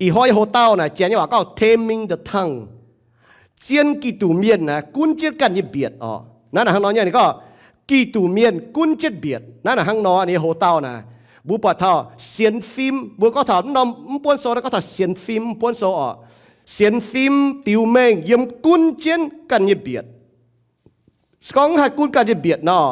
Ih hnoi nyei hoc-dauh naaic, Janx nyei waac gorngv taming the tongue. Zien Giduc mienh naaic gunv jienv ganh nyei mbietc oc. Naaiv naaic hnangv nor nyei, ninh gorngv Giduc mienh gunv jienv mbietc. Naaiv naaic hnangv nor ninh nyei hoc-dauh naaic, mbuo buatc taux sienx fim, mbuo gorngv taux mv norm mv buonv sou, gorngv taux sienx fim mv buonv sou oc. Sienx fim biux mengh yiem gunv jienv ganh nyei mbietc. Se gorngv mv haih gunv ganh nyei mbietc nor,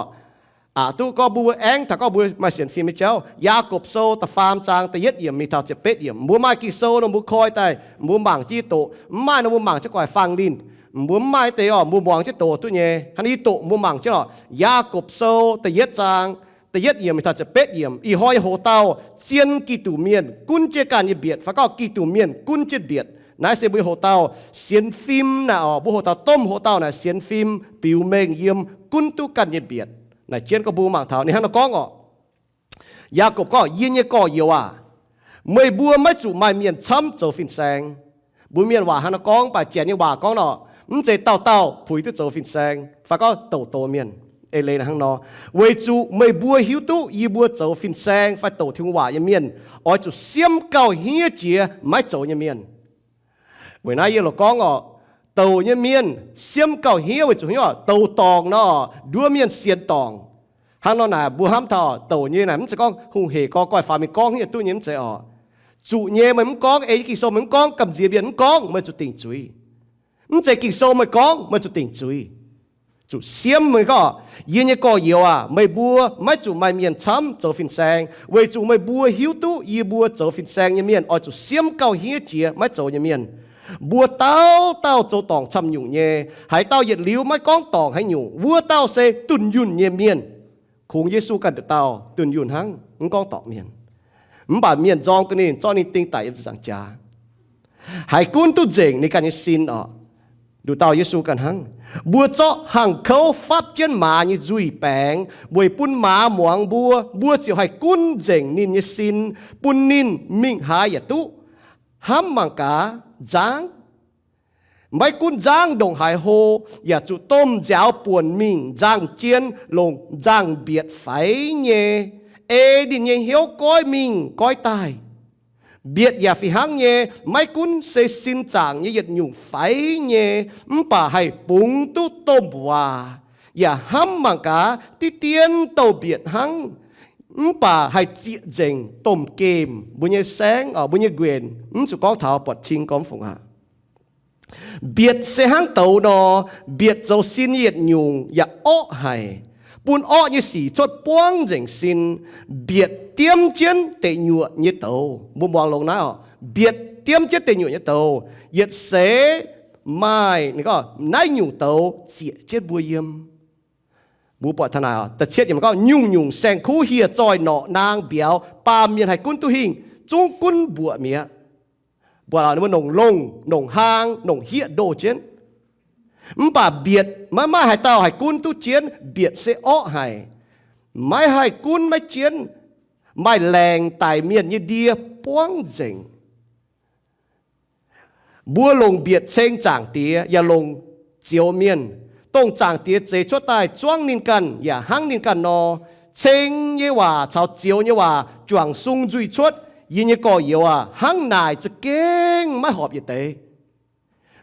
aqc duqv gorngv mbuo aengx taux gorngv mbuo maaih sienx fim nyei jauv. Yaagorpc Sou da'faam zaang da'yietv yiemc mingh taux ziepc betv yiemc. Mbuo maaih Ging-Sou nor mbuo koi daaih, mbuo mangc jienv yie doqc. Mv maaih nor mbuo mangc jienv gu'nguaaic faang linh. Mbuo mv maaih deix oc, mbuo muangx jienv doqc duqv nyei. Hnangv naaiv yie doqc mbuo mangc jienv oc. Yaagorpc Sou da'yietv zaang da'yietv yiemc mingh taux ziepc betv yiemc. Ih hnoi nyei hoc-dauh, zien Giduc mienh gunv jienv ganh nyei mbietc, fai gorngv Giduc mienh gunv jienv mbietc. Naaiv se mbuo nyei hoc-dauh sienx fim naaic oc. Mbuo hoc-dauh domh hoc-dauh naaic sienx fim biux mengh yiem gunv duqv ganh nyei mbietc. Naaic jienv gorngv mbuo mangc taux ninh hnangv nor gorngv oc. Yaagorpc gorngv, Yie nyei gorx-youz aac, meih mbuo maiv zuqc maaih mienh camv zoux fin-saeng. Mbuo mienh waac hnangv nor gorngv, mv baac Janx nyei waac gorngv nor, mv zeiz dauh dauh puix duqv zoux fin-saeng fai gorngv douc douc mienh. Eix leiz hnangv nor, weic zuqc meih mbuo hiuv duqv yie mbuo zoux fin-saeng fai douc Tin-Hungh waac nyei mienh oix zuqc siemv gauh hniev jiex maiv zoux nyei mienh. Weic naaiv yie loc gorngv oc, douc nyei mienh siemv gauh hniev weic zuqc hniev oc, douc dorngc nor, nduov mienh sienx dorngc. Hnangv nor naaic mbuo hnamv taux douc nyei naaic mv zeiz gorngv hungh hec gorx goiv faaux mingh gorngv hniev duqv nyei, mv zeiz oc. Zuqc nyei meih mv gorngv, ei Ging-Sou meih mv gorngv, gamh nziex mienh mv gorngv, meih zuqc dingc zuiz. Mv zeiz Ging-Sou meih gorngv, meih zuqc dingc zuiz. Zuqc siemv meih gorngv, Yie nyei gorx-youz aac, meih mbuo maiv zuqc maaih mienh camv zoux fin-saeng, weic zuqc meih mbuo hiuv duqv yie mbuo zoux fin-saeng nyei mienh oix zuqc siemv gauh hniev jiex maiv zoux nyei mienh. Mbuo dauh dauh zoux dorngc camv nyungc nyei. Haaix dauh yietc liuz maiv gorngv dorngc haaix nyungc, wuov dauh se dunh yunh nyei mienh. Kungx Yesu ganh nduqc dauh dunh yunh hnangv, mv gorngv dorngc mienh. Mv baac mienh nzorng ga'ninh, zorqv ninh ding daic yiem nzaangc jaax. Haiz gunv duqv nzengc ninh ganh nyei sin oc. Nduqc dauh Yesu ganh hnangv. Mbuo zorqv hangh kouv fapv jienv maaz nyei nzuih baengx weic bun maaz muangx mbuo. Mbuo ziouc haih gunv nzengc ninh nyei sin, bun ninh mingh haaix yaac duqv. Hnamv mangc gaax, nzangv. Maiv gunv nzangv ndongc haaix hlo, yaac zuqc domh nziaaux buonc mingh nzangv-jien longc nzangv-mbietc faix nyei. Ei ninh nyei hnyouv goiv mingh goiv daaih. Mbietc yaac fih hnangv nyei, maiv gunv se sin zaangc nyei yietc nyungc faix nyei, mv baac haih bungx duqv domh waac. Yaac hnamv mangc gaax, diqv dien douh mbietc hnangv, mv baac haih zieqc nzengc domh gemh. Mbuo nyei saengv, mbuo nyei nquenc, mv zuqc gorngv taux buatc cing gormx fungc aqv. Mbietc se hnangv douz nor, mbietc zoux sin nyei yietc nyungc yaac orqv haic, bun orqv nyei sic cuotv buangv nzengc sin. Mbietc diemv jienv deic nyuoqc nyei douz. Mbuo muangx longx naaiv oc. Mbietc diemv jienv deic nyuoqc nyei douz. Yietc seix maaih naaiv nyungc douz zieqc jienv mbuo yiem. Mbuo buatc taux naaic, da'cietv yiemc gorngv, Nyungc-nyungc saeng-kuv hieh zoih norqc naang mbiauz, baamh mienh haih gunv duqv hingh, zungv gunv mbuoqc mi'aqv. Mbuo longc longh, longc hlaang, longc hieqv ndoh jienv. Mv baac mbietc maiv maaih haaix dauh haih gunv duqv jienv. Mbietc se orqv haic, maiv haih gunv maiv jienv, maaih laengc daic mienh nyei ndie buangv nzengc. Mbuo longc mbietc ceng Zaangc Diex yaac longc zioux mienh. Dongh Zaangc Diex zeix cuotv daaih zuangv ninh ganh yaac hnangv ninh ganh nor. Ceng nyei waac caux zioux nyei waac juangc sung nzuih cuotv. Yie nyei gorx-youz aac, hnangv naaic za'gengh maiv horpc yietc deix.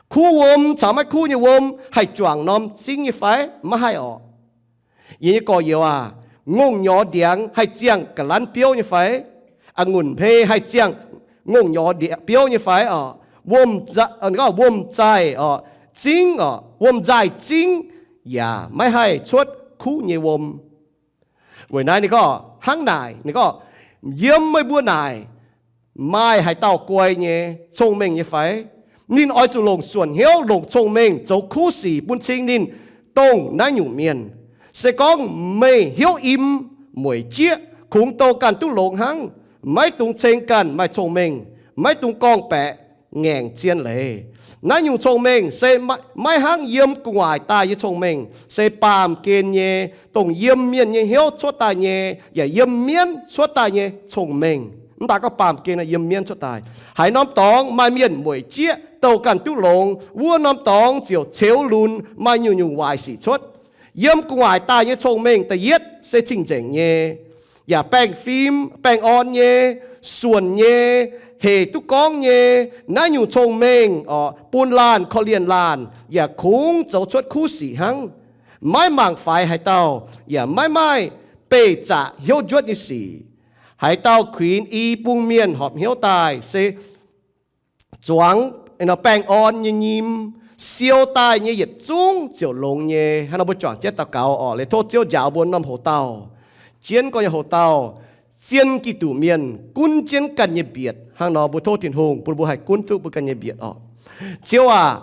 Kuv wuom caux maiv kuv nyei wuom haih juangc norm zingv nyei fai? Maiv haih orqc. Yie nyei gorx-youz aac, ngongh nyorx ndiangx haih ziangh ga'lanv biouv nyei fai? A'ngunc hmei haih ziangh ngongh nyorx biouv nyei fai orqc? Wuom-nzaaih, wuom-nzaaih orqc, zingv orqc, wuom-nzaaih zingv yaac maiv haih cuotv kuv nyei wuom. Weic naaiv ninh gorngv hnangv naaic, ninh gorngv, Yiem meih mbuo naaic maaih haaix dauh guai nyei, cong-mengh nyei fai? Ninh oix zuqc longc suonc hnyouv longc cong-mengh zoux kuv sic bun cing ninh dongh naaiv nyungc mienh. Se gorngv meih hnyouv im, mueic jieqv, kungx douh ganh duqv longx hnangv, maiv dungx ceng ganh maaih cong-mengh, maiv dungx gorngv-baeqc ngaengc zien leiz. Naaiv nyungc cong-mengh se maiv hnangv yiem gu'nguaaic daaih nyei cong-mengh, se baamh gen nyei, dongh yiem mienh nyei hnyouv cuotv daaih nyei, yaac yiem mienv cuotv daaih nyei cong-mengh. Mv daaih gorngv baamh gen yiem mienv cuotv daaih. Haaix norm dorngx maaih mienh mueic jieqv, douh ganh duqv longx, wuov norm dorngx ziouc ceux lunx, maaih nyungc-nyungc waaic sic cuotv. Yiem gu'nguaaic daaih nyei cong-mengh da'yietv se cing-nzengc nyei, yaac baengh fim baengh orn nyei, suonc nyei, hec duqv gorngv nyei, naaiv nyungc cong-mengh oc, bun laanh korv-lienh laanh, yaac kungx zoux cuotv kuv sic hnangv. Maiv mangc faix haaix dauh, yaac maiv maaih beih zaqc hnyouv njuotv nyei sic. Haaix dauh kuinx i bung mienh horpc hnyouv daaih, se zuangx baengh orn nyei nyim, siou daaih nyei yietc zungv ziouc longx nyei. Hnangv nor mbuo juangc jienv daux gaux oc. Liuz tov Ziouv njaaux mbuo norm hoc-dauh, jienv gorngv nyei hoc-dauh, zien Giduc mienh gunv jienv ganh nyei mbietc. Hnangv nor mbuo tov Tin-Hungh bun mbuo haih gunv duqv mbuo ganh nyei mbietc oc. Ziouv aac,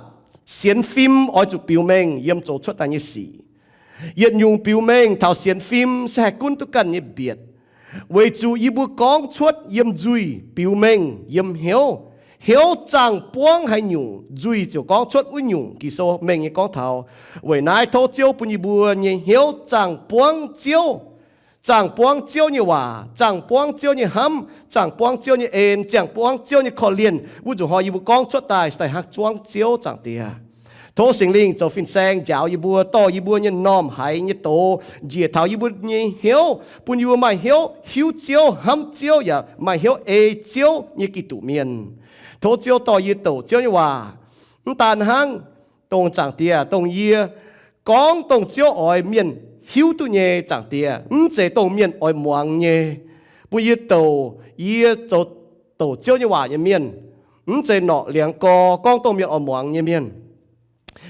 sienx fim oix zuqc biux mengh yiem zoux cuotv daaih nyei sic. Yietc nyungc biux mengh taux sienx fim se haih gunv duqv ganh nyei mbietc, weic zuqc yie mbuo gorngv cuotv yiem nzuih, biux mengh yiem hnyouv. Hnyouv zaangh buangv haaix nyungc, nzuih ziouc gorngv cuotv wuov nyungc. Ging-Sou mengh nyei gorngv taux. Weic naaiv tov Ziouv bun yie mbuo nyei hnyouv zaangh buangv Ziouv, zaangh buangv Ziouv nyei waac, zaangh buangv Ziouv nyei hnamv, zaangh buangv Ziouv nyei en, zaangh buangv Ziouv nyei korv-lienh, wuov nzunc hnoi yie mbuo gorngv cuotv daaih se daaih hnangv zuangv Ziouv, Zaangc Diex. Tov Singx Lingh zoux fin-saeng njaaux yie mbuo, dorh yie mbuo nyei m'normh haiz nyei doz njiec taux yie mbuo nyei hnyouv, bun yie mbuo maaih hnyouv hiuv Ziouv, hnamv Ziouv, yaac maaih hnyouv ei Ziouv nyei Giduc mienh. Tov Ziouv dorh yie douc Ziouv nyei waac, mv daan hnangv, dongh Zaangc Diex, dongh yie gorngv dongh Ziouv oix mienh hiuv duqv nyei, Zaangc Diex, mv zeiz dongh mienh oix muangx nyei. Bun yie douc, yie zoux douc Ziouv nyei waac nyei mienh, mv zeiz norqc liangx gorx gorngv dongh mienh oix muangx nyei mienh.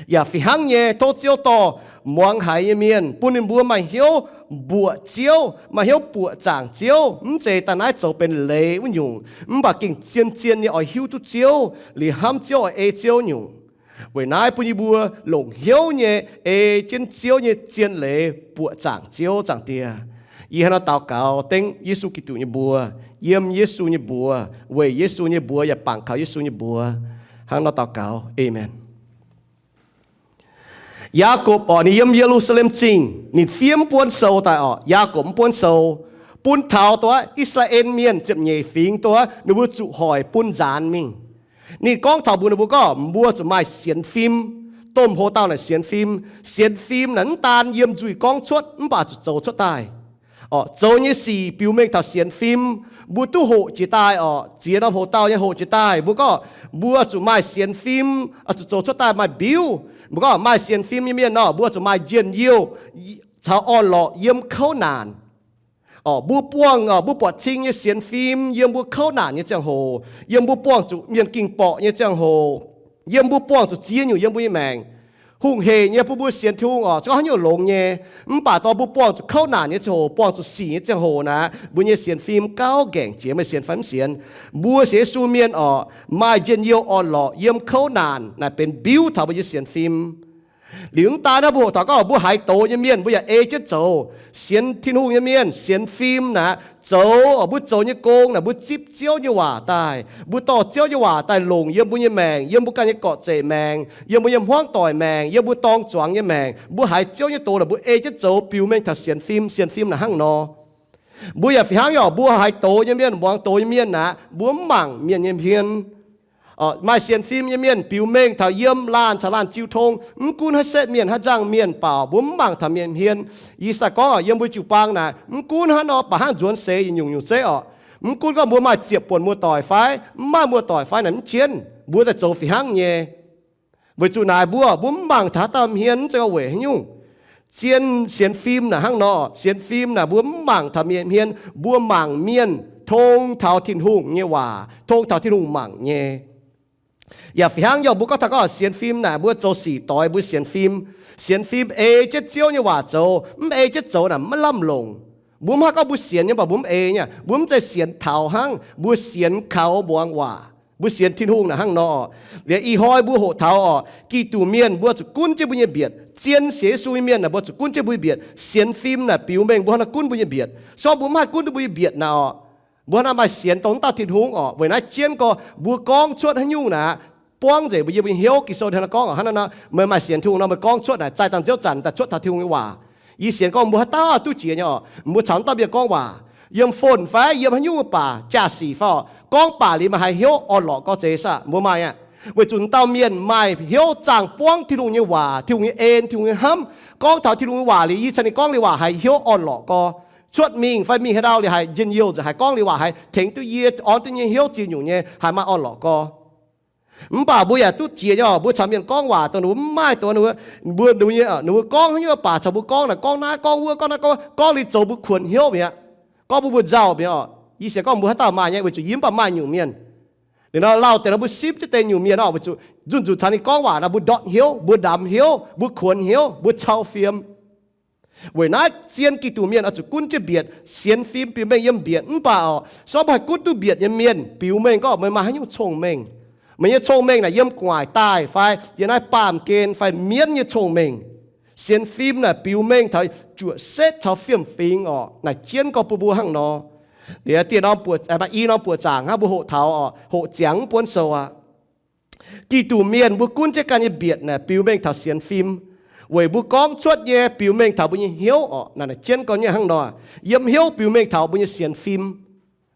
Yaac fih hnangv nyei, tov Ziouv dorh muangx haiz nyei mienh, bun ninh mbuo maaih hnyouv mbuoqc Ziouv, maaih hnyouv buoqc zaangc Ziouv, mv zeiz daaih naaiv zoux benx leiz wuov nyungc, mv baac gengh zien-zien nyei oix hiuv duqv Ziouv, liuz hnamv Ziouv, oix ei Ziouv nyungc. Weic naaiv bun yie mbuo longc hnyouv nyei ei jienv Ziouv nyei zien leiz buoqc zaangc Ziouv, Zaangc Diex. Yie hnangv naaiv daux gaux dengv Yesu Giduc nyei mbuox, yiem Yesu nyei mbuox, weic Yesu nyei mbuox yaac bangc kaux Yesu nyei mbuox. Hnangv naaiv daux gaux, aamen. Yaakopv orqc, ninh yiem Ye^lu^saa^lem Zingh, ninh fiev mv buonv sou daaih orqc. Yaakopv mv buonv sou, bun taux dongh aqv I^saa^laa^en Mienh ziepc nyeic fingx dongh aqv ninh mbuo zuqc hoic bun nzaanx mingh. Ninh gorngv taux mbuox ninh mbuo gorngv, mbuo zuqc maaih sienx fim. Domh hoc-dauh naaic sienx fim. Sienx fim naaic mv daan yiem nzuih gorngv cuotv mv baac zuqc zoux cuotv daaih. Orqc, zoux nyei sic biux mengh taux sienx fim. Mbuo duqv hoqc jiex daaih orqc, ziex norm hoc-dauh nyei hoqc jiex daaih mbuo gorngv, mbuo zuqc maaih sienx fim, zuqc zoux cuotv daaih maaih mbiuv. Mbuo gorngv maaih sienx fim nyei mienh nor, mbuo zuqc maaih njien-youh caux orn-lorqc yiem kouv naanc. Orqc, mbuo buangh, mbuo buatc cing nyei sienx fim yiem mbuo kouv naanc nyei ziangh hoc, yiem mbuo buangh zuqc mienh ging borqc nyei ziangh hoc, yiem mbuo buangh zuqc ziex nyungc yiem mbuo nyei maengc. Hungh heic nyei bun mbuo sienx Tin-Hungh orqc, se gorngv haaix nyungc longx nyei. Mv baac dorh mbuo buangh zuqc kouv naanc nyei ziangh hoc, buangh zuqc sic nyei ziangh hoc naaic, mbuo nyei sienx fim gauh ngaengc jiex. Meih sienx fai mv sienx, mbuo sienx Yesu mienh orqc, maaih njien-youh orn-lorqc yiem kouv naanc naaic benx mbiuv taux mbuo nyei sienx fim. Liuz mv daan hnangv, mbuo hoqc taux gorngv mbuo haiz doz nyei mienh mbuo yaac ei jienv zoux. Sienx Tin-Hungh nyei mienh sienx fim naaic, zoux, mbuo zoux nyei gong naaic mbuo zipv Ziouv nyei waac daaih, mbuo dorh Ziouv nyei waac daaih longc yiem mbuo nyei maengc, yiem mbuo ganh nyei gorqv zeic maengc, yiem mbuo nyei hmuangv doic maengc, yiem mbuo dorng zuangx nyei maengc. Mbuo haiz Ziouv nyei doz naaic mbuo ei jienv zoux biux mengh taux sienx fim. Sienx fim naaic hnangv nor. Mbuo yaac fih hnangv nyei orqc, mbuo haiz doz nyei mienh, muangx doz nyei mienh naaic, mbuo mv mangc mienh nyei hmien. Maaih sienx fim nyei mienh biux mengh taux yiem laanh caux laanh jiu tong, mv gunv haaix setv mienh, haaix nzangc mienh, mv baac mbuo mv mangc taux mienh hmien. Yie se gorngv yiem mbuo jiu-baang naaic, mv gunv hnangv nor, baac hnangv nzuonx seix yietc nyungc-nyungc zeiv orqc, mv gunv gorngv mbuo maaih ziepc buonc muoz-doic fai mv maaih muoz-doic fai naaic, mv jienv mbuo daaih zoux fih hnangv nyei. Weic zuqc naaic mbuo, mbuo mv mangc taux haaix dauh hmien, mv zeiz gorngv weic haaix nyungc. Zien sienx fim naaic hnangv nor. Sienx fim naaic mbuo mv mangc taux mienh hmien, mbuo mangc mienh tong taux Tin-Hungh nyei waac, tong taux Tin-Hungh mangc nyei. Yaac fih hnangv yaac mbuo gorngv taux gorngv sienx fim naaic mbuo zoux sic doix mbuo sienx fim. Sienx fim ei jienv Ziouv nyei waac zoux, mv ei jienv zoux naaic maiv lamh longc. Mbuo mv haih gorngv mbuo sienx nyei mv baac mbuo mv ei nyei. Mbuo mv zeiz sienx taux hnangv, mbuo sienx kaux muangx waac. Mbuo sienx Tin-Hungh naaic hnangv nor. Liuz ih hnoi mbuo hoqc taux orqc, Giduc mienh mbuo zuqc gunv jienv mbuo nyei mbietc. Zien sienx Yesu nyei mienh naaic mbuo zuqc gunv jienv mbuo nyei mbietc. Sienx fim naaic biux mengh mbuo hnangv naaiv gunv mbuo nyei mbietc. Se gorngv mbuo mv haih gunv duqv mbuo nyei mbietc naaic orqc, mbuo hnangv naaiv maaih sienx dongh wuov dauh Tin-Hungh orqc. Weic naaiv jienv gorx mbuo gorngv cuotv haaix nyungc naaic, buangv nzengc mbuo yiem mbuo nyei hnyouv. Ging-Sou hnangv naaiv gorngv, hnangv naaiv nor, meih maaih sienx Tin-Hungh nor, meih gorngv cuotv naaic, zaih dangh Ziouv zanc daaih cuotv taux Tin-Hungh nyei waac. Yie sienx gorngv mbuo haaix dauh duqv jiex nyei orqc, mbuo caux wuov dauh mienh gorngv waac, yiem phone fai yiem haaix nyungc baac, jaa-sic fai orqc, gorngv baac liuz meih haiz hnyouv orn-lorqc gorx zeiz saah? Mbuo maaih aqv. Weic zuqc wuov dauh mienh maaih hnyouv zaangh buangv Tin-Hungh nyei waac, Tin-Hungh nyei en, Tin-Hungh nyei hnamv. Gorngv taux Tin-Hungh nyei waac liuz, yie caux ninh gorngv liuz waac haiz hnyouv orn-lorqc gorx. cuotv mingh fai mingh haaix ndau liuz haiz njien-youh nzengc, haiz gorngv liuz waac haih tengx duqv yie, orn duqv nyei hnyouv ziex nyungc nyei, haih maaih orn-lorqc gorx. Mv baac mbuo yaac duqv jiex nyei oc. Mbuo caux mienh gorngv waac dongh ninh mbuo mv maaih dongh ninh mbuo, ninh mbuo gorngv haaix nyungc baac caux mbuo gorngv naaic, gorngv naaiv gorngv wuov, gorngv naaiv gorngv wuov, gorngv liuz zoux mbuo kuonx hnyouv mi'aqv. Gorngv mbuo mbuoqc nzauh mi'aqv oc. Yie sienx gorngv mbuo haaix dauh maaih nyei, weic zuqc yie mv baac maaih nyungc mienh. Liuz nor lauh deix nor mbuo simv jienv deix nyungc mienh oc, weic zuqc nzunc nzunc caux ninh gorngv waac naaic mbuo ndortv hnyouv, mbuo ndamx hnyouv, mbuo kuonx hnyouv, mbuo cau fiem. Weic naaiv zien Giduc mienh oix zuqc gunv jienv mbietc, sienx fim biux mengh yiem mbietc. Mv baac oc, se gorngv mbuo haih gunv duqv mbietc nyei mienh biux mengh gorngv meih maaih haaix nyungc cong-mengh. Meih nyei cong-mengh naaic yiem gu'nguaaic daaih fai yiem naaiv baamh gen fai mienv nyei cong-mengh. Sienx fim naaic biux mengh taux juoqc setv caux fiem-fingx oc. Naaic jienv gorngv bun mbuo hnangv nor. Liuz dieh norm buoqc, i norm buoqc zaangc hnangv mbuo hoqc taux oc, hoqc ziangx mv buonv sou aqv. Giduc mienh mbuo gunv jienv ganh nyei mbietc naaic biux mengh taux sienx fim, weic mbuo gorngv cuotv nyei biux mengh taux mbuo nyei hnyouv oc. Naaic jienv gorngv nyei hnangv nor, yiem hnyouv biux mengh taux mbuo nyei sienx fim.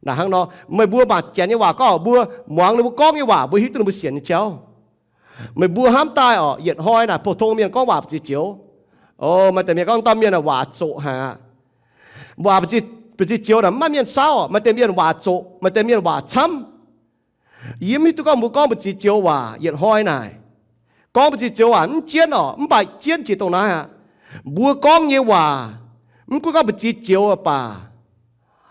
Naaic hnangv nor, meih mbuo mangc janx nyei waac gorngv, mbuo muangx ninh mbuo gorngv nyei waac, mbuo hiuv duqv ninh mbuo sienx nyei jauv. Meih mbuo hnamv daaih oc, yietc hnoi naaic pou-tong mienh gorngv waac ba'ziex joux. O, maaih deix mienh gorngv, dauh mienh waac zoqc haic aqv. Waac ba'ziex joux naaic mv maaih mienh saauv oc. Maaih deix mienh waac zoqc, maaih deix mienh waac camv. Yie mv hiuv duqv gorngv mbuo gorngv mbu'ziex joux waac yietc hnoi naaic. Gorngv mbu'ziex joux waac mv jienv oc, mv baac jienv jiex dongh naaiv aqv. Mbuo gorngv nyei waac, mv gunv gorngv mbu'ziex joux baac,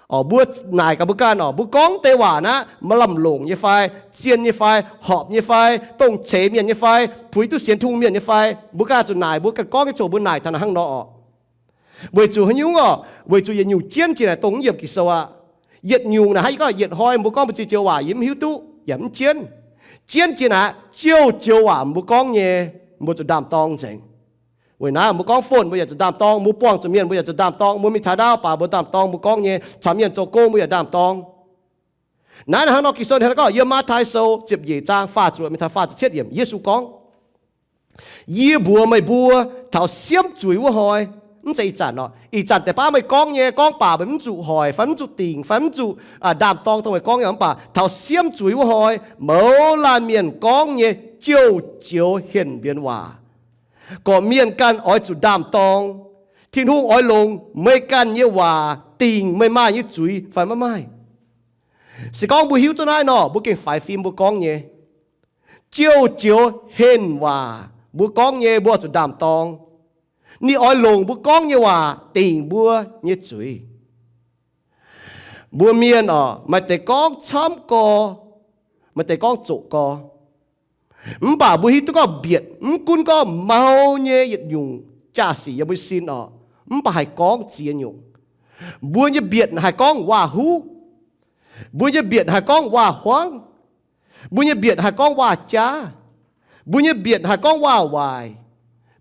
mbuo naaic gaax mbuo ganh oc, mbuo gorngv deix waac naaiv maaih lamh longc nyei fai, zien nyei fai, horpc nyei fai, dongh ceix mienh nyei fai, puix duqv sienx Tin-Hungh mienh nyei fai, mbuo ganh zuqc naaic mbuo ganh gorngv nyei ziangh hoc mbuo naaic taux naaic hnangv nor oc. Weic zuqc haaix nyungc oc? Weic zuqc yietc nyungc jienv jiex naaic dongh mv yiemc Ging-Sou aqv. Yietc nyungc naaic hnangv yie gorngv yietc hnoi mbuo gorngv mbu'ziex joux waac yie mv hiuv duqv yaac mv jienv. Jienv jiex naaic jouh joux waac mbuo gorngv nyei, mbuo zuqc ndaam-dorng nzengc. Weic naaiv mbuo gorngv phone mbuo yaac zuqc ndaam-dorng, mbuo buangh zuqc mienh mbuo yaac zuqc ndaam-dorng, mbuo mingh taux ndaauv baac mbuo ndaam-dorng mbuo gorngv nyei, caux mienh zoux gong mbuo yaac ndaam-dorng. Naaiv hnangv nor Ging-Sou ninh gorngv yiem Matv^taai Sou ziepc nyeic zaang faah ziepc luoqc mingh taux faah ziepc cietv yiemc, Yesu gorngv, Yie mbuox meih mbuo, taux siemv zuiz wuov hnoi, mv zeiz ih zanc oc, ih zanc deix baav meih gorngv nyei, gorngv baac meih mv zuqc hoic fai mv zuqc dingc fai mv zuqc ndaam-dorng dongh meih gorngv nyei, mv baac taux siemv zuiz wuov hnoi, mouz laanh mienh gorngv nyei jouh joux henh mbienx waac, gorqv-mienh ganh oix zuqc ndaam-dorng. Tin-Hungh oix longc meih ganh nyei waac dingc meih maaih nyei zuiz fai maiv maaih. Se gorngv mbuo hiuv duqv naaiv nor, mbuo gengh faix fim mbuo gorngv nyei. Jouh joux henh waac mbuo gorngv nyei mbuo zuqc ndaam-dorng. Ninh oix longc mbuo gorngv nyei waac dingc mbuo nyei zuiz. Mbuo mienh oc, maaih deix gorngv camv gorx, maaih deix gorngv zoqc gorx. Mv baac mbuo hiuv duqv gorngv mbietc mv gunv gorngv mau nyei yietc nyungc jaa-sic yiem mbuo sin oc, mv baac haih gorngv ziex nyungc. Mbuo nyei mbietc haih gorngv waac-huv. Mbuo nyei mbietc haih gorngv waac-huangv. Mbuo nyei mbietc haih gorngv waac-jaav. Mbuo nyei mbietc haih gorngv waac-waaic.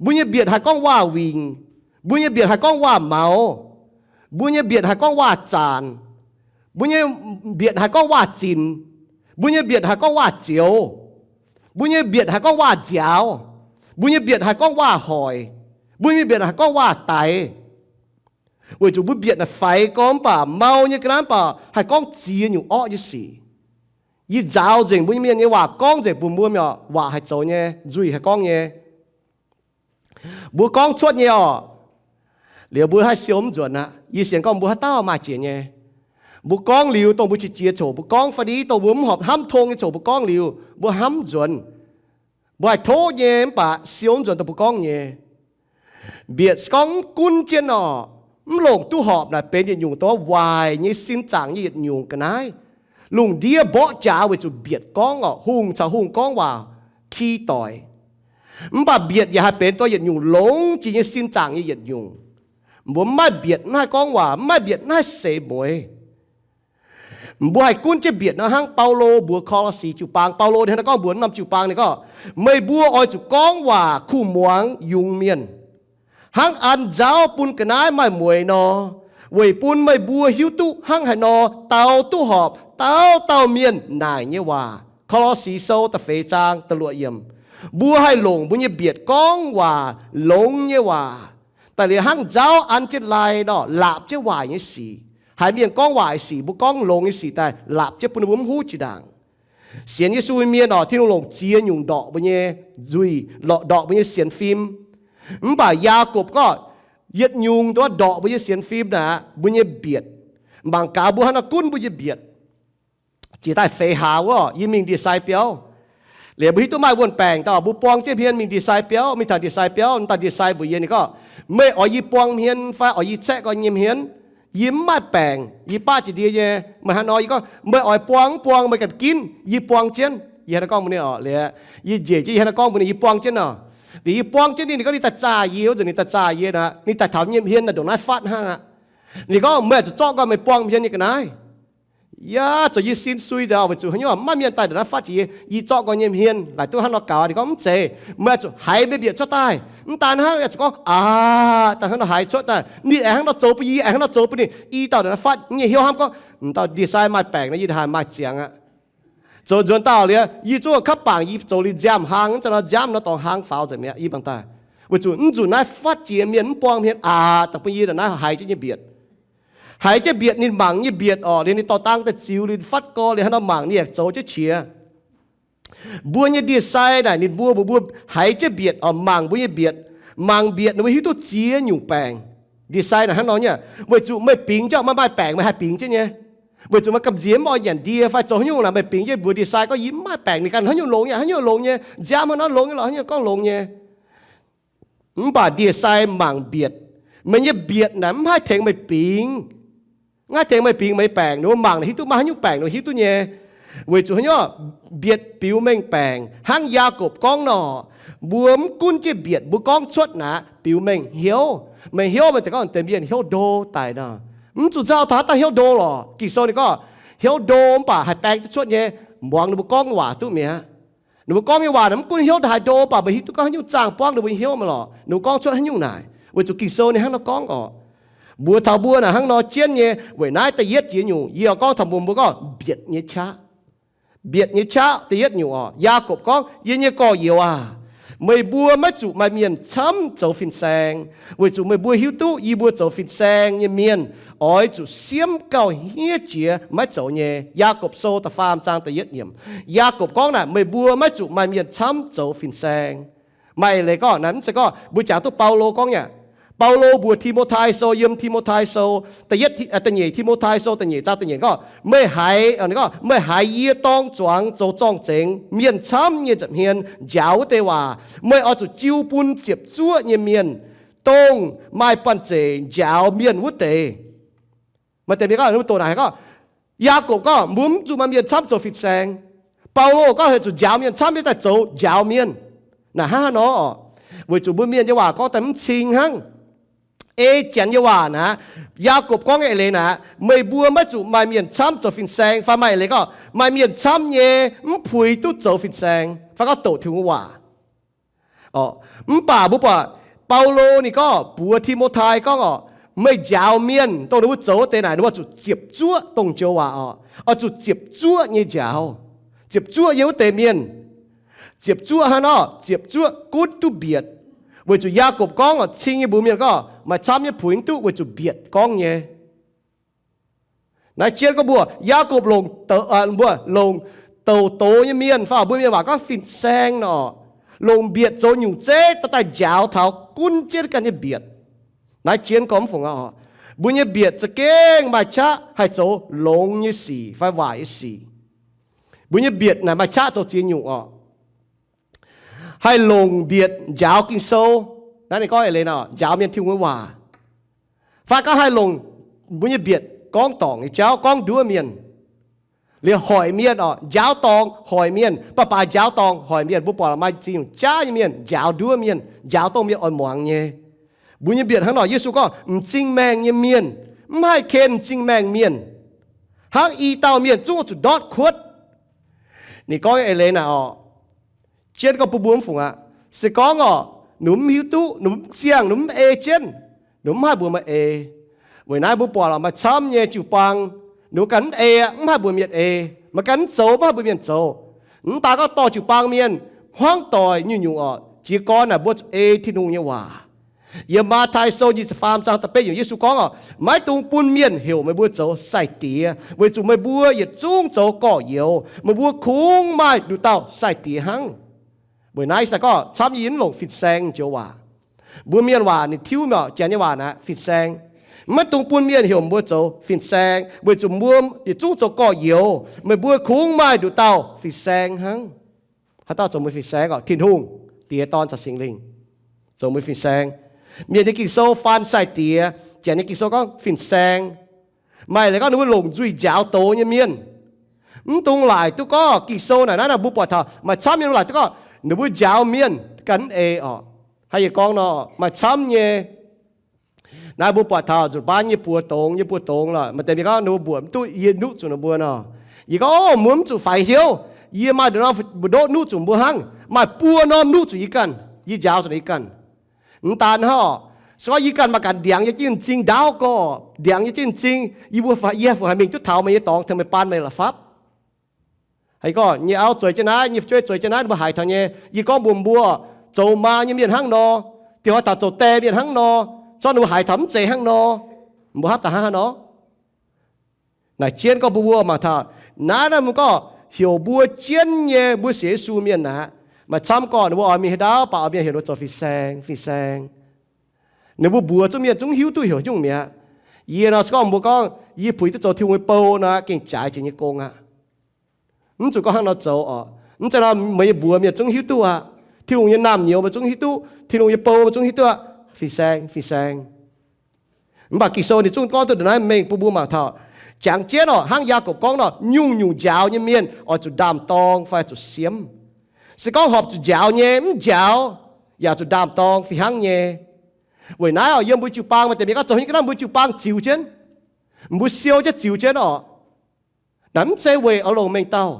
Mbuo nyei mbietc haih gorngv waac-wingc. Mbuo nyei mbietc haih gorngv waac-maux. Mbuo nyei mbietc haih gorngv waac-zaanc. Mbuo nyei mbietc haih gorngv waac-zinc. Mbuo nyei mbietc haih gorngv waac-zioux. Mbuo nyei mbietc haih gorngv waac-nziaaux. Mbuo nyei mbietc haih gorngv waac-hoic. Mbuo nyei mbietc haih gorngv waac-daix. Weic zuqc mbuo mbietc naaic faix gorx mv baac mau nyei ga'naaiv mv baac haih gorngv ziex nyungc orqv nyei sic. Yie nzaaux nzengc mbuo nyei mienh nyei waac gorngv nzengc bun mbuo mi'aqv, waac haih zoux nyei, nzuih haih gorngv nyei. Mbuo gorngv cuotv nyei oc, liuz mbuo haih siou mv nzuonx aqv. Yie sienx gorngv mbuo haaix dauh maaih jiex nyei. Mbuo gorngv liuz dongh mbuo qiex jiez coc mbuo gorngv fai ni dongh mbuo mv horpc hnamv tong nyei coc mbuo gorngv liuz mbuo hnamv mv nzuonx. Mbuo haih tov nyei mv baac siou mv nzuonx dongh mbuo gorngv nyei. Mbietc se gorngv mv gunv jienv oc, mv longc duqv horpc naaic benx yietc nyungc dongh waaic nyei sin zaangc nyei yietc nyungc ga'naaiv. Lungh ndiev mborqv jaax weic zuqc mbietc gorngv oc, hungh caux hungh gorngv waac ki doic. Mv baac mbietc yaac haih benx dongh yietc nyungc longx jiex nyei sin zaangc nyei yietc nyungc. Mbuo mv maaih mbietc mv haih gorngv waac, mv maaih mbietc mv haih seix mueiz. Mbuo haih gunv jienv mbietc nor hnangv Baulo mbuox Ko^lo^si jiu-baang. Baulo ninh hnangv naaiv gorngv mbuox norm jiu-baang ninh gorngv, meih mbuo oix zuqc gorngv waac kuh muangx yungz mienh, hnangv an nzauv bun ga'naaiv maaih mueiz nor, weic bun meih mbuo hiuv duqv hnangv haaix nor dau duqv horpc dauh dauh mienh naaic nyei waac. Ko^lo^si Sou da'feix zaang da'luoqc yiemc. Mbuo haih longc mbuo nyei mbietc gorngv waac longx nyei waac daaih liuz hnangv nzauv an jienv lai nor, laapc jienv waaic nyei sic. Haiz mienh gorngv waaic sic, mbuo gorngv longx nyei sic daaih laapc jienv bun ninh mbuo mv huv jiex ndaangc. Sienx Yesu nyei mienh oc, Tin-Hungh longc ziex nyungc ndorqc mbuo nyei nzuih, ndorqc mbuo nyei sienx fim. Mv baac Yaagorpc gorngv, Yietc nyungc ndortv mbuo nyei sienx fim naaic, mbuo nyei mbietc. Mangc gaax mbuo haaix nor gunv mbuo nyei mbietc. Jiex daaih feix hlaax wuov, yie mingh ndie-sai biauv. Liuz mbuo hiuv duqv maaih wuonh baengc daaih, mbuo buang jienv hmien mingh ndie-sai biauv, mingh taux ndie-sai biauv, mv daaih ndie-sai mbuox yie, ninh gorngv, meih oix yie buang hmien fai oix yie caeqv gorx nyei hmien? Yie mv maaih baengc, yie baqv jiex ndie nyei. Meih haaix nor? Yie gorngv, meih oix buang mv buang meih ganh ginv, yie buang jienv. Yie haaix nor gorngv mbuox ninh oc, liuz yie njiec jienv, yie haaix nor gorngv mbuox ninh yie buang jienv nor. Liuz yie buang jienv ninh, ninh gorngv ninh daaih zaah yie, wuov nzunc ninh daaih zaah yie naaic, ninh daaih taux nyei hmien naaic ndongc naaiv fatv hnangv aqv. Ninh gorngv, meih zuqc zorqv nqoi meih buang hmien nyei ga'naaiv. Yaac zoux yie sin sui nzengc, weic zuqc haaix nyungc mv maaih mienh daaih ndongc naaiv fatv jiex yie, yie zorqv nqoi nyei hmien laaic duqv hnangv nor gaux. Ninh gorngv, mv zeiz, meih zuqc haiz meih mbietc cuotv daaih. Mv daan hnangv, yaac zuqc gorngv aac, daaih hnangv nor haiz cuotv daaih. Ninh aengx hnangv nor zoux bun yie, aengx hnangv nor zoux bun ninh. I dauh ndongc naaiv fatv nyei hnyouv hnamv gorngv, ndau ndie-sai maaih baengc nor, yie haih maaih ziangx aqv. Zoux nzuonx dauh liuz, yie zungv kapv bangc yie zoux liuz nziaamv hlang, zanc nor nziaamv nor dorngx hlang faaux nzengc mi'aqv, yie bangc daaih. Weic zuqc mv zuqc naaiv fatv jiex mienh mv buang hmien aac, daaih bun yie ndongc naaiv haiz jienv nyei mbietc. Haiz jienv mbietc, ninh mangc nyei mbietc oc, liuz ninh dorh dang daaih ziux, liuz fatv gorx, liuz haaix nor mangc ninh yaac zoux jienv qiex. Mbuo nyei ndie-sai naaic ninh mbuo, mbuo, mbuo haiz jienv mbietc oc, mangc mbuo nyei mbietc. Mangc mbietc ninh mbuo hiuv duqv ziex nyungc baengc. Ndie-sai naaic hnangv nor nyei, weic zuqc meih bingx jienv maaih, maaih baengc meih haih bingx jienv nyei. Weic zuqc maaih gamh nziex mv oix nyanc ndie fai zoux haaix nyungc naaic, meih bingx jienv mbuox ndie-sai gorngv, yie mv maaih baengc, ninh ganh haaix nyungc longx nyei, haaix nyungc longx nyei, nziaamv hnangv nor longx nyei lorqc, haaix nyungc gorngv longx nyei. Mv baac ndie-sai mangc mbietc. Meih nyei mbietc naaic mv haih tengx meih bingx. Mv haih tengx meih bingx meih baengc, ninh mbuo mangc naaic hiuv duqv maaih haaix nyungc baengc, ninh hiuv duqv nyei. Weic zuqc haaix nyungc? Mbietc biux mengh baengc. Hnangv Yaakopv gorngv nor, mbuo mv gunv jienv mbietc mbuo gorngv cuotv naaic biux mengh hnyouv. Meih hnyouv, meih deix gorngv deix mienh hnyouv ndo daic nor, mv zuqc nzauh taux haaix dauh hnyouv ndo lorqc. Ging-Sou ninh gorngv hnyouv ndo mv baac haih baeng duqv cuotv nyei, muangx ninh mbuo gorngv waac duqv mi'aqv. Ninh mbuo gorngv nyei waac naaic mv gunv hnyouv haaix ndo, mv baac meih hiuv duqv gorngv haaix nyungc zaangh buangv ninh mbuo nyei hnyouv maiv lorqc, ninh mbuo gorngv cuotv haaix nyungc naaic. Weic zuqc Ging-Sou ninh hnangv nor gorngv oc. Mbuox taux mbuo naaic hnangv nor jienv nyei. Weic naaiv da'yietv jiex nyungc yie oix gorngv taux mbuo, mbuo gorngv mbietc nyei qaqv. Mbietc nyei qaqv da'yietv nyungc oc. Yaakopv gorngv, yie nyei gorx-youz aac, meih mbuo maiv zuqc maaih mienh camv zoux fin-saeng, weic zuqc meih mbuo hiuv duqv yie mbuo zoux fin-saeng nyei mienh oix zuqc siemv gauh hniev jiex maiv zoux nyei. Yaakopv Sou da'faam zaang da'yietv yiemc. Yaakopv gorngv naaic, meih mbuo maiv zuqc maaih mienh camv zoux fin-saeng. Maaih eix leiz gorngv naaic, mv zeiz gorngv mbuo jangx duqv Baulo gorngv nyei. Baulo mbuox Ti^mo^tai Sou, yiem Ti^mo^tai Sou, da'nyeic Ti^mo^tai Sou da'nyeic zaang da'nyeic gorngv, meih haiz, gorngv, meih haiz yie dorng zuangx zoux zorng-zengx mienh camv nyei nza'hmien njaaux wuov deix waac, meih oix zuqc jiu bun ziepc zuoqv nyei mienh, dongh maaih banh zeic njaaux mienh wuov deix. Maaih deix mienh gorngv, doqc naaic gorngv, Yaakopv gorngv mbuo mv zuqc maaih mienh camv zoux fin-saeng. Baulo gorngv heuc zuqc njaaux mienh camv nyei daaih zoux njaaux mienh. Naaic hnangv haaix nor oc? Weic zuqc mbuo mienh nyei waac gorngv daaih mv cing hnangv, ei janx nyei waac naaic. Yaakopv gorngv nyei eix leiz naaic, meih mbuo maiv zuqc maaih mienh camv zoux fin-saeng. Fai maaih eix leiz gorngv maaih mienh camv nyei mv puix duqv zoux fin-saeng fai gorngv doqc Tin-Hungh waac. Mv baac mbuo buatc Baulo ninh gorngv mbuox Ti^mo^tai gorngv oc, meih njaaux mienh dongh ninh mbuo zoux wuov deix naaic, ninh mbuo zuqc ziepc zuoqv, dongh joux waac oc, oix zuqc ziepc zuoqv nyei njaaux. Ziepc zuoqv nyei wuov deix mienh. Ziepc zuoqv hnangv nor, ziepc zuoqv gunv duqv mbietc. Weic zuqc Yaakopv gorngv oc, cing nyei mbuox mienh gorngv maaih camv nyei puix mv duqv weic zuqc mbietc gorngv nyei. Naaiv jienv gorngv mbuo, Yaakopv longc, mbuo longc douc doz nyei mienh, fai mbuo mienh waac gorngv fin-saeng nor, longc mbietc zoux nyungc zeiv daaih njaaux taux gunv jienv ganh nyei mbietc. Naaiv jienv gorngv mv fungc aqv oc. Mbuo nyei mbietc za'gengh maaih qaqv haih zoux longx nyei sic fai waaic nyei sic. Mbuo nyei mbietc naaic maaih qaqv zoux ziex nyungc oc. Haih longc mbietc njaaux Ging-Sou, naaiv ninh gorngv eix leiz nor, njaaux mienh Tin-Hungh nyei waac. Fai gorngv haih longc mbuo nyei mbietc gorngv dorngc nyei jauv, gorngv nduov mienh, liemh hoic mienh oc, njaaux dorngc hoic mienh, baac baac njaaux dorngc hoic mienh. Mbuo buatc maaih zingh jaav nyei mienh njaaux nduov mienh, njaaux dongh mienh oix muangx nyei. Mbuo nyei mbietc hnangv nor, Yesu gorngv m'zing maengh nyei mienh mv haih ken m'zing maengh mienh. Hnangv i dauh mienh zungv zuqc ndortv kuotv. Ninh gorngv eix leiz naaic oc, jienv gorngv bun mbuo mv fungc aqv. Se gorngv oc, ninh mv hiuv duqv, ninh mv ziangh, ninh mv ei jienv, ninh mv haih mbuox meih ei. Weic naaiv mbuo buatc lorqc, maaih camv nyei jiu-baang, ninh mbuo ganh mv ei aqv, mv haih mbuox mienh ei. Maaih ganh mv zoux, mv haih mbuox mienh zoux. Mv daan gorngv dorh jiu-baang mienh hmuangv doic nyungc-nyungc oc, jiez gorn naaic mbuo zuqc ei Tin-Hungh nyei waac. Yiem Matv^tai Sou nyic ziepc faam zaang da'betv yiemc Yesu gorngv oc, maiv dungx bun mienh heuc meih mbuo zoux sai-diex, weic zuqc meih mbuo yietc zungv zoux gorx-youz. Meih mbuo kungx maaih nduqc dauh sai-diex hnangv. Weic naaiv ih zanc gorngv camv nyei mv longc fin-saeng joux waac. Mbuo mienh waac ninh tiuv mi'aqv, janx nyei waac naaic fin-saeng. Maiv dungx bun mienh heuc mbuo zoux fin-saeng, weic zuqc mbuo yietc zungv zoux gorx-youz. Meih mbuo kungx maaih nduqc dauh fin-saeng hnangv. Haaix dauh zoux mbuo fin-saeng orqc? Tin-Hungh, Diex, Dorn caux Singx Lingh zoux mbuo fin-saeng. Mienh nyei Ging-Sou faan sai-diex, janx nyei Ging-Sou gorngv fin-saeng. Maaih leiz gorngv ninh mbuo longc nzuih njaaux doz nyei mienh. Mv dungx laaic duqv gorngv Ging-Sou naaic naaiv mbuo buatc taux maaih camv nyei, laaic duqv gorngv ninh mbuo njaaux mienh ganh mv ei orqc. Hnangv yie gorngv nor, maaih camv nyei. Naaiv mbuo buatc taux nzunc baav nyei buoz dongz, nyei buoz dongz lorqc, maaih deix mienh gorngv ninh mbuo mbuoqc mv duqv yie nuqv zuqc ninh mbuo nor. Yie gorngv, Ov, mbuo mv zuqc faix hnyouv. Yie maaih nduqc norm mbu'ndoqv nuqv zuqc mbuo hnangv. Maaih buo norm nuqv zuqc yie ganh. Yie njaaux zuqc yie ganh. Mv daan hnangv, se gorngv yie ganh maaih ganh ndiangx yie jienv m'zing ndaauv gorx, ndiangx yie jienv m'zing, yie mbuo, yie haih fu haiz mingh duqv taux meih nyei dorngx tengx meih baan meih la'fapv. Haiz gorngv nyei auv zueiz jienv naaiv, nyei fu'jueiv zueiz jienv naaiv, ninh mbuo haiz taux nyei. Yie gorngv mbuox mbuo, zoux maa nyei mienh hnangv nor, dieh hnoi taux zoux die mienh hnangv nor, zorqv ninh mbuo haiz taux mv zeiz hnangv nor, mbuo hnamv daaih hnangv haaix nor? Naaic jienv gorngv mbuo mbuo mangc taux naaiv, naaiv mbuo gorngv heuc mbuo jienv nyei mbuo sienx Yesu mienh aqv, maaih camv gorngv ninh mbuo oix mingh haaix ndau, baac oix mienh heuc ninh mbuo zoux fin-saeng, fin-saeng. Ninh mbuo mbuox zungv mienh zungv hiuv duqv heuc nyungc mi'aqv. Yie nor se gorngv mbuo gorngv yie puix duqv zoux Tin-Hungh nyei bou nor, gengh jaaix jiex nyei gong aqv. Mv zuqc gorngv hnangv nor zoux orqc. Mv zeiz nor meih nyei mbuox mienh zungv hiuv duqv aqv. Tin-Hungh nyei naamh nyouz meih zungv hiuv duqv. Tin-Hungh nyei bou meih zungv hiuv duqv aqv. Fin-saeng, fin-saeng. Mv baac Ging-Sou ninh zungv gorngv duqv ndongc naaiv mengh bun mbuo mangc taux. Jangx jienv orqc, hnangv Yaagorpc gorngv nor, nyungc-nyungc njaaux nyei mienh oix zuqc ndaam-dorng fai zuqc siemv. Se gorngv horpc zuqc njaaux nyei mv njaaux, yaac zuqc ndaam-dorng fih hnangv nyei. Weic naaiv orqc, yiem mbuo jiu-baang maaih deix mienh gorngv zoux haaix nyungc ga'naaiv mbuo jiu-baang ziux jienv, mbuo siou jienv ziux jienv orqc. Naaiv mv zeiz weic oix longc mengh dauh.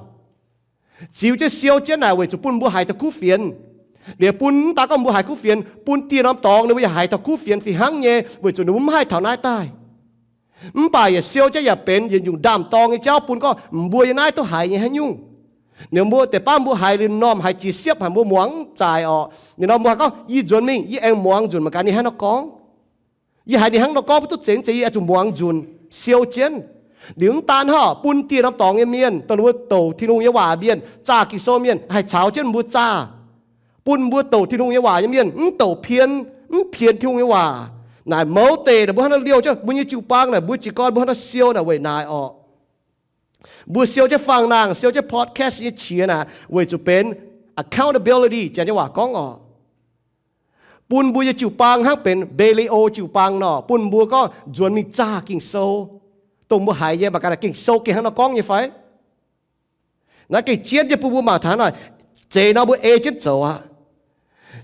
Ziux jienv siou jienv naaic weic zuqc bun mbuo haiz taux kuv fienx. Liuz bun mv daan gorngv mbuo haiz kuv fienx, bun dieh norm dorngx ninh mbuo yaac haiz taux kuv fienx fih hnangv nyei, weic zuqc ninh mbuo mv haih taux naaiv daaih. Mv baac yaac siou jienv yaac benx yietc nyungc ndaam-dorng nyei jauv bun gorngv mbuo yiem naaiv duqv haiz nyei haaix nyungc. Ninh mbuo deix baav mbuo haiz liuz m'normh haiz jiex siepv haic, mbuo muangx mv zaaix orqc. Ninh mbuo gorngv, yie nzuonx mingh, yie aengx muangx nzunc mangc gaax ninh hnangv nor gorngv. Yie haiz ninh hnangv nor gorngv mbuo duqv zeiz mv zeiz, yie oix zuqc muangx nzunc, siou jienv. Liuz mv daan hnangv, bun dieh norm dorngx nyei mienh, dongh ninh mbuo douc Tin-Hungh nyei waac mienh, zaah Ging-Sou mienh, haih caux jienv mbuo zaah. Bun mbuo douc Tin-Hungh nyei waac nyei mienh mv douc pien, mv pienx Tin-Hungh nyei waac. Naaic mouz deix naaic mbuo hnangv naaiv liouh jienv mbuo nyei jiu-baang naaic, mbuo jiez gorn mbuo hnangv naaiv siou naaic weic naaic orqc. Mbuo siou jienv faang-nangh, siou jienv podcast nyei qiex naaic, weic zuqc benx accountability, janx nyei waac gorngv orqc. Bun mbuo nyei jiu-baang hnangv benx Beelao jiu-baang nor, bun mbuo gorngv nzuonx mingh zaah Ging-Sou, dongh mbuo haiz nyei mangc gaax naaic Ging-Sou gengh hnangv nor gorngv nyei fai? Naaiv gengh jienv jienv bun mbuo mangc taux naaic, zeiz nor mbuo ei jienv zoux aqv.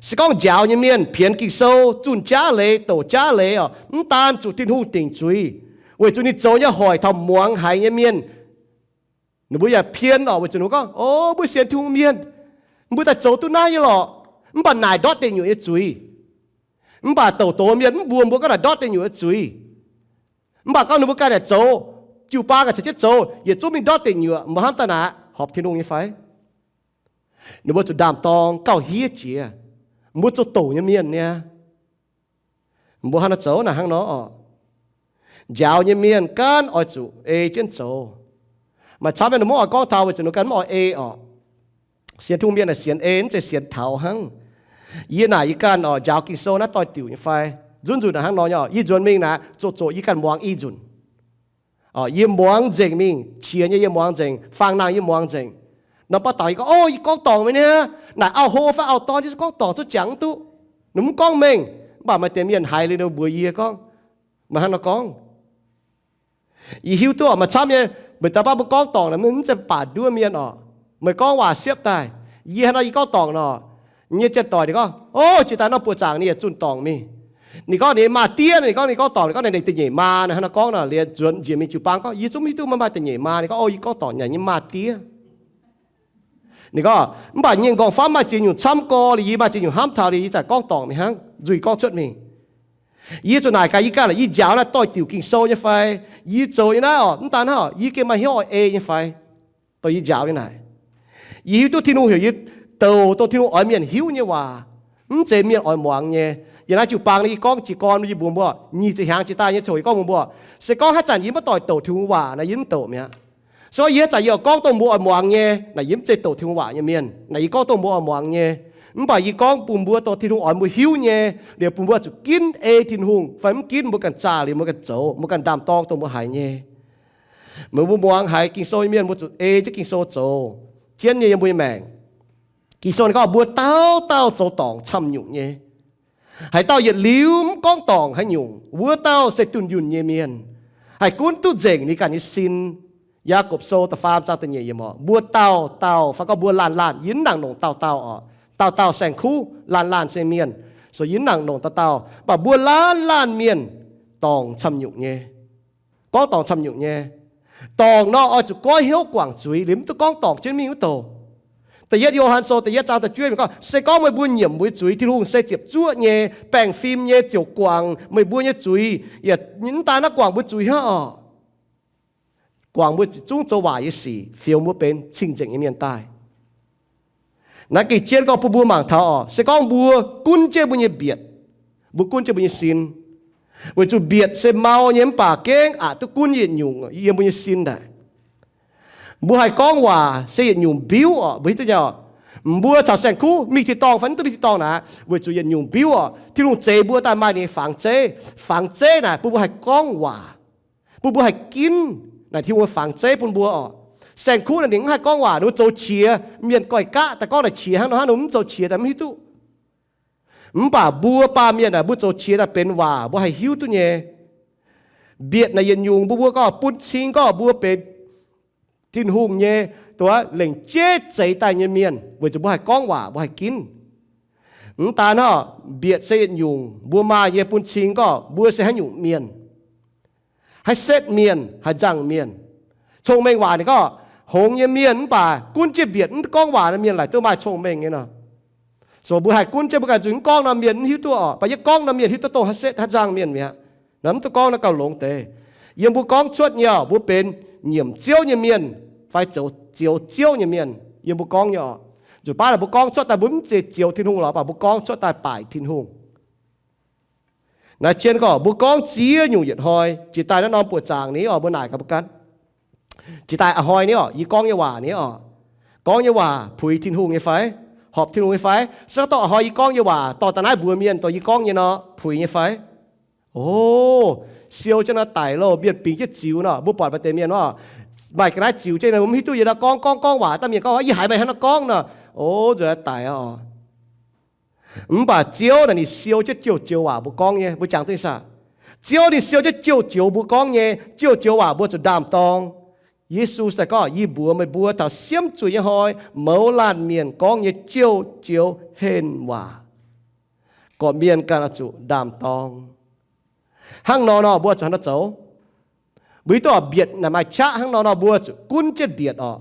Se gorngv njaaux nyei mienh pienx Ging-Sou, zunh jaav leiz, douc jaav leiz orqc, mv daan zuqc Tin-Hungh dingc zuiz, weic zuqc ninh zoux nyei hoic taux muangx haiz nyei mienh. Ninh mbuo yaac pien orqc, weic zuqc ninh mbuo gorngv, O, mbuo sienx Tin-Hungh mienh, mbuo daaih zoux duqv naaiv nyei lorqc. Mv baac naaic ndortv deic nyuoqc nyei zuiz. Mv baac douc doz mienh mv mbuox mbuo gorngv naaic ndortv deic nyuoqc nyei zuiz. Mv baac gorngv ninh mbuo ganh naaic zoux, jiu-baang ganh caux jienv zoux, yietc zungv mingh ndortv deic nyuoqc, mbuo hnamv daaih naaic horpc Tin-Hungh nyei fai? Ninh mbuo zuqc ndaam-dorng gauh hiev jiex. Mbuo zoux douc nyei mienh niaa. Mbuo hnangv nor zoux naaic hnangv nor orqc. Njaaux nyei mienh gaanv oix zuqc ei jienv zoux. Maaih camv nyei ninh mbuo mv oix gorngv taux weic zuqc ninh ganh mv oix ei orqc. Sienx Tin-Hungh mienh naaic sienx ei, mv zeiz sienx taux hnangv. Yie naaic yie ganh orqc, njaaux Ging-Sou naaiv doix-diuc nyei fai? Nzunc nzunc naaic hnangv nor nyei orqc, yie nzuonx mingh naaic zoqc zoqc yie ganh muangx i nzunc. Yie muangx nzengc mingh, qiex nyei yie muangx nzengc, faang-nangh yie muangx nzengc. Nor baav daux yie gorngv, O, yie gorngv dorngc meih niaa. Naaic auv-hlo fai auv-dorn yie gorngv dorngc duqv jangx duqv. Ninh mv gorngv mengh, mv baac maaih deix mienh haiz liuz ninh mbuox yie gorngv, meih hnangv nor gorngv. Yie hiuv duqv orqc, maaih camv nyei, meih daaih baav mbuo gorngv dorngc naaic mv zeiz baac nduov mienh orqc. Meih gorngv waac siepv daaih, yie hnangv nor yie gorngv dorngc nor, nyei janx-doic ninh gorngv, O, jiex daaih nor buoqc zaangc ninh yietc zunh dorngc mingh. Ninh gorngv ninh nyei maa-diev, ninh gorngv ninh gorngv dorngc, ninh gorngv ninh deic-nyeic maa, hnangv nor gorngv nor, liuz nzuonx njiec mingh jiu-baang gorngv, Yie zungv mv hiuv duqv meih maaih deic-nyeic maa. Ninh gorngv, O, yie gorngv dorngc nyei maa-diev. Ninh gorngv, Mv baac nyei nqorngv-famv maaih ziex nyungc camv gorx liuz, yie maaih ziex nyungc hnamv taux liuz, yie zanc gorngv dorngc mingh hnangv, nzuih gorngv cuotv mingh. Yie zuqc naaic gaax yie ganh, yie njaaux naaiv doix-diuc Ging-Sou nyei fai? Yie zoux nyei naaiv orqc, mv daan hnangv orqc, yie gengh maaih hnyouv oix ei nyei fai? Dongh yie njaaux nyei naaic, yie hiuv duqv Tin-Hungh heuc yie douc dongh Tin-Hungh oix mienh hiuv nyei waac, mv zeiz mienh oix muangx nyei. Yie naaiv jiu-baang yie gorngv jiez gorn yie mbuox mbuo, nyic ziepc hnyangx jiex daaih nyei coc yie gorngv mbuox mbuo, se gorngv haaix zanc yie maiv doic douc Tin-Hungh waac naaic yie mv douc mi'aqv. Se gorngv yie haaix zanc yie oix gorngv dongh mbuo oix muangx nyei naaic yie mv zeiz douc Tin-Hungh waac nyei mienh. Naaic yie gorngv dongh mbuo oix muangx nyei. Mv baac yie gorngv bun mbuo dongh Tin-Hungh oix mbuo hiuv nyei, liuz bun mbuo zuqc ginv ei Tin-Hungh, fai mv ginv mbuo ganh zaah liuz mbuo ganh zoux, mbuo ganh ndaam-dorng dongh mbuo haiz nyei. Meih mbuo muangx haiz Ging-Sou nyei mienh mbuo zuqc ei jienv Ging-Sou zoux, jienv nyei yiem mbuo nyei maengc. Ging-Sou ninh gorngv mbuo dauh dauh zoux dorngc camv nyungc nyei. Haaix dauh yietc liuz mv gorngv dorngc haaix nyungc, wuov dauh se dunh yunh nyei mienh, haih gunv duqv nzengc ninh ganh nyei sin. Yaagorpc Sou da'faam zaang da'nyeic yiemc oc, mbuo dauh dauh fai gorngv mbuo laanh laanh, yie mv nangc longc dauh dauh oc, dauh dauh saeng-kuv, laanh laanh se mienh, so yie mv nangc longc dauh dauh, mv baac mbuo laanh laanh mienh dorngc camv nyungc nyei. Gorngv dorngc camv nyungc nyei. Dorngc nor oix zuqc goiv hnyouv guangc zuiz liuz mv duqv gorngv dorngc jienv mingh wuov douc. Da'yietv Yo^han Sou da'yietv zaang da'juov yiemc gorngv, se gorngv meih mbuo nyiemc mbuo nyei zuiz, Tin-Hungh se ziepc zuoqv nyei, baengh fim nyei, ziouc guangc meih mbuo nyei zuiz. Yaac mv daan naaiv guangc mbuo zuiz hnangv oc, guangc mbuo zungv zoux waaic nyei sic, fioux mbuo benx cing-nzengc nyei mienh daaih. Naaiv gengh jienv gorngv bun mbuo mangc taux oc, se gorngv mbuo gunv jienv mbuo nyei mbietc, mbuo gunv jienv mbuo nyei sin, weic zuqc mbietc se mau nyei mv baac gengh aqc duqv gunv yietc nyungc yiem mbuo nyei sin daaih. Mbuo haih gorngv waac se yietc nyungc mbiuv oc, mbuo hiuv duqv nyei oc. Mbuo caux saeng-kuv mingh tin-dorngh fai mv duqv mingh tin-dorngh naaic, weic zuqc yietc nyungc mbiuv oc. Tin-Hungh zeix mbuo daaih maaih ninh nyei fangx zeiv. Fangx zeiv naaic bun mbuo haih gorngv waac, bun mbuo haih ginv. Naaic Tin-Hungh nyei fangx zeiv bun mbuo oc. Saeng-kuv naaic ninh mv haih gorngv waac, ninh mbuo zoux qiex, mienh goiv gaqv daaih gorngv naaic qiex hnangv nor hnangv, ninh mv zoux qiex daaih mv hiuv duqv. Mv baac mbuo baamh mienh naaic mbuo zoux qiex daaih benx waac, mbuo haih hiuv duqv nyei. Mbietc naaic yietc nyungc mbuo, mbuo gorngv bun cing gorngv mbuo benx Tin-Hungh nyei, dongh lengc jeiv zeix daaih nyei mienh, weic zuqc mbuo haih gorngv waac, mbuo haih ginv. Mv daan hnangv, mbietc se yietc nyungc mbuo maaih nyei bun cing gorngv mbuo se haaix nyungc mienh, haaix setv mienh, haaix nzangc mienh. Cong-mengh waac ninh gorngv, hngongx nyei mienh mv baac gunv jienv mbietc mv gorngv waac nyei mienh laaic duqv maaih cong-mengh nyei nor. So mbuo haih gunv jienv mbuo ganh nzuih mv gorngv norm mienh mv hiuv duqv oc, mv baac yie gorngv norm mienh hiuv duqv dongh haaix setv haaix nzangc mienh mi'aqv. Naaiv mv duqv gorngv naaiv gauh longx deix. Yiem mbuo gorngv cuotv nyei oc, mbuo benx nyiemc Ziouv nyei mienh fai zoux zioux Ziouv nyei mienh, yiem mbuo gorngv nyei oc. Nzunc baav naaic mbuo gorngv cuotv daaih mbuo mv zeiz zioux Tin-Hungh lorqc, mv baac mbuo gorngv cuotv daaih baaic Tin-Hungh. Naaiv jienv gorngv mbuo gorngv ziex nyungc yietc hnoi, jiex daaih naaiv norm buoqc zaangc ni oc, mbuo naaic gaax mbuo ganh. Jiex daaih a'hnoi ni oc, yie gorngv nyei waac ni oc. Gorngv nyei waac puix Tin-Hungh nyei fai? Horpc Tin-Hungh nyei fai? Se gorngv dorh a'hnoi yie gorngv nyei waac dorh daaih naaiv mbuox mienh dongh yie gorngv nyei nor, puix nyei fai? O, siou jienv nor daic loh, mienh bingx jienv ziux nor, mbuo buatc maaih deix mienh oc, maaih ga'naaiv ziux jienv nor, mv hiuv duqv yie nor gorngv gorngv gorngv waac, dangh mienh gorngv, Yie haiz meih hnangv nor gorngv nor. O, nzuonx daic oc. Mv baac Ziouv naaic ninh siou jienv jouh joux waac mbuo gorngv nyei, mbuo jangx duqv nyei saah? Ziouv ninh siou jienv jouh joux mbuo gorngv nyei, jouh joux waac mbuo zuqc ndaam-dorng. Yesu daaih gorngv, Yie mbuox meih mbuo, taux siemv zuiz nyei hnoi mouz laanh mienh gorngv nyei jouh joux henh waac, gorqv-mienh ganh oix zuqc ndaam-dorng. Hnangv nor nor mbuo zuqc hnangv nor zoux. Mbuo hiuv duqv oc, mbietc naaic maaih qaqv hnangv nor nor mbuo zuqc gunv jienv mbietc oc.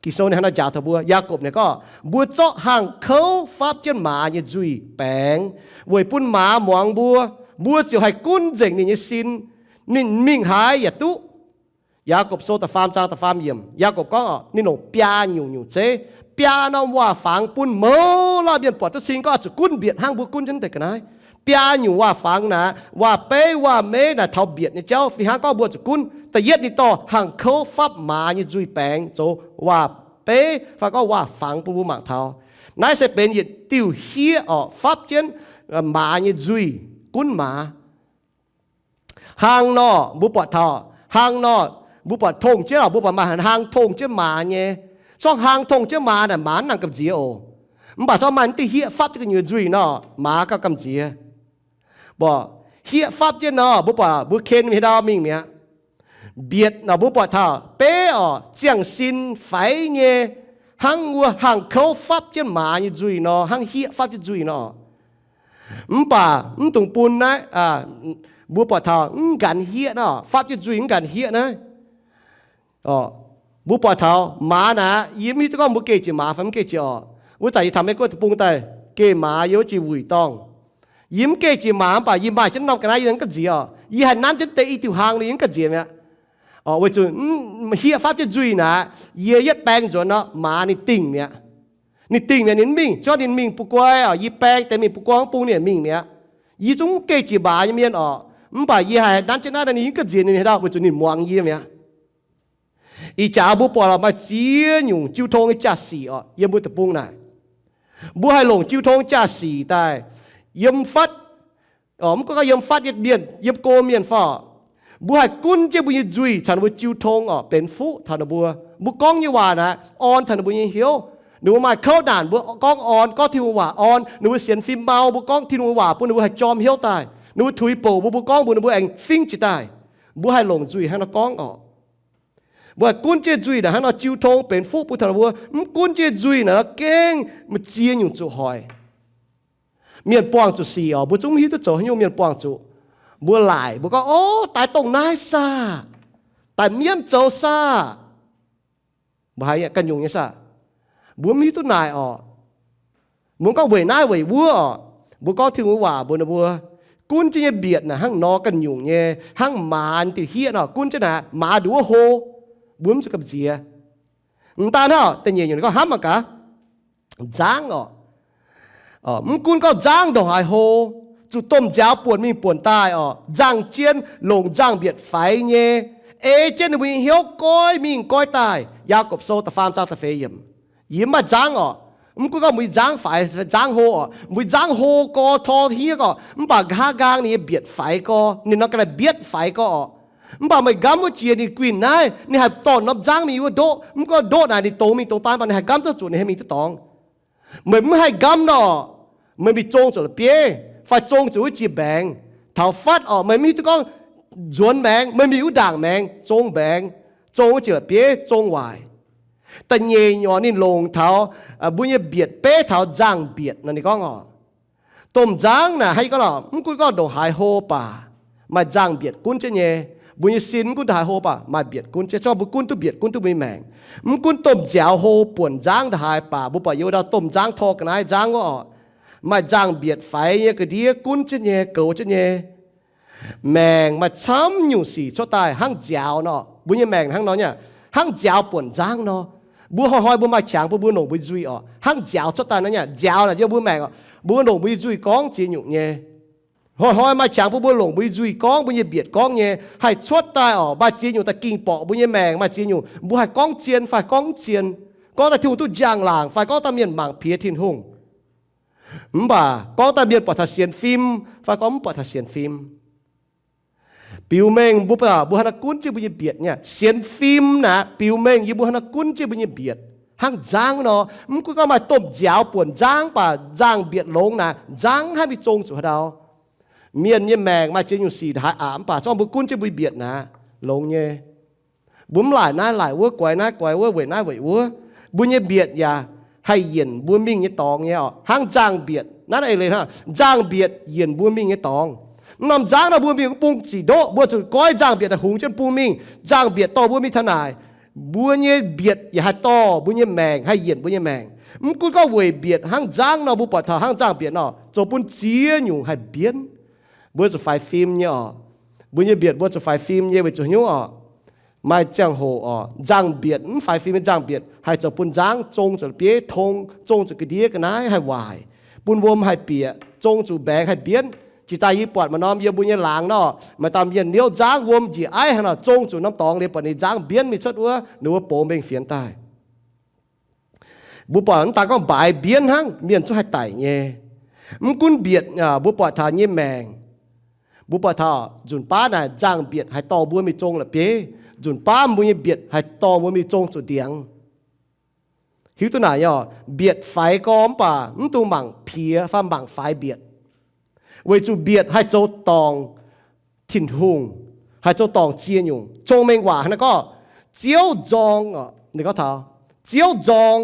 Ging-Sou ninh hnangv nor njaaux taux mbuo, Yaagorpc ninh gorngv, mbuo zorqv hangh kouv fapv jienv maaz nyei nzuih baengx, weic bun maaz muangx mbuo. Mbuo ziouc haih gunv nzengc ninh nyei sin, ninh mingh haaix yaac duqv. Yaagorpc Sou da'faam zaang da'faam yiemc, Yaagorpc gorngv oc, ninh longc biaa nyungc nyungc zeiv, biaa norm waac-fangx bun mouz laanh mienh buatc duqv cing gorngv oix zuqc gunv mbietc hnangv mbuo gunv jienv deix ga'naaiv. Biaa nyungc waac-fangx naaic, waac-beiv waac-meiv naaic taux mbietc nyei jauv fih hnangv gorngv mbuo zuqc gunv. Da'yietv ninh dorh hangh kouv fapv maaz nyei nzuih baengx zoux waac-beiv fai gorngv waac-fangx bun mbuo mangc taux. Naaiv se benx yietc diuh hieqv oc, fapv jienv maaz nyei nzuih, gunv maaz. Hlang nor mbuo buatc taux, hlang nor mbuo buatc tongh jienv oc, mbuo buatc maaih hlang tongh jienv maaz nyei. Zorqv hlang tongh jienv maaz naaic, maaz mv nangc gamh nziex oc. Mv baac zorqv maaih diuh hieqv fapv jienv gu'nyuoz nzuih nor, maaz gauh gamh nziex. Mbuo hieqv fapv jienv nor, mbuo buatc mbuo ken mingh haaix ndau mingh mi'aqv. Mbietc nor mbuo buatc taux beiv oc, ziangh sin faix nyei, hnangv wuov hangh kouv fapv jienv maaz nyei nzuih nor, hnangv hieqv fapv jienv nzuih nor. Mv baac mv dungx bun naaiv, mbuo buatc taux mv nqanx hieqv nor, fapv jienv nzuih mv nqanx hieqv naaiv. Mbuo buatc taux maaz naaic, yie mv hiuv duqv gorngv mbuo geh jiex maaz fai mv geh jiex oc. Wuov zanc yie taux Meiv Guoqv deic-bung daaih geh maaz yiem wuov jiex wuic dorngh. Yie mv geh jiex maaz mv baac yie maaih jienv norm ga'naaiv yie yaac mv gamh nziex oc. Yie haaix nanv jienv deix i diuh hlang ninh yaac mv gamh nziex mi'aqv. Oc, weic zuqc hieqv fapv jienv nzuih naaic, yie yietv baeng nzuonx nor, maaz ninh dingh mi'aqv. Ninh dingh mi'aqv, ninh mv mingh. Se gorngv ninh mingh buo guai oc, yie baeng deix mingh buo guai mv bung ninh yaac mingh mi'aqv. Yie zungv mv geh jiex maaz nyei mienh oc, mv baac yie haaix nanv jienv naaiv ninh mv gamh nziex ninh haaix ndau, weic zuqc ninh muangx yie mi'aqv. Ih jaax mbuo buatc oc, maaih ziex nyungc jiu tong nyei jaax-sic oc, yiem mbuo deic-bung naaic. Mbuo haih longc jiu tong jaa-sic daaih yiem fatv, mv gunv gorngv yiem fatv nyei mienh, yiem go mienh fai, mbuo haih gunv jienv mbuo nyei nzuih caux ninh mbuo jiu tong orqc, benx fuqv taux ninh mbuo. Mbuo gorngv nyei waac naaic orn taux ninh mbuo nyei hnyouv. Ninh mbuo maaih kouv naanc mbuo gorngv orn, gorngv Tin-Hungh waac orn. Ninh mbuo sienx fim mau mbuo gorngv Tin-Hungh waac bun ninh mbuo haih jorm hnyouv daaih. Ninh mbuo tuix bouc mbuo, mbuo gorngv mbuox ninh mbuo aengx fingv jiez daaih. Mbuo haih longc nzuih hnangv nor gorngv orqc. Mbuo haih gunv jienv nzuih naaic hnangv nor jiu tong benx fuqv bun taux ninh mbuo. Mv gunv jienv nzuih naaic nor gengh m'ziex nyungc zuqc hoic. Mienh buangh zuqc sic orqc, mbuo zungv mv hiuv duqv zoux haaix nyungc. Mienh buangh zuqc, mbuo laaic mbuo gorngv, O, daaih dongh naaiv saah, daaih mienv zoux saah, mbuo haiz ganh nyungc nyei saah, mbuo mv hiuv duqv naaic orqc. Mbuo gorngv weic naaiv weic wuov orqc. Mbuo gorngv Tin-Hungh waac mbuox ninh mbuo, gunv jienv nyei mbietc naaic hnangv nor ganh nyungc nyei, hnangv maaz diuc hieqv nor, gunv jienv naaic maaz nduqc wuov hlo, mbuo mv zuqc gamh nziex. M'daaih hnangv da'nyeic nyungc ninh gorngv hnamv mangc gaax, nzangv orqc. Mv gunv gorngv nzangv ndongc haaix hlo, zuqc domh nziaaux buonc mingh buonc daaih orqc, nzangh jien longc nzangh-mbietc faix nyei, ei jienv ninh mbuo nyei hnyouv goiv mingh goiv daaih. Yaagorpc Sou da'faam zaang da'feix yiemc. Yie mv maaih nzangv orqc. Mv gunv gorngv mbuo nyei nzangv faix, nzangv hlo orqc, mbuo nyei nzangv hlo gorx tor hniev orqc, mv baac nqa'haav nqaang ninh nyei mbietc faix gorx, ninh nor ga'naaiv mbietv faix gorx orqc. Mv baac meih nqamv wuov jiex ninh guinh naaiv, ninh haih dorh norm nzangv mingh wuov ndoqv. Mv gunv ndoqv naaic ninh dongz mingh dongz daaih, mv baac ninh haih nqamv duqv zuqc ninh haih mingh duqv dorngx. Meih mv haih nqamv nor, meih mingh zong zuqc la'bieiv fai zong zuqc wuov jiex mbaengx. Taux fatv orqc, meih mv hiuv duqv gorngv nzuonx maengx, meih mingh wuov ndaangc maengx zong mbaengx, zong wuov jiex la'bieiv zong waaic. Da'nyeic nyungc orqc, ninh longc taux mbuo nyei mbietc beiv taux nzangh-mbietc nor ninh gorngv orqc. Domh nzangv naaic hnangv yie gorngv lorqc, mv gunv gorngv ndongc haaix hlo baac maaih nzangh-mbietc gunv jienv nyei. Mbuo nyei sin mv gunv ndongc haaix hlo baac maaih mbietc gunv jienv. Se gorngv mbuo gunv duqv mbietc, gunv duqv mbuo nyei maengc. Mv gunv domh nziaaux hlo buonc nzangv ndongc haaix baac, mbuo buatc yiem wuov dauh domh nzangv tor ga'naaiv nzangv wuov orqc, maaih nzangh-mbietc faix nyei ga'ndiev gunv jienv nyei, goux jienv nyei. Maengc maaih camv nyungc sic cuotv daaih hnangv nziaaux nor. Mbuo nyei maengc hnangv nor nyei, hnangv nziaaux buonc nzangv nor. Mbuo hnoi-hnoi mbuo maaih qangx bun mbuo longc mbuo nyei nzuih orqc, hnangv nziaaux cuotv daaih nor nyei. Nziaaux naaic yiem mbuo maengc orqc, mbuo longc mbuo nyei nzuih gorngv ziex nyungc nyei. Hnoi-hnoi maaih qangx bun mbuo longc mbuo nyei nzuih gorngv, mbuo nyei mbietc gorngv nyei, haih cuotv daaih orqc, maaih ziex nyungc daaih ging borqc mbuo nyei maengc, maaih ziex nyungc mbuo haih gorngv zien fai gorngv zien, gorngv daaih Tin-Hungh duqv njang-laangc fai gorngv daaih mienh mangc piex Tin-Hungh. Mv baac gorngv daaih mienh buatc taux sienx fim fai gorngv mv buatc taux sienx fim. Biux mengh mbuo, mbuo haaix nor gunv jienv mbuo nyei mbietc nyei. Sienx fim naaic biux mengh yie mbuo haaix nor gunv jienv mbuo nyei mbietc. Hnangv nzangv nor, mv gunv gorngv maaih domh nziaaux buonc nzangv baac nzangh-mbietc longx naaic, nzangv hnangv mingh zong zuqc haaix ndau. Mienh nyei maengc maaih ziex nyungc sic haiz aqc, mv baac se gorngv mbuo gunv jienv mbuo nyei mbietc naaic longx nyei. Mbuo mv laaic naaiv laaic wuov, guaix naaiv guaix wuov, weic naaiv weic wuov, mbuo nyei mbietc yaac haih yienc mbuo mingh nyei dorngx nyei orqc. Hnangv nzangh-mbietc naaiv, naaiv eix leiz hnangv, nzangh-mbietc yienc mbuo mingh nyei dorngx. Mv norm nzangv nor mbuo mingh mv bung zic ndoqv, mbuo zuqc goiv nzangh-mbietc daaih hungx jienv bung mingh. Nzangh-mbietc dorh mbuo mingh taux naaic, mbuo nyei mbietc yaac haih dorh mbuo nyei maengc, haih yienc mbuo nyei maengc. Mv gunv gorngv weic mbietc hnangv nzangv nor, mbuo buatc taux hnangv nzangh-mbietc nor, zoux bun ziex nyungc haih mbienv. Mbuo zuqc faix fim nyei orqc. Mbuo nyei mbietc mbuo zuqc faix fim nyei weic zuqc hnyouv orqc. Maaih ziangh hoc orqc, nzangh-mbietc, mv faix fim nyei nzangh-mbietc haih zoux bun nzangv zong zuqc la'bieiv tong, zong zuqc ga'ndiev ga'naaiv haih waaic, bun wuom haih bieqc, zong zuqc mbaengx haih mbienv. Jiex daaih yie buatc maaih norm yiem mbuo nyei laangz nor, maaih dauh mienh niouv nzangv wuom njiec aiv haaix nor, zong zuqc norm dorngx liuz buatc ninh nzangv mbienv mingh cuotv wuov, ninh wuov box mbengh fienx daaih. Mbuo buatc mv daan gorngv mbaaix mbienv hnangv, mienh zungv haih daic nyei. Mv gunv mbietc, mbuo buatc taux nyei maengc, mbuo buatc taux nzunc baav naaic nzangh-mbietc haih dorh mbuo mingh zong la'bieiv, nzunc baav mbuo nyei mbietc haih dorh mbuo mingh zong zuqc ndiangx. Hiuv duqv naaic nyei orqc, mbietc faix gorx mv baac mv dungx mangc piex fai mangc faix mbietc, weic zuqc mbietc haih zoux dorngc Tin-Hungh, haih zoux dorngc ziex nyungc. Cong-mengh waac hnangv naaiv gorngv, Ziouv nzorng, ninh gorngv taux Ziouv nzorng,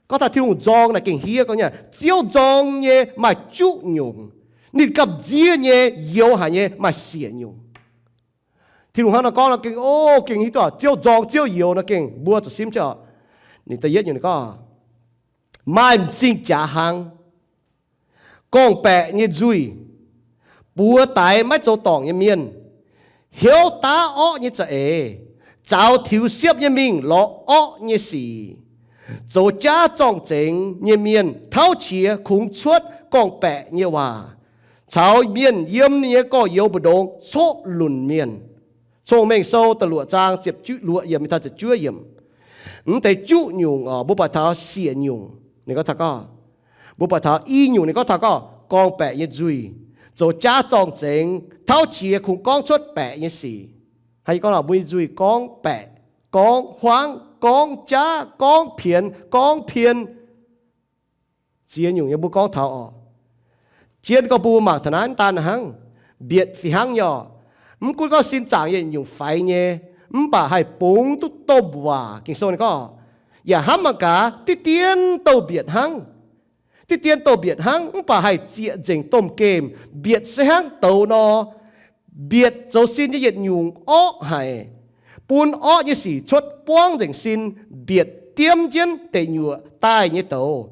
gorngv taux Tin-Hungh nzorng naaic gengh hiev gorngv nyei, Ziouv nzorng nyei maaih juqv nyungc, ninh gamh nziev nyei youx haic nyei maaih siec nyungc. Tin-Hungh hnangv nor gorngv nor gengh, o, gengh hiuv duqv Ziouv nzorng Ziouv youx nor gengh mbuo zuqc simv jienv oc. Ninh da'yietv nyungc ninh gorngv, maaih m'zing jaax hlang, gorngv-baeqc nyei nzuih, buoz daix maiv zoux dorngc nyei mienh, hnyouv daav orqv nyei za'eix, zaux tiux siepv nyei mingh lorz orqv nyei sic, zoux jaav zorng-zengx nyei mienh tauv qiex kungx cuotv gorngv-baeqc nyei waac, caux mienh yiem ninh nyei gorx-youz mbu'ndongx coqv lunc mienh. Cong-Mengh Sou da'luoqc zaang ziepc luoqc yiemc mingh taux ziepc juov yiemc. Mv deix juqv nyungc oc, mbuo buatc taux siec nyungc. Ninh gorngv taux gorngv, Mbuo buatc taux i nyungc ninh gorngv taux gorngv gorngv-baeqc nyei nzuih, zoux jaav zorng-zengx, tauv qiex kungx gorngv cuotv baeqc nyei sic. Hnangv yie gorngv nor, mbuo nyei nzuih gorngv baeqc, gorngv huaangv, gorngv jaav, gorngv pienx, gorngv pien. Ziex nyungc nyei mbuo gorngv taux oc. Jien gorngv mbuo mangc taux naaiv daan hnangv, mbietc fih hnangv nyei oc. Mv gunv gorngv sin zaangc yietc nyungc faix nyei, mv baac haih bungx duqv domh waac. Ging-Sou ninh gorngv, yaac hnamv mangc gaax, diqv dien douh mbietc hnangv. Diqv dien douh mbietc hnangv, mv baac haih zieqc nzengc domh gemh. Mbietc se hnangv douz nor. Mbietc zoux sin nyei yietc nyungc orqv haic, bun orqv nyei sic cuotv buangv nzengc sin. Mbietc diemv jienv deic nyuoqc daaih nyei douz.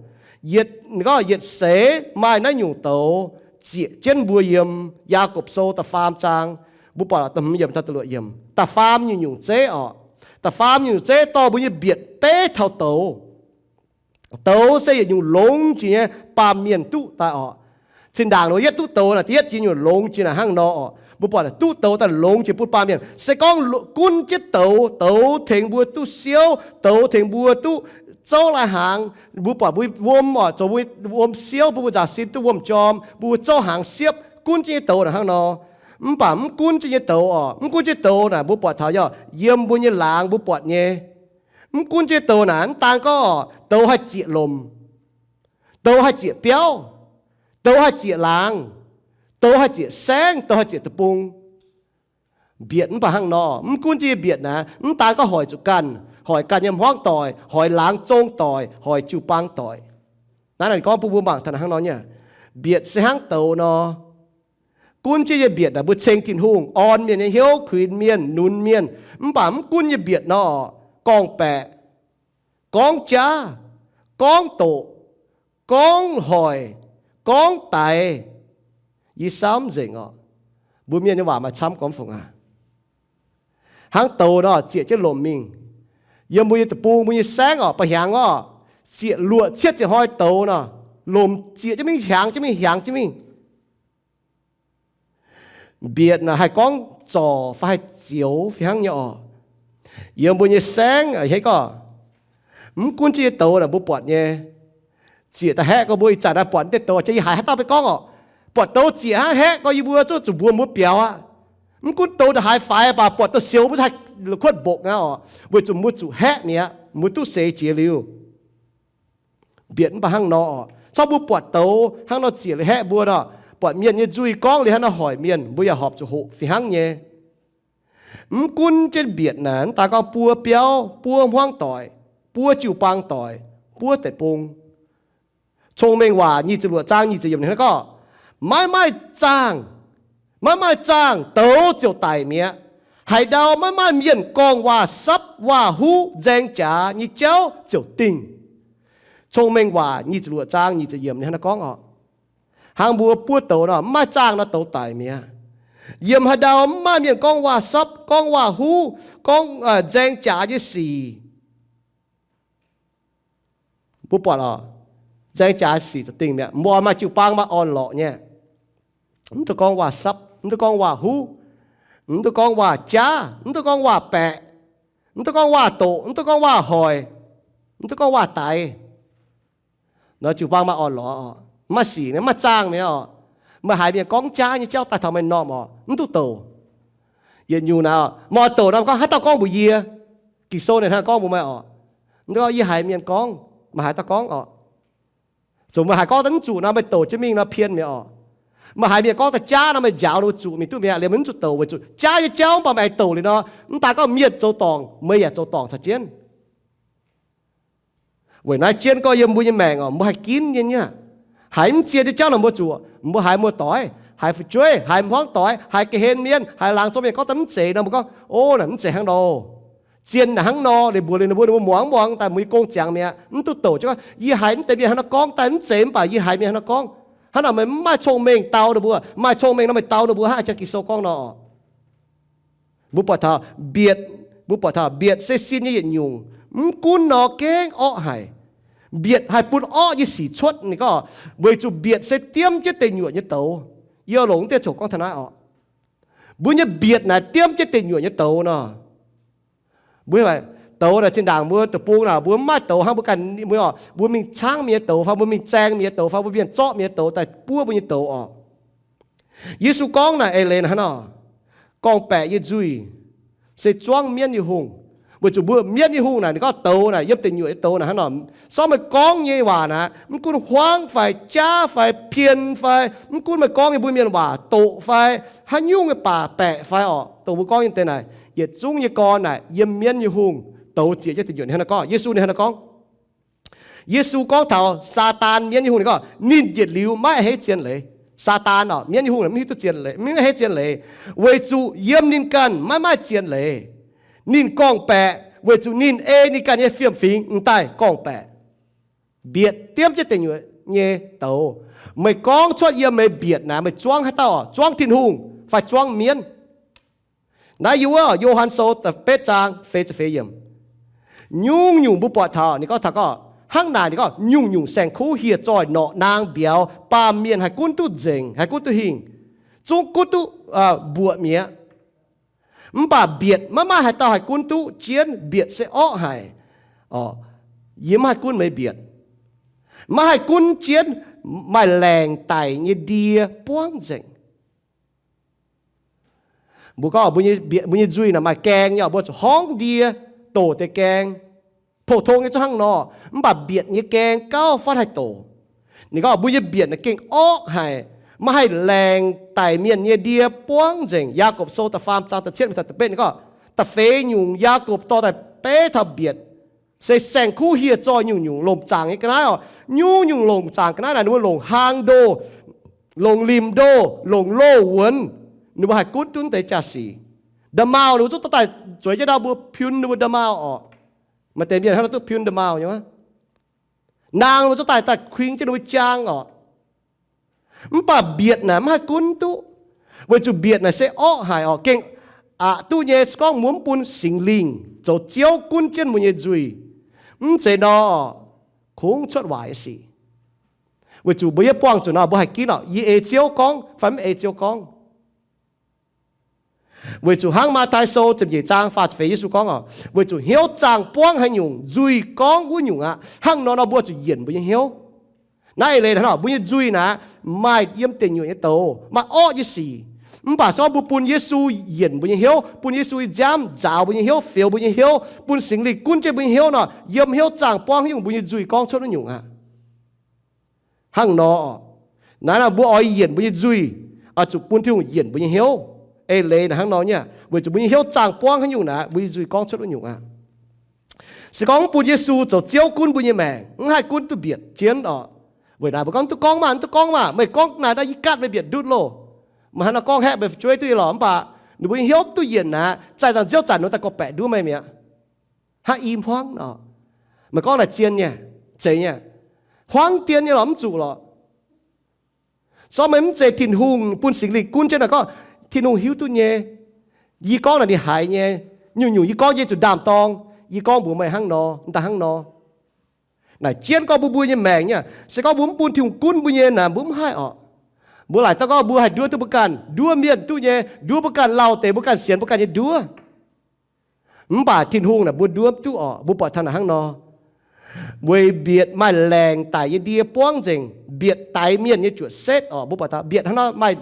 Yietc, gorngv yietc seix maaih naaiv nyungc douz zieqc jienv mbuo yiem Yaagorpc Sou da'faam zaang, mbuo buatc da'hmz yiemc taux da'luoqc yiemc, da'faam nyungc-nyungc zeiv oc. Da'faam nyungc-nyungc zeiv dorh mbuo nyei mbietc beiv taux douz. Douz se yietc nyungc longx jiex nyei baamh mienh duqv daaih oc. Zinh ndaangc nor yietv duqv douz naaic, da'yietv jiex nyungc longx jiex naaic hnangv nor oc. Mbuo buatc duqv douz daaih longx jiex bun baamh mienh. Se gorngv lo-, gunv jienv douz, douz tengx mbuo duqv siouv, douz tengx mbuo duqv zouv lai-hnaangx. Mbuo buatc mbuo wuom oc, zoux mbuo wuom siouv, mbuo, mbuo nzaaux sin duqv wuom jorm, mbuo, mbuo zouv hnaangx siepv, gunv jienv nyei douz naaic hnangv nor. Mv baac mv gunv jienv nyei douz oc, mv gunv jienv douz naaic mbuo buatc taux yaac yiem mbuo nyei laangz mbuo buatc nyei. Mv gunv jienv douz naaic, mv daan gorngv douz haih zieqc lomc, douz haih zieqc biauv, douz haih zieqc laangz, douz haih zieqc saengv, douz haih zieqc deic-bung. Mbietc mv baac hnangv nor, mv gunv jienv nyei mbietc naaic, mv daan gorngv hoic zuqc ganh, hoic ganh nyei hmuangv doic, hoic laangz zong doic, hoic jiu-baang doic. Naaiv naaic gorngv bun mbuo mangc taux hnangv nor nyei. Mbietc se hnangv douz nor. Gunv jienv nyei mbietc naaic mbuo ceng Tin-Hungh, orn mienh nyei hnyouv, kuinx mienh, nunz mienh. Mv baac mv gunv nyei mbietc nor, gorngv-baeqc, gorngv jaav, gorngv doqc, gorngv hoic, gorngv daix, yie saauv mv nzengc oc. Mbuo mienh nyei waac maaih camv gormx fungc aqv. Hnangv douz nor, zieqc jienv lomc mingh. Yiem mbuo nyei deic-bung, mbuo nyei saengv oc, ba'hnyangx oc, zieqc luoqc cietv ziepc hnoi douz nor, lomc zieqc jienv mingh, hiaangx jienv mingh, hiaangx jienv mingh. Mbietc naaic haih gorngv zorc fai haih zioux fih hnangv nyei oc. Yiem mbuo nyei saengv a'hneiv gorngv, mv gunv jienv nyei douz naaic mbuo buatc nyei, zieqc da'haeqv gorx mbuo ih zanc naaiv buatc deix douz, jiex yie haiz haaix dauh beiv gorngv oc, buatc douz zieqc hnangv haeqv gorx yie mbuo zuqc zuqc mbuox mbuo biaux aqv. Mv gunv douz ndongc haaix faix, mv baac buatc douz siouc mbuo haih kuotv mbokc aqv oc, weic zuqc mbuo zuqc haeqv mi'aqv, mbuo duqv seix jiex liuz. Mbietc mv baac hnangv nor oc. Corc mbuo buatc douz hnangv nor zieqc liuz haeqv mbuo nor, buatc mienh nyei nzuih gorngv liuz hnangv nor hoic mienh, mbuo yaac horpc zuqc hoqc fih hnangv nyei. Mv gunv jienv mbietc naaic, mv daan gorngv buo biauv, buo hmuangv doic, buo jiu-baang doic, buo deic-bung. Cong-Mengh Waac nyic ziepc luoqc zaang nyic ziepc yiemc hnangv gorngv, maiv maaih zaangh, maiv maaih zaangh douz ziouc daic mi'aqv. Haaix ndau maiv maaih mienh gorngv waac-sapv, waac-huv, nzaeng jaax nyei jauv ziouc dingh. Cong-Mengh Waac nyic ziepc luoqc zaang nyic ziepc yiemc ninh hnangv naaiv gorngv oc. Hnangv mbuo buov douz nor, mv maaih zaangh nor douz daic mi'aqv. Yiem haaix ndau mv maaih mienh gorngv waac-sapv, gorngv waac-huv, gorngv nzaeng jaax nyei sic. Mbuo buatc oc, nzaeng jaax sic ziouc dingh mi'aqv. Mbuo maaih jiu-baang maaih orn-lorqc nyei. Mv duqv gorngv waac-sapv, mv duqv gorngv waac-huv, mv duqv gorngv waac-jaav, mv duqv gorngv waac-baeqc, mv duqv gorngv waac-doqc, mv duqv gorngv waac-hoic, mv duqv gorngv waac-daix. Nor jiu-baang maaih orn-lorqc oc, maaih sic, maaih zaangh mi'aqv oc. Meih haiz mienh gorngv jaav nyei jauv daaih taux meih m'normh oc, mv duqv douc. Yietc nyungc naaic, meih oix douc nor gorngv haaix dauh gorngv mbuox yie? Ging-Sou ninh hnangv gorngv mbuox meih oc. Mv duqv gorngv yie haiz mienh gorngv, meih haaix dauh gorngv oc. Zuqc meih haiz gorngv daaih mv zuqc nor, meih douc jienv mingh nor pien mi'aqv oc. Meih haiz mienh gorngv daaih jaav nor, meih njaaux ninh mbuo zuqc mingh duqv mi'aqv, liemh mv zuqc douc weic zuqc jaav nyei jauv mv baac meih haiz douc liuz nor, mv daan gorngv mienh zoux dorngc, meih yaac zoux dorngc caux jienv. Weic naaiv jienv gorngv yiem mbuo nyei maengc oc, mbuo haih ginv nyei nyei aqv. Haiz mv zien nyei jauv nor mbuo zuqc, mbuo haiz muoz-doic, haiz fu'jueiv, haiz hmuangv doic, haiz ga'hlen mienh, haiz laangz zong mienh gorngv daaih mv zeiz nor mbuo gorngv, o, naaic mv zeiz hnangv nor. Zien naaic hnangv nor, liuz mbuox liuz ninh mbuo, ninh mbuo muangx mv muangx daaih mbuo nyei gong ziangx mi'aqv, mv duqv douc jienv gorngv, yie haiz mv deix mienh hnangv nor gorngv daaih mv zeiz, mv baac yie haiz mienh hnangv nor gorngv. Hnangv naaic meih mv maaih cong-mengh dau ninh mbuo. Maaih cong-mengh nor meih dau ninh mbuo hnangv a'jang Ging-Sou gorngv nor. Mbuo buatc taux mbietc, mbuo buatc taux mbietc se sin nyei yietc nyungc. Mv gunv nor gengh orqv haic. Mbietc haih bun orqv nyei sic cuotv. Ninh gorngv weic zuqc mbietc se diemv jienv deic nyuoqc nyei douz. Yie longc mv dieh coc gorngv taux naaiv oc. Mbuo nyei mbietc naaic diemv jienv deic nyuoqc nyei douz nor. Mbuo Douz naaic zinh ndaangc mbuo deic-bung naaic mbuo mv maaih douz hnangv mbuo ganh, mbuo mingh caangv mienh nyei douz fai mbuo mingh zaeng mienh nyei douz fai mbuo mienh zorqv mienh nyei douz daaih buov mbuo nyei douz orqc. Yesu gorngv naaic eix leiz naaic hnangv nor, gorngv-baeqc nyei nzuih se zuangv mienv nyei hungh. Weic zuqc mbuo mienv nyei hungh naaic ninh gorngv douz naaic, yiem deic nyuoqc nyei douz naaic hnangv nor, sorng meih gorngv nyei waac naaic mv gunv huaangv fai jaav fai pien fai mv gunv meih gorngv nyei mbuo mienh waac doqc fai haaix nyungc nyei baac baeqc fai orqc, dongh mbuo gorngv nyei deix naaic, yietc zungv nyei gorn naaic yiem mienv nyei hungh douz zieqc jienv deic nyuoqc. Ninh hnangv nor gorngv, Yesu ninh hnangv nor gorngv. Yesu gorngv taux Saadaan mienv nyei hungh ninh gorngv, ninh yietc liuz maiv a'hneiv zien leiz. Saadaan orqc, mienv nyei hungh maiv hiuv duqv zien leiz, maiv a'hneiv zien leiz, weic zuqc yiem ninh ganh maiv maaih zien leiz. Ninh gorngv-baeqc weic zuqc ninh ei ninh ganh nyei fiem-fingx m'daaih gorngv-baeqc, mbietc diemv jienv deic nyuoqc nyei douz. Meih gorngv cuotv yiem meih mbietc naaic meih zuangv haaix dauh orqc? Zuangv Tin-Hungh fai zuangv mienv? Naaiv yiem wuov Yo^han Sou da'betv zaang feix ziepc feix yiemc. Nyungc-nyungc mbuo buatc taux ninh gorngv taux gorngv hnangv naaic, ninh gorngv nyungc-nyungc saeng-kuv hieh zoih norqc naang mbiauz baamh mienh haih gunv duqv nzengc, haih gunv duqv hingh, zungv gunv duqv mbuoqc mi'aqv. Mv baac mbietc maiv maaih haaix dauh haih gunv duqv jienv. Mbietc se orqv haic. Yie maiv haih gunv meih mbietc. Maiv haih gunv jienv maaih laengc daic nyei ndie buangv nzengc. Mbuo gorngv mbuo nyei nzuih naaic maaih gaeng nyei, mbuo zuqc horngv ndie doqc deix gaeng. Pou-tong nyei zungv hnangv nor, mv baac mbietc nyei gaeng gauh fatv haih doqc. Ninh gorngv mbuo nyei mbietc naaic gengh orqv haic, maiv haih laengc daic mienh nyei ndie buangv nzengc. Yaagorpc Sou da'faam zaang da'cietv mingh da'betv ninh gorngv, da'feix nyungc Yaagorpc dorh daaih beiv taux mbietc, se saeng-kuv hieh zoih nyungc-nyungc longc zaangc nyei ga'naaiv orqc. Nyungc-nyungc longc zaangc ga'naaiv naaic ninh mbuo longc hlang ndoh, longc limc ndoh, longc loh wuonx, ninh mbuo haih gunv duqv deix jaa-sic. Nda'maauh ninh mbuo zungv dorh daaih zueiz jienv ndau mbuo piun ninh mbuo nda'maauh orqc. Maaih deix mienh hnangv nor duqv piun nda'maauh nyei. Naang ninh mbuo zungv daaih daaih kuing jienv ninh mbuo jaang orqc. Mv baac mbietc naaic maiv haih gunv duqv, weic zuqc mbietc naaic se orqv haic orqc, gengh aqc duqv nyei. Se gorngv mbuo mv bun Singx Lingh zoux Ziouv gunv jienv mbuo nyei nzuih, mv zeiz nor orqc, kungx cuotv waaic nyei sic. Weic zuqc mbuo yie buangh zuqc nor mbuo haih ginv orqc, yie ei Ziouv gorngv fai mv ei Ziouv gorngv. Weic zuqc hnangv Matv^taai Sou ziepc nyeic zaang faah ziepc feix Yesu gorngv orqc, weic zuqc hnyouv zaangh buangv haaix nyungc, nzuih gorngv wuov nyungc aqv. Hnangv nor nor mbuo zuqc yienc mbuo nyei hnyouv. Naaiv eix leiz hnangv nor, mbuo nyei nzuih naaic maaih yiem deic nyuoqc nyei douz, maaih orqv nyei sic. Mv baac se gorngv mbuo bun Yesu yienc mbuo nyei hnyouv, bun Yesu nyei nziaamv nzaaux mbuo nyei hnyouv, fioux mbuo nyei hnyouv, bun Singx Lingh gunv jienv mbuo nyei hnyouv nor, yiem hnyouv zaangh buangv haaix nyungc mbuo nyei nzuih gorngv cuotv wuov nyungc aqv. Hnangv nor, naaiv nor mbuo oix yienc mbuo nyei nzuih, oix zuqc bun Tin-Hungh yienc mbuo nyei hnyouv. Eix leiz naaic hnangv nor nyei, weic zuqc mbuo nyei hnyouv zaangh buangv haaix nyungc naaic, mbuo nyei nzuih gorngv cuotv wuov nyungc aqv. Se gorngv mv bun Yesu zoux Ziouv gunv mbuo nyei maengc, mv haih gunv duqv mbietc jienv orqc. Weic naaiv mbuo gorngv, duqv gorngv maah, duqv gorngv maah, meih gorngv naaic nor yie gatv meih mbietc ndutv loh. Meih hnangv nor gorngv haeqv meih fu'jueiv duqv nyei lorqc, mv baac ninh mbuo nyei hnyouv mv duqv yienc naaic, zaih dangh nziouv zanc ninh mbuo daaih gorngv-baeqc nduov meih mi'aqv. Hnangv i hmuangv nor, meih gorngv naaic zien nyei, zeiz nyei. Hmuangv dien nyei lorqc, mv zuqc lorqc. Sorng meih mv zeiz Tin-Hungh bun Singx Lingh gunv jienv naaic gorngv, Tin-Hungh hiuv duqv nyei. Yie gorngv naaic ninh haiz nyei. Nyungc-nyungc yie gorngv yie zuqc ndaam-dorng. Yie gorngv mbuox meih hnangv nor, m'daaih hnangv nor. Naaic jienv gorngv mbuo mbuo nyei maengc nyei, se gorngv mbuo mv bun Tin-Hungh gunv mbuo nyei naaic, mbuo mv haih orqc. Mbuo laaic dau gorngv mbuo haih nduov duqv mbuo ganh, nduov mienh duqv nyei, nduov mbuo ganh lauh deix, mbuo ganh sienx mbuo ganh nyei nduov. Mv baac Tin-Hungh naaic mbuo nduov mv duqv orqc. Mbuo buatc taux naaic hnangv nor, weic mbietc maaih laengc daic nyei ndie buangv nzengc, mbietc daix mienh nyei juoqc setv orqc. Mbuo buatc taux mbietc hnangv nor maaih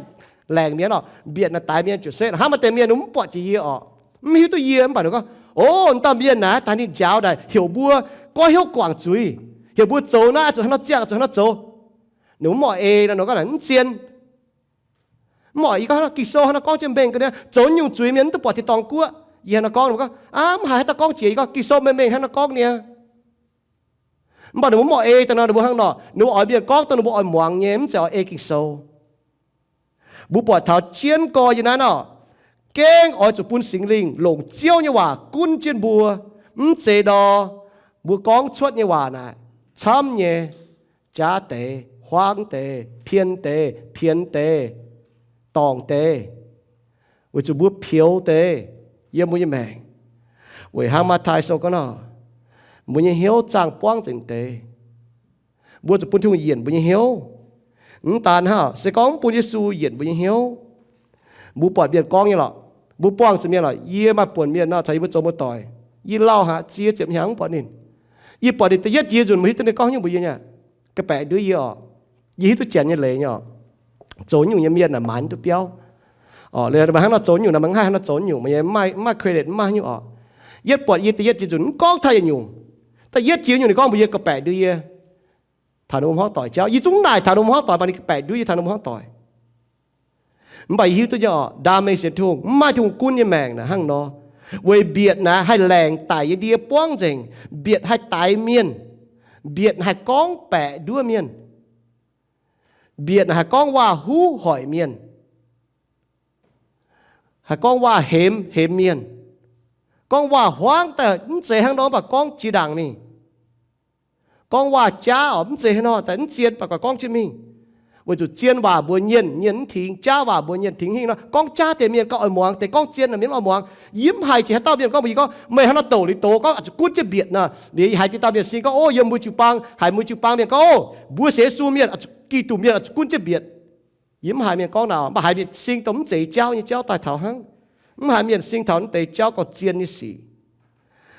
laengc mienh orqc, mbietc naaic daix mienh juoqc setv. Hnangv maaih deix mienh mv buatc jiex yie orqc, mv hiuv duqv yie, mv baac ninh gorngv, O, m'dauh mienh naaic daaih ninh njaaux daaih heuc mbuo goiv hnyouv guangc zuiz, heuc mbuo zoux naaiv zuqc hnangv nor ziangh, zuqc hnangv nor zoux. Ninh mv oix ei nor, ninh gorngv naaic mv zien. Mv oix, yie gorngv hnangv nor, Ging-Sou hnangv nor gorngv jienv mengh ga'naaiv, zoux nyungc zuiz mienh mv duqv buatc tin-dorngh guoqv. Yie hnangv nor gorngv, ninh mbuo gorngv, Aav, mv haiz haaix dauh gorngv jiex. Yie gorngv, Ging-Sou mengh mengh hnangv nor gorngv niaa. Mv baac ninh mbuo mv oix ei daaih nor, ninh mbuo hnangv nor, ninh mbuo oix mienh gorngv dongh ninh mbuo oix muangx nyei, mv zeiz oix ei Ging-Sou. Mbuo buatc taux jienv gorx yie naaiv nor, gengh oix zuqc bun Singx Lingh longc Ziouv nyei waac gunv jienv mbuo, mv zeiz nor, mbuo gorngv cuotv nyei waac naaic camv nyei, jaav deix, huaang deix, pien deix, pienx deix, dorngc deix, weic zuqc mbuo peux deix yiem mbuo nyei maengc. Weic hnangv Matv^taai Sou gorngv nor, mbuo nyei hnyouv zaangh buangv nzengc deix. Mbuo zuqc bun Tin-Hungh yienc mbuo nyei hnyouv. Mv daan hnangv, se gorngv mv bun Yesu yienc mbuo nyei hnyouv, mbuo buatc mienh gorngv nyei lorqc, mbuo buangh zuqc mienh lorqc. Yie maaih buonc mienh nor caux yie mbuo zoux muoz-doic, Yie lauh haic, ziex ziepc hnyangx mv buatc ninh. Yie buatc ninh da'yietv jiex nzunc, mbuo hiuv duqv ninh gorngv nyungc mbuox yie nyei, ga'baeqc nduov yie oc. Yie hiuv duqv janx nyei leiz nyei oc. Zoux nyungc nyei mienh naaic maaiz duqv biauv. Hnangv nor zoux nyungc naaic, maiv haih hnangv nor zoux nyungc, maaih, maaih credit maiv maaih nyungc oc. Yietv buatc yie da'yietv jiex nzunc mv gorngv taux yietc nyungc. Da'yietv jiex nyungc ninh gorngv mbuox yie ga'baeqc nduov yie taux ninh mbuo hmuangv doic jauv. Yie zungv naaic taux ninh mbuo hmuangv doic, mv baac ninh ga'baeqc nduov yie taux ninh mbuo hmuangv doic. Mv baac yie hiuv duqv nyei oc, ndaam mengh sienx Tin-Hungh mv maaih Tin-Hungh gunv nyei maengc naaic hnangv nor. Weic mbietc naaic haih laengc daic yie ndie buangv nzengc. Mbietc haih daix mienh. Mbietc haih gorngv baeqc nduov mienh. Mbietc haih gorngv waac-huv hoic mienh. Haih gorngv waac-hemx hemx mienh. Gorngv waac-huaangv daaih mv zeiz hnangv nor mv baac gorngv jiex ndaangc mingh. Gorngv waac-jaav oc mv zeiz hnangv nor daaih mv zien mv baac gorngv jienv mingh. Weic zuqc zien waac mbuox nyienh, nyienh mv tingx, jaav waac mbuox nyienh tingx hingh nor. Gorngv jaav deix mienh gauh oix muangx, deix gorngv zien mienh mv oix muangx. Yie mv haiz jiex haaix dauh mienh gorngv mbuox yie gorngv, meih hnangv nor douc liuz doz gorngv oix zuqc gunv jienv mbietc nor. Liuz yie haiz diqc dauh mienh sing gorngv, o, yiem mbuo jiu-baang haiz mbuo jiu-baang mienh gorngv, o, mbuo sienx Yesu mienh, Giduc mienh oix zuqc gunv jienv mbietc. Yie mv haiz mienh gorngv naaic, mv baac haiz mienh sing dongh mv zeiz jauv nyei jauv daaih taux hnangv. Mv haiz mienh sing taux mv deix jauv gauh zien nyei sic.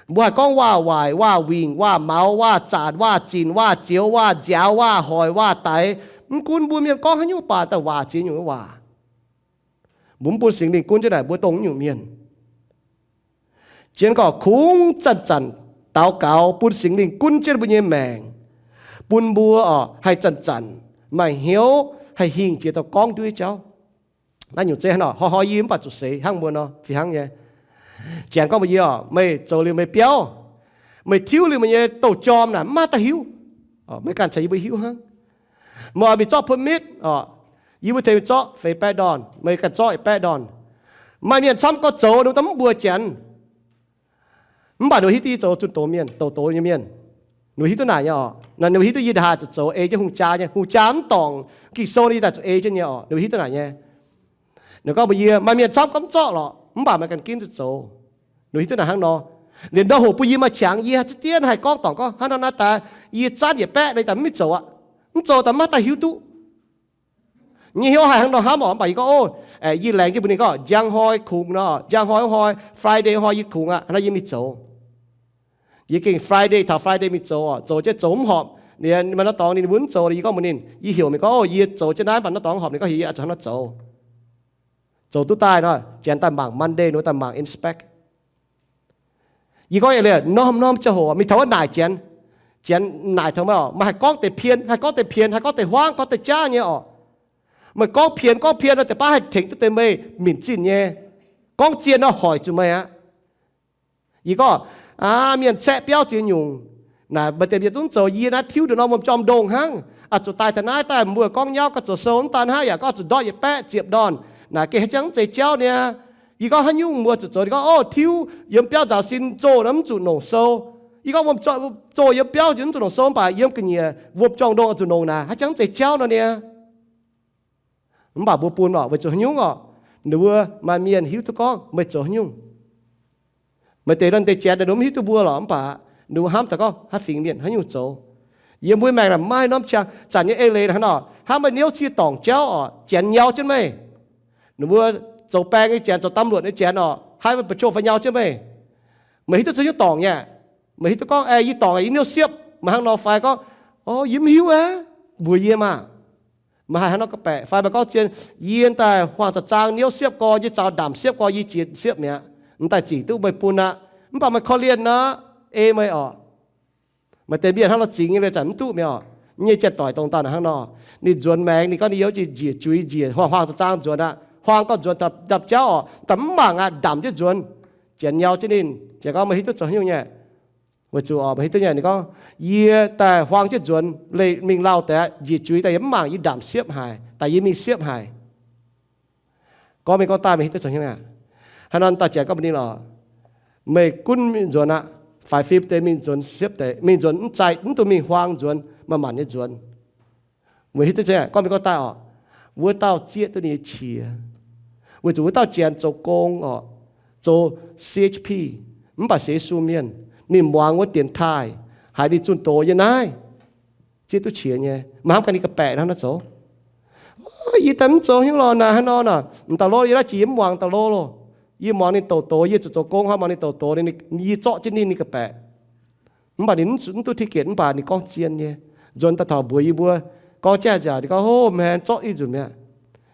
Mbuo haih gorngv waac-waaic, waac-wingc, waac-maux, waac-zanc, waac-zinc, waac-zioux, waac-nziaaux, waac-hoic, waac-daix. Mv gunv mbuo mienh gorngv haaix nyungc baac daaih waac ziex nyungc waac. Mbuo mv bun Singx Lingh gunv jienv naaic mbuo dongh nyungc mienh. Jienv gorqv kungx zanc-zanc daux gaux bun Singx Lingh gunv jienv mbuo nyei maengc, bun mbuo oc haih zanc-zanc maaih hnyouv haih hingh jiex daaih gorngv nduov jauv. Naaiv nyungc zeiv hnangv nor, hnoi-hnoi yie mv baac zuqc seix hnangv mbuo nor fih hnangv nyei. Janx gorngv mbuox yie oc, meih zoux liuz meih biauv, meih tiuv liuz meih nyei douh jorm naaic mv maaih daaih hiuv. Meih ganh caux yie mbuo hiuv hnangv. Meih oix mingh zorqv permit oc, yie mbuo tengx mingh zorqv feix baeqv ndorn, meih ganh zorqv yietc baeqv ndorn. Maaih mienh camv gorngv zoux ninh mbuo daaih mv mbuox janx. Mv baac ninh mbuo hiuv duqv yie zoux zunh doz mienh, douz-douz nyei mienh. Ninh mbuo hiuv duqv naaic nyei oc. Ninh mbuo hiuv duqv yie ndongc haaix zuqc zoux ei jienv hungh jaa nyei, hungh jaa mv dorngc Ging-Sou nyei daaih zuqc ei jienv nyei oc. Ninh mbuo hiuv duqv naaic nyei. Ninh gorngv mbuox yie, maaih mienh camv gorngv mv zorqv lorqc, mv baac meih ganh ginv zuqc zoux. Ninh hiuv duqv naaic hnangv nor. Liuz ndau hoc bun yie maaih qangx, yie haaix ziex dienv haih gorngv dorngc gorngv hnangv nor naaiv daaih, yie zanv yietc baeqv naaiv daaih mv mingh zoux aqv. Mv zoux daaih mv maaih daaih hiuv duqv. Nyei hnyouv haih hnangv nor hnamv oc, mv baac yie gorngv, o, yie laengz jienv mbuox ninh gorngv, njang hnoi kungx nor, njang hnoi, hnoi Friday hnoi yie kungx aqv, hnangv naaiv yie mingh zoux. Yie gengh Friday taux Friday mingh zoux oc, zoux jienv zoux mv horpc, ninh maaih norm dorngx ninh mbuo mv zoux, yie gorngv mbuox ninh, yie heuc mingh gorngv, o, yie zoux jienv naaiv, mv baac norm dorngx horpc, ninh gorngv heuc yie zuqc hnangv nor zoux. Zoux duqv daaih nor, janx daaih mangc Monday, ninh mbuo daaih mangc inspect. Yie gorngv eix leiz norm-norm ziangh hoc mingh taux wuov naaic janx, janx naaic taux meih oc, meih haih gorngv deix pien, haih gorngv deix pien, haih gorngv deix huaangv, gorngv deix jaav nyei oc. Meih gorngv pien gorngv pien nor, deix baav haih tengx duqv deix meih minc zinh nyei. Gorngv zien nor hoic zuqc meih aqv. Yie gorngv, aa, mienh caeqv biauv ziex nyungc. Naaic maaih deix mienh zungv zoux, yie naaiv tiuv ndongc norm wuom jorm ndongh hnangv. Oix zuqc daaih taux naaiv daaih mbuo gorngv nyauv gorngv zoux sou mv daan hnangv yaac gorngv zuqc ndortv yietc baeqv ziepc ndorn. Naaic gengh haaix jangx mv zeiz jauv niaa. Yie gorngv haaix nyungc mbuo zuqc zoux, ninh gorngv, o, tiuv yiem biauv nzaaux sin zoh nor mv zuqc nongc sou. Yie gorngv wuom zoh yiem biauv mv zuqc nongc sou, mv baac yiem ga'nyiec wuom jorm ndongh oix zuqc nongc naaic haaix jangx mv zeiz jauv nor niaa. Mv baac mbuo bun oc, weic zuqc haaix nyungc oc? Ninh mbuo maaih mienh hiuv duqv gorngv meih zoux haaix nyungc. Maaih deix nor deix janx ninh mbuo mv hiuv duqv mbuo lorqc, mv baac ninh mbuo hnamv daaih gorngv haaix fingx mienh haaix nyungc zoux. Yiem mbuo maengc naaic maaih norm qangx, zanc nyei eix leiz hnangv nor, hnangv meih niouv cie dorngc jauv oc, janx nyau jienv meih. Ninh mbuo zoux baeng nyei janx, zoux ตำรวจ nyei janx oc, haih meih ba'joh fai nyau jienv meih. Meih hiuv duqv zoux haaix nyungc dorngc nyei? Meih hiuv duqv gorngv, aeqv, yie dorngc, yie niouv siepv, meih hnangv nor fai gorngv, o, yie mv hiuv aqv, mbuox yie maah. Meih haih hnangv nor ga'baeqc fai meih gorngv zien, yie daaih huaang za'zaang niouv siepv gorx, yie zaux ndamc siepv gorx, yie jiex siepv mi'aqv. M'daaih zic duqv meih bun aqv. Mv baac meih korv-lienh nor, ei meih oc. Maaih deix mienh hnangv nor zingx nyei, liuz zanc mv duqv mi'aqv oc. Nyei janx-doic dongh dauh naaic hnangv nor, ninh nzuonx maengx, ninh gorngv ninh yiem njiec juix njiec, huaang za'zaang nzuonx aqv. Huaang gorngv nzuonx dapv jauv oc, daaih mv mangc aqv, ndamc jienv nzuonx. Janx nyau jienv ninh, janx gorngv, meih hiuv duqv zoux haaix nyungc nyei? Weic zuqc oc, meih hiuv duqv nyei, ninh gorngv, yie daaih huaang jienv nzuonx, leih mingh lauh deix, njiec juix daaih yie mv mangc, yie ndamc siepv haic, daaih yie mingh siepv haic. Gorngv mingh gorngv daaih, meih hiuv duqv zoux haaix nyungc aqv? Hnangv nor dauh janx gorngv mbuox ninh oc, meih gunv mingh nzuonx aqv. Faix fim deix mingh nzuonx siepv deix, mingh nzuonx mv zaih, mv dungx mingh huaang nzuonx, manc-manc nyei nzuonx. Meih hiuv duqv gorngv mingh gorngv daaih oc, wuov dauh zieqv duqv ninh nyei qiex. Weic zuqc wuov dauh janx zoux gong oc, zoux C H P, mv baac sienx Yesu mienh, ninh muangx wuov dienx taaih, haiz ninh zunh doz yiem naaiv, zieqv duqv qiex nyei. Maiv hnamv ganh ninh ga'baeqc hnangv nor zoux. Yie daaih mv zoux haaix nyungc lorqc, naaic hnangv nor nor, m'dauh lov yie naaiv jiex yie mv muangx m'dauh lov loh. Yie muangx ninh douz-douz, yie zuqc zoux gong hnangv, muangx ninh douz-douz, yie zorqv jienv ninh, ninh ga'baeqc. Mv baac ninh mv duqv ticket, mv baac ninh gorngv zien nyei. Nzuonx daaih taux mbuox yie mbuo, gorngv jaav nziaauc, ninh gorngv, Hov, meih zorqv ih nzunc mi'aqv.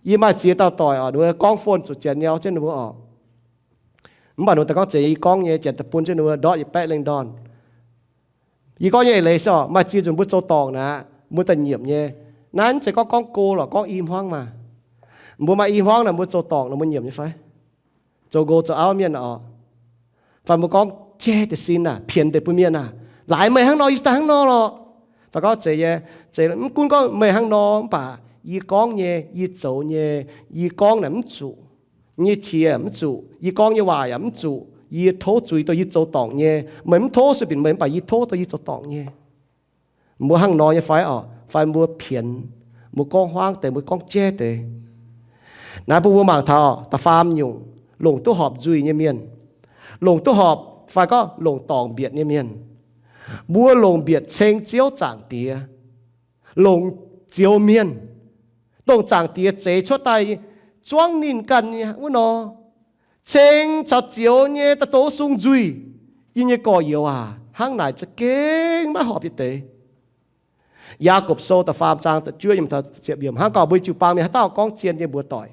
Yie maaih ziex dauh doic oc, ninh mbuo gorngv phone zuqc janx nyau jienv ninh mbuo oc. Mv baac ninh daaih gorngv, Zeiz yie gorngv nyei, janx daaih bun jienv ninh mbuo ndortv yietc baeqv lengh ndorn. Yie gorngv nyei eix leiz se oc, maaih ziex nzunc mbuo zoux dorngc naaic, mbuo daaih nyiemc nyei. Naaiv mv zeiz gorngv gorngv go lorqc, gorngv i hmuangv maah. Mbuo maaih i hmuangv naaic, mbuo zoux dorngc naaic, mbuo nyiemc nyei fai? Zoux nqox zoux auv mienh oc, fai mbuo gorngv jaiv deix sin aah, pienx deix bun mienh aah, laaix meih hnangv nor, yie se daaih hnangv nor lorqc. Fai gorngv zeiz nyei, zeiz mv gunv gorngv meih hnangv nor, mv baac yie gorngv nyei, yie zoux nyei, yie gorngv naaic mv zuqc, nyei qiex mv zuqc, yie gorngv nyei waac yaac mv zuqc, yie tov zuiz dongh yie zoux dorngc nyei. Meih mv tov sueih binc meih, mv baac yie tov dongh yie zoux dorngc nyei. Mbuo hnangv nor nyei fai oc? Fai mbuo pienx, mbuo gorngv hmuangv deix, mbuo gorngv jaiv deix? Naaiv bun mbuo mangc taux da'faam nyungc, longc duqv horpc nzuih nyei mienh, longc duqv horpc fai gorngv longc dorngc mbietc nyei mienh. Mbuo longc mbietc ceng Ziouv Zaangc Diex, longc zioux mienh, dongh Zaangc Diex zeix cuotv daaih, zuangv ninh ganh nyei wuov nor, ceng caux zioux nyei daaih douz sung nzuih. Yie nyei gorx-youz aac, hnangv naaic za'gengh maiv horpc yietc deix. Yaagorpc Sou da'faam zaang da'juov yiemc taux ziepc yiemc hnangv gauh mbuo jiu-baang mienh haaix dauh gorngv zien nyei mbuox doic,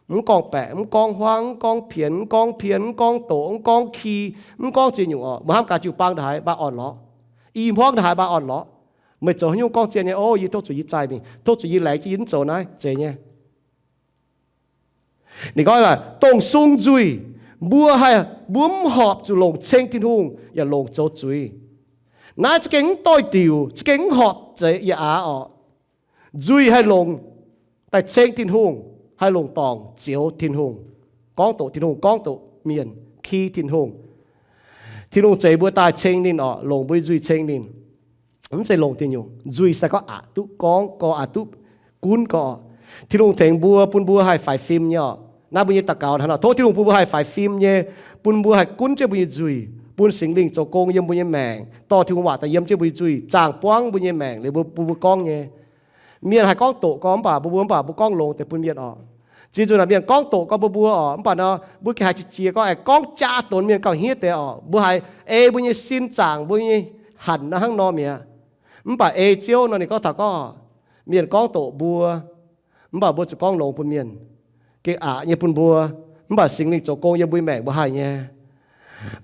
mv gorngv-baeqc, mv gorngv hmuangv, mv gorngv pienx, mv gorngv pien, mv gorngv doqc, mv gorngv ki, mv gorngv ziex nyungc oc. Mbuo hnamv gaax jiu-baang ndongc haaix mbaah orn-lorqc, i hmuangv ndongc haaix mbaah orn-lorqc. Meih zoux haaix nyungc gorngv zien nyei, o, yie tov zuqc yie zaih mingh, tov zuqc yie laengz jienv yie mv zoux naaiv, zeiz nyei. Ninh gorngv dongh sung nzuih, mbuo haih, mbuo mv horpc zuqc longc ceng Tin-Hungh yaac longc zoux zuiz. Naaiv za'gengh mv doix-diuc, za'gengh mv horpc zeiz yietc aax oc. Nzuih haih longc daaih ceng Tin-Hungh, haih longc dorngc zioux Tin-Hungh, gorngv doqc Tin-Hungh, gorngv doqc mienh, ki Tin-Hungh. Tin-Hungh zeix mbuo daaih ceng ninh oc, longc mbuo nyei nzuih ceng ninh. Mv zeiz longc diuh nyungc. Nzuih se gorngv aqc duqv gorngv, gorngv aqc duqv gunv gorngv. Tin-Hungh tengx mbuo, bun mbuo haih faix fim nyei oc. Naaiv mbuo nyei daux gaux hnangv nor, tov Tin-Hungh bun mbuo haih faix fim nyei, bun mbuo haih gunv jienv mbuo nyei nzuih, bun Singx Lingh zoux gong yiem mbuo nyei maengc, dorh Tin-Hungh waac daaih yiem jienv mbuo nyei nzuih, zaangh buangv mbuo nyei maengc liuz mbuo, bun mbuo gorngv nyei. Mienh haih gorngv doqc gorngv mv baac mbuo, mbuo mv baac mbuo gorngv longx deix bun mienh oc. Ziex nzunc naaic mienh gorngv doqc gorngv mbuo, mbuo oc, mv baac nor mbuo gengh haiz qiex jiez gorngv, aengx gorngv jaa donx mienh gauh hniev deix oc. Mbuo haiz ei mbuo nyei sin zaangc mbuo nyei hanc nor hnangv nor mi'aqv. Mv baac ei Ziouv nor ninh gorngv taux gorngv, mienh gorngv doqc mbuo, mv baac mbuo zuqc gorngv longx bun mienh, gengh aqc nyei bun mbuo. Mv baac Singx Lingh zoux gong yiem mbuo nyei maengc mbuo haih nyei.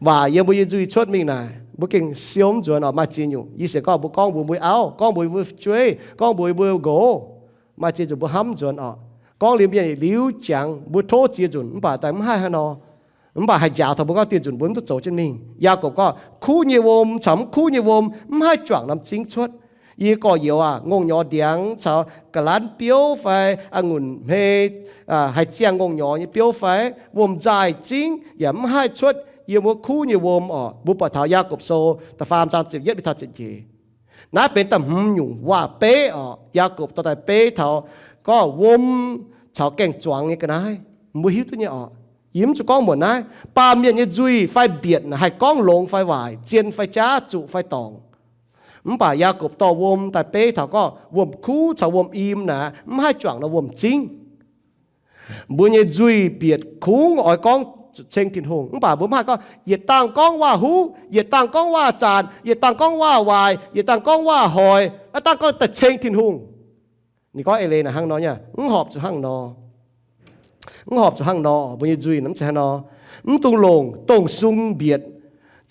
Waac yiem mbuo nyei nzuih cuotv mingh naaic, mbuo gengh siou mv nzuonx oc. Maaih ziex nyungc yie sienx gorngv mbuo gorngv mbuox mbuo auv, gorngv mbuox mbuo fu'jueiv, gorngv mbuox mbuo nqox, maaih ziex nzunc mbuo hnamv nzuonx oc. Gorngv liuz mienh liuz jangx, mbuo tov ziex nzunc mv baac daaih mv haih haaix nor. Mv baac haih njaaux taux mbuo gorngv dieh nzunc mbuo mv duqv zoux jienv mingh. Yaagorpc gorngv, kuv nyei wuom caux mv kuv nyei wuom mv haih juangc norm zingv cuotv. Yie gorx-youz aac, ngongh nyorx ndiangx caux ga'lanv biouv fai a'ngunc hmei, haaix ziangh ngongh nyorx nyei biouv fai wuom-nzaaih zingv yaac mv haih cuotv yiem wuov kuv nyei wuom oc. Mbuo buatc taux Yaagorpc Sou da'faam zaang ziepc yietv mingh taux ziepc njiec. Naaiv benx da'hmz nyungc waac-beiv oc. Yaagorpc dorh daaih beiv taux gorngv wuom caux gaeng-zuangx nyei ga'naaiv. Mbuo hiuv duqv nyei oc. Yie mv zuqc gorngv muonc naaiv, baamh mienh nyei nzuih fai mbietc haih gorngv longx fai waaic, zien fai jaav, zuqc fai dorngc. Mv baac Yaagorpc dorh wuom daaih beiv taux gorngv wuom-kuv caux wuom-im naaic mv haih juangc nor wuom-zingv. Mbuo nyei nzuih mbietc kungx oix gorngv zuqc ceng Tin-Hungh, mv baac mbuo mv haih gorngv yietc dangh gorngv waac-huv, yietc dangh gorngv waac-zaanc, yietc dangh gorngv waac-waaic, yietc dangh gorngv waac-hoic, aav dangh gorngv daaih ceng Tin-Hungh. Ninh gorngv eix leiz naaic hnangv nor nyei, mv horpc zuqc hnangv nor. Mv horpc zuqc hnangv nor, mbuo nyei nzuih mv zeiz hnangv nor. Mv dungx longc dongh sung mbietc